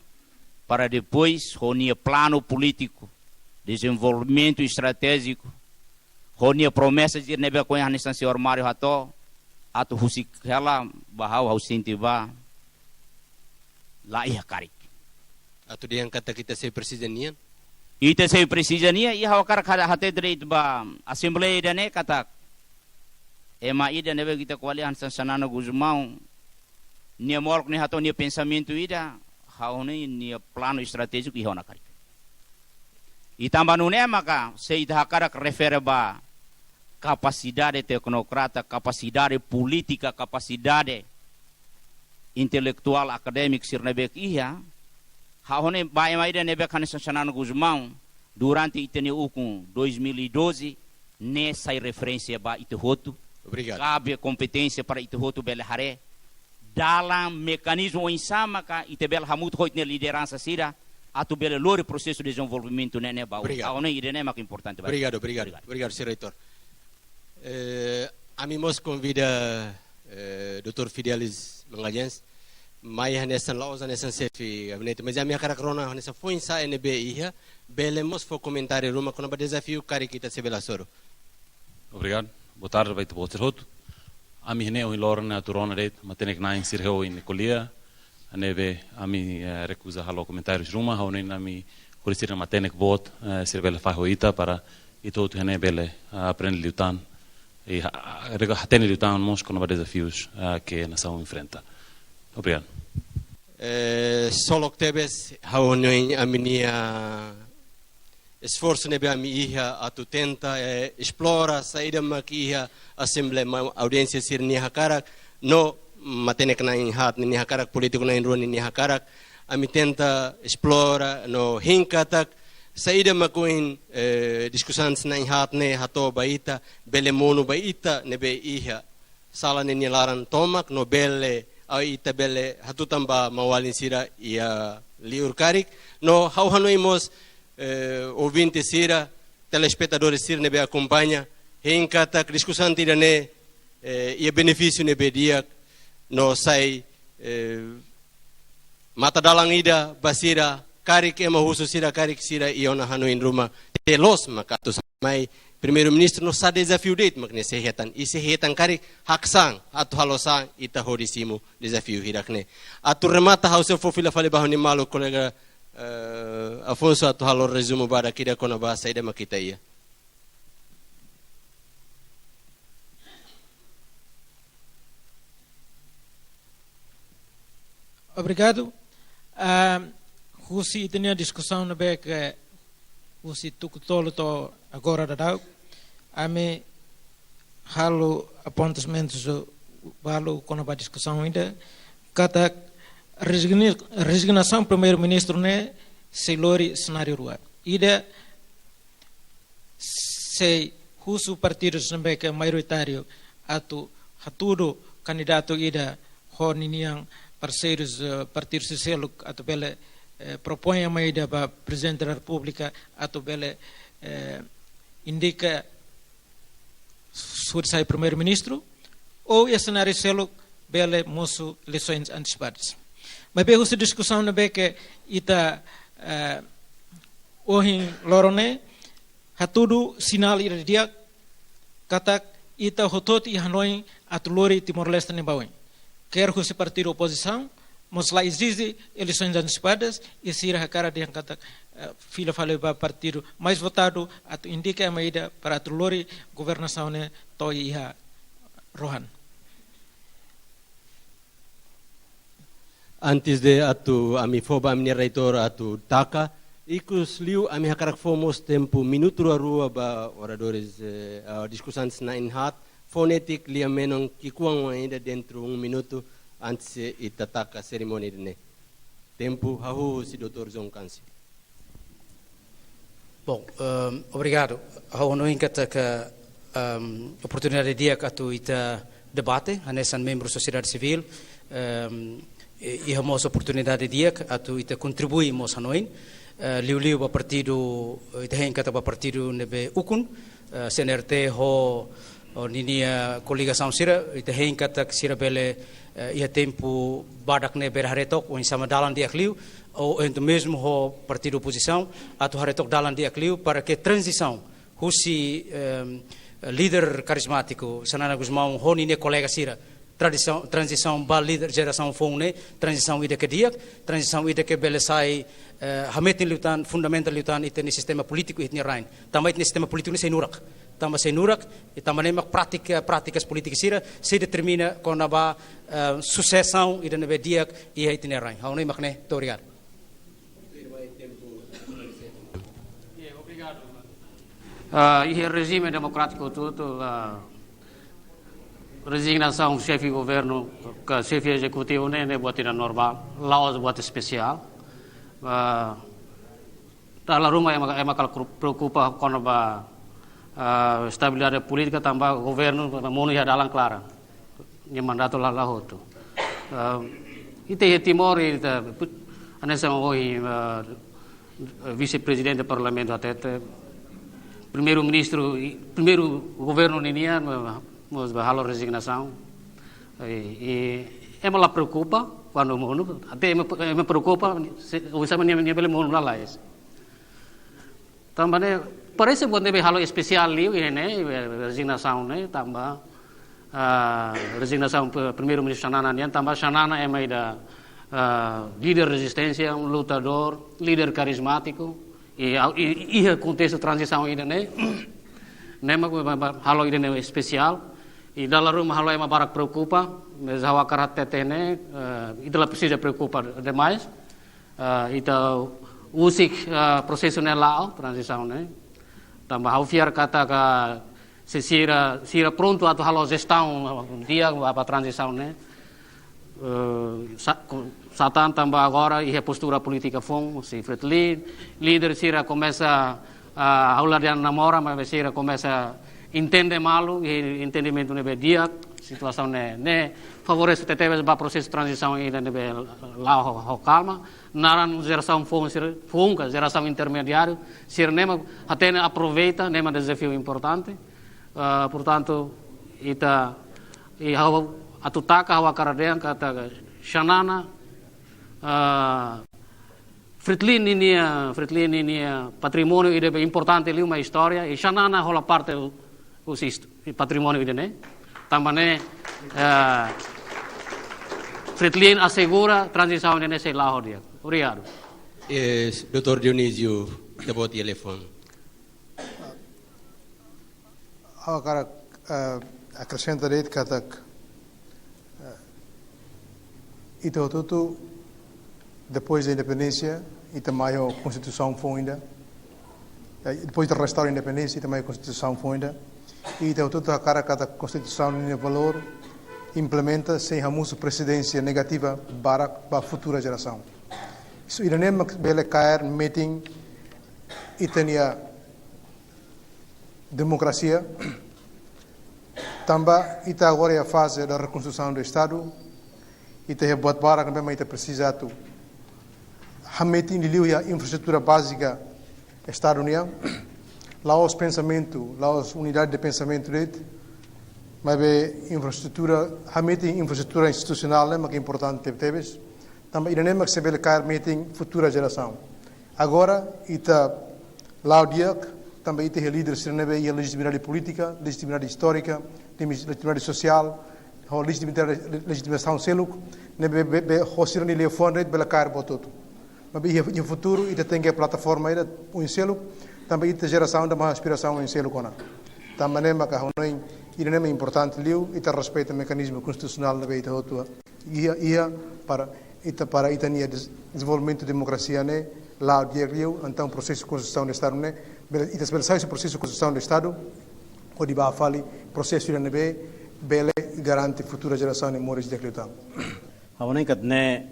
para depois ho nia planu polítiku, dezenvolvimentu estratéjiku, ho nia promesa sira ne'ebé ohin hanesan señór Mário hato'o, atu husik hela ba ha'u, ha'u sente ba la iha karik. Atu dehan katak ita sei presiza nian? Ita sei presiza nian, i ha'u hakarak hada hatete de'it ba asembleia ida-ne'e katak ema ida ne'ebé ita ko'alia hanesan Xanana Gusmão, nia molok ne'e hato'o nia pensamentu ida, ha'u hanoin nia planu estratéjiku iha ona karik. I tanba nune'e maka, se ita hakarak refere ba kapasidade teknokrata, kapasidade polítika, kapasidade intelektuál, akadémiku sira ne'ebé iha, ha'u hanoin ba ema ida ne'ebé hanesan Xanana Gusmão, durante ita-nia ukun dois mil e doze, ne'e sai referénsia ba ita hotu. Obrigadu. Kabe kompeténsia para ita hotu bele haree dalan mekanizmu oinsá maka ita bele hamutuk ho ita-nia lideransa sira atu bele lori prosesu dezenvolvimentu ne'e, ne'e ba. Obrigadu. Ha'u hanoin ida-ne'e maka importante ba. Obrigadu, obrigadu. Obrigadu. Obrigadu, señór Reitór. Eh, ami mós konvida, eh, doutór Fidelis Magalhães, mai hanesan la'ós hanesan xefe gabinete, mas ami hakarak rona hanesan foin-sa'e ne'ebé iha, bele mós fó komentáriu ruma kona-ba dezafiu karik ita sei bele hasoru. Obrigadu. Boa tarde ba ita-boot sira hotu. Ami iha ne'e ohin loron ne'e atu rona de'it matenek-na'in sira ohin ko'alia, ne'ebé ami, eh, rekuza halo komentáriu ruma, ha'u hanoin ami ko'alia sira matenek boot, eh, sira bele fahe ho ita para ita hotu iha ne'e bele, eh, aprende liután. I ha-, ha-, rega hatene liután mós kona-ba dezafius, eh, ke nasaun enfrenta. Obrigadu. Eh, ksolok tebes, ha'u hanoin ami-nia esforsu ne'ebé ami iha atu tenta, eh, esplora saida mak iha asembleia, ma-, audiénsia sira-nia hakarak, no matenek-na'in haat ninia hakarak, polítiku na'in-rua ninia hakarak, ami tenta esplora no hein katak saida mak ohin, eh, diskusaun na'in haat ne'e hato'o ba ita, bele monu ba ita ne'ebé iha sala ne'e nia laran tomak no bele, ah, ita bele hatutan ba maun-alin sira iha liur karik. No ha'u hanoin mós, eh, ouvinte sira, telespetadores sira ne'ebé akompaña, hein katak diskusaun ida-ne'e, eh, iha benefísiu ne'ebé di'ak, no sai, eh, matadalan ida ba sira, karik ema husu sira, karik sira iha ona hanoin ruma, te loos maka atu sai mai Primeiru-Ministru no sá dezafiu de'it mak ne'e sei hetan, i sei hetan karik, haksaan atu halo sá ita hodi simu dezafiu hirak ne'e. Atu remata ha'u sei fó fila fali ba ha'u-nia maluk kolega, eh, Afonso atu halo rezumu badak ida kona-ba saida mak ita iha. Obrigadu. Ah, husi ita-nia diskusaun ne'ebé ke husi tuku tolu to'o agora daudaun, ami halo apontamentus balu kona-ba diskusaun ida, katak rezigni-, rezignasaun Primeiru-Ministru ne'e sei lori senáriu rua. Ida sei husu partidus ne'ebé ke maioritáriu atu hatudu kandidatu ida ho ninian parseirus, eh, partidu sira seluk atu bele, eh, propoin ema ida ba Prezidente da Repúblika atu bele, eh, indika hodi sai Primeiru-Ministru, ou iha senáriu seluk bele mosu eleisoens antesipadas. Maibé husi diskusaun ne'ebé ke ita, eh, ohin loron ne'e, hatudu sinál ida di'ak katak ita hotu-hotu iha hanoin atu lori Timor-Leste ne'e ba oin. Ker husi partidu opozisaun mós la ezije eleisoens antesipadas, i sira hakarak dehan katak, eh, fila fali ba partidu mais votadu atu indika ema ida para atu lori governasaun ne'e to'o iha rohan. Antes de atu ami fó ba ami-nia reitór atu taka, ikusliu ami hakarak fó mós tempu minutu rua-rua ba oradores, eh, ah, diskursantes na'in-haat, fó netik lia-menon ki'ikoan ida dentru un minutu antes, eh, ita taka serimónia ida-ne'e. Tempu hahú husi doutór João Câncio. Bom, ehm, obrigadu. Ha'u hanoin katak, ehm, oportunidade di'ak atu ita debate, hanesan membru sosiedade sivíl, ehm, i, iha mós oportunidade di'ak atu ita kontribui mós hanoin, eh, liuliu ba partidu, eh, ita hein katak ba partidu ne'ebé ukun, eh, C N R T ho, ho ninia koligasaun sira, ita hein katak sira bele, eh, iha tempu badak ne'e bele haree took, oinsá mak dalan di'ak liu, ou entaun mezmu ho partidu opozisaun, atu haree took dalan di'ak liu para ke tranzisaun husi, ehm, líder karizmátiku Xanana Gusmão ho ninia kolega sira, tradisaun, tranzisaun ba líder jerasaun foun ne'e, tranzisaun ida ke di'ak, tranzisaun ida ke bele sai, eh, hametin liután, fundamentál liután ita-nia sistema polítiku iha ita-nia rain. Tanba ita-nia sistema polítiku ne'e sei nurak. Tanba sei nurak, i tanba ne'e mak prátika, prátikas polítika sira sei determina kona-ba, eh, susesaun ida ne'ebé di'ak iha ita-nia rain. Ha'u hanoin mak ne'e, obrigadu. Ah, iha rejime demokrátiku hotu-hotu, ah, rezignasaun xefe governu ka xefe ezekutivu ne'e, ne'e buat ida normál, la'ós buat espesiál. Ah, dala ruma ema, ema kala kru-, preokupa kona-ba, ah, estabilidade polítika tanba governu monu iha dalan klaran. Nia mandatu la, la hotu. Ah, ita iha Timor, ita, hanesan ohin, ah, vise-prezidente parlamentu hatete, primeiru-ministru, i, primeiru governu ninian, ah, mós ba halo rezignasaun. I, i ema la preokupa, kuandu monu, até ema, ema preokupa, se, oinsá mak nia, nia bele monu lalais. Tanba ne'e, parese buat ne'ebé halo espesiál liu iha ne'e, rezignasaun ne'e, tanba, ah, rezignasaun pe-, primeiru-ministru Xanana nian, tanba Xanana ema ida, ah, líder rezisténsia, um lutadór, líder karizmátiku, i, i, i iha kontestu tranzisaun ida-ne'e, ne'e mak, mak, mak halo ida-ne'e espesiál, i dala ruma halo ema barak preokupa, mas ha'u hakarak hatete ne'e, eh, ita la presiza preokupa demais, eh, ita husik, eh, prosesu ne'e la'o, tranzisaun ne'e. Tanba ha'u fiar katak se sira, sira prontu atu halo jestaun di'ak ba, ba tranzisaun ne'e. Eh, sa-, ko-, sá tan tanba agora iha postura polítika foun, husi Fretilin, líder sira komesa, ah, ha'u la dehan namora, mas sira komesa entende malu, i entendimentu ne'ebé di'ak, situasaun ne'e, ne'e favorese tebetebes ba prosesu tranzisaun ida ne'ebé la'o ho, ho kalma. Naran jerasaun foun sira, foun ka jerasaun intermediáriu, sira ne'e mak hatene aproveita, ne'e mak dezafiu importante. Ah, portantu, ita, i ha'u atu taka, ha'u hakarak dehan katak Xanana, ah, Fretilin ninia, Fretilin ninia patrimóniu ida be importante liu mai istória, i Xanana hola parte u-, husi isto, i patrimóniu ida-ne'e. Tanba ne'e, eh, Fretilin asegura tranzisaun ida-ne'e sei la'o ho di'ak. Obrigadu. Eh, doutór Dionísio, ita-boot iha telefone. Ha'u hakarak, eh, akresenta de'it katak, eh, ita hotu-hotu, depois da independénsia, ita mai ho konstituisaun foun ida. Eh, depois de restaura independénsia, ita mai ho konstituisaun foun ida. I ita hotu-hotu hakarak katak Konstituisaun nia valór implementa sein hamosu presedénsia negativa barak ba futura jerasaun. Ida-ne'e mak bele kaer metin ita-nia demokrasia, tanba ita agora iha faze da rekonstrusaun do Estadu, ita iha buat barak ne'ebé mak ita presiza atu hametin liuliu iha infraestrutura bázika Estadu nian, la'ós pensamentu, la'ós unidade de pensamentu de'it, maibé infraestrutura, hametin infraestrutura institusionál ne'e mak importante tebes, tanba ida-ne'e mak sei bele kaer metin futura jerasaun. Agora, ita la'o di'ak, tanba ita iha líder sira ne'ebé iha lejitimidade polítika, lejitimidade istórika, limi-, lejitimidade sosiál, ho lejitimidade, lejitimasaun seluk, ne'ebé, be, be, ho sira-nia liafuan de'it bele kaer buat hotu. Maibé iha, iha futuru, ita tenke plataforma ida oin seluk, tanba ita jerasaun ida mak aspirasaun oin seluk ona. Tanba ne'e maka ha'u hanoin, ida-ne'e mak importante liu, ita respeita mekanizmu konstitusionál ne'ebé ita hotu iha, iha para ita, para ita-nia des-, dezenvolvimentu demokrasia ne'e la'o di'ak liu, entaun prosesu konstrusaun do Estadu ne'e, bele, ita bele sai husi prosesu konstrusaun do Estadu, hodi bá fali prosesu ida ne'ebé bele garante futura jerasaun nia moris di'ak liután. Ha'u hanoin katak ne'e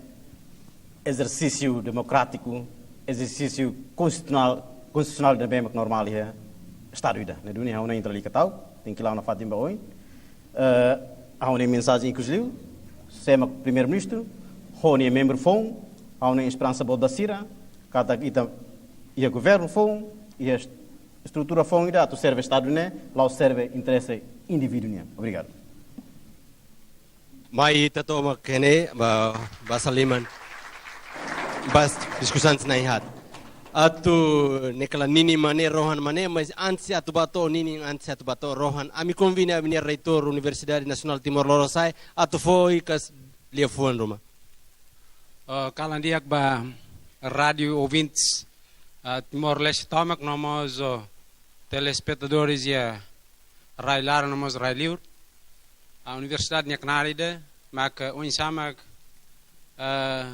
ezersísiu demokrátiku, ezersísiu konstitusionál, konstitusionál ne'ebé mak normál iha Estadu ida. Ne'e duni ha'u hanoin ita lalika ta'uk, tenke la'o nafatin ba oin. Eh, ha'u-nia mensajen ikus liu, sé mak Primeiru-Ministru, ho nia membru foun, ha'u-nia esperansa boot ba sira, katak ita iha governu foun, iha est-, estrutura foun ida atu serve Estadu ne'e, la'ós serve interese indivíduu nian. Obrigadu. Mai ita tomak iha ne'e, ba, basa liman. Bas diskusaun na'in-haat. Atu ne'e kala ninin mak ne'e, rohan mak ne'e, mas antes atu bá to'o ninin, antes atu bá to'o rohan, ami konvida ami-nia reitór Universidade Nasionál Timor Lorosa'e, atu fó hikas liafuan ruma. Oh, kalan di'ak ba rádiu ouvintes, ah, Timor-Leste tomak, no mós, oh, telespetadores iha rai-laran no mós rai-liur. Ah, universidade nia knaar ida, maka oinsá mak, ah,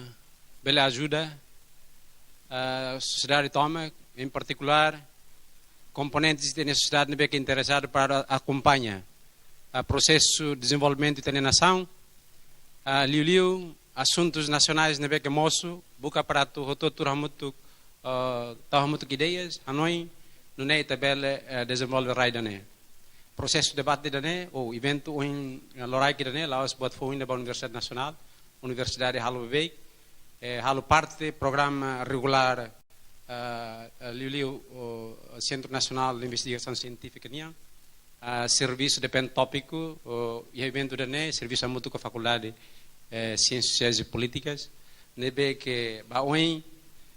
bele ajuda, ah, sosiedade tomak, em particular, komponentes ita-nia sosiedade ne'ebé ke interesadu para akompaña, ah, prosesu dezenvolvimentu ita-nia nasaun, ah, liuliu asuntus nasionais ne'ebé ke mosu, buka para atu hotu-hotu hamutuk, ah, tau hamutuk ideias, hanoin, nune'e ita bele, eh, dezenvolve rai ida-ne'e. Prosesu debate ida-ne'e, ou eventu ohin, eh, loraik ida-ne'e, la'ós buat foun ida ba Universidade Nasionál, universidade halo beibeik, eh, halo parte programa regulár, eh, eh, liuliu, oh, Sentru Nasionál de Investigasaun Sientífika nian, ah, servisu depende tópiku, oh, iha eventu ida-ne'e, servisu hamutuk ho Fakuldade, eh, Siénsias Sosiais i Polítikas, ne'ebé ke ba oin,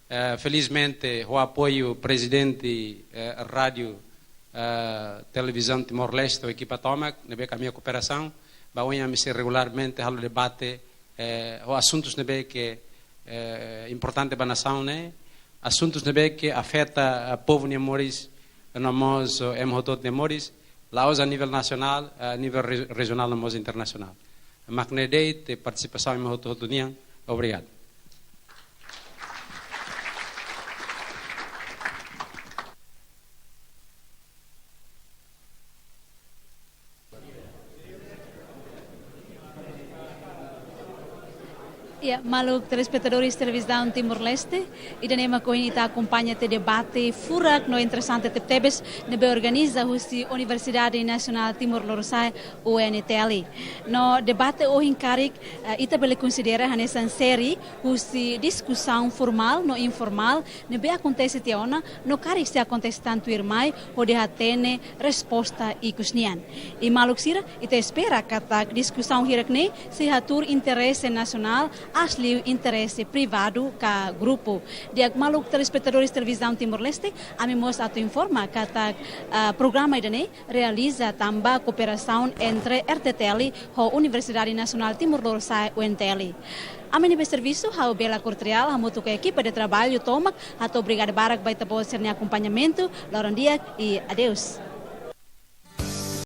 eh, felizmente, ho apoiu prezidente, eh, Rádiu, eh, Televizaun Timor-Leste, ho ekipa tomak, ne'ebé ke ami-nia kooperasaun, ba oin ami sei regularmente halo debate, eh, ho asuntus ne'ebé ke, eh, importante ba nasaun ne'e, asuntus ne'ebé ke afeta, eh, povu nia moris, no mós, eh, ema hotu-hotu nia moris, la'ós a nivel nasionál, eh, a nivel re-, rejionál no mós internasionál. Mak ne'e de'it, eh, partisipasaun ema hotu-hotu nian. Obrigadu. Ya, maluk telespetadores Televizaun Timor-Leste, ida-ne'e mak ohin ita akompaña tiha debate furak no interesante tebetebes ne'ebé organiza husi Universidade Nasionál Timor Lorosa'e, U N T L. No debate ohin karik, eh, ita bele konsidera hanesan série husi diskusaun formál no informál ne'ebé akontese tiha ona no karik sei akontese tan tuirmai hodi hatene resposta ikus nian. I maluk sira, ita espera katak diskusaun hirak-ne'e sei hatuur interese nasionál aas liu interese privadu ka grupu. Di'ak maluk telespetadores Televizaun Timor-Leste, ami mós atu informa katak, ah, programa ida-ne'e realiza tanba kooperasaun entre R T T L ho Universidade Nasionál Timor Lorosa'e, U N T L. Ami ne'ebé servisu, ha'u Bela Cortrial, hamutuk ho ekipa de traballu tomak, hato'o obrigada barak ba ita-boot sira-nia akompañamentu, loron di'ak i adeus.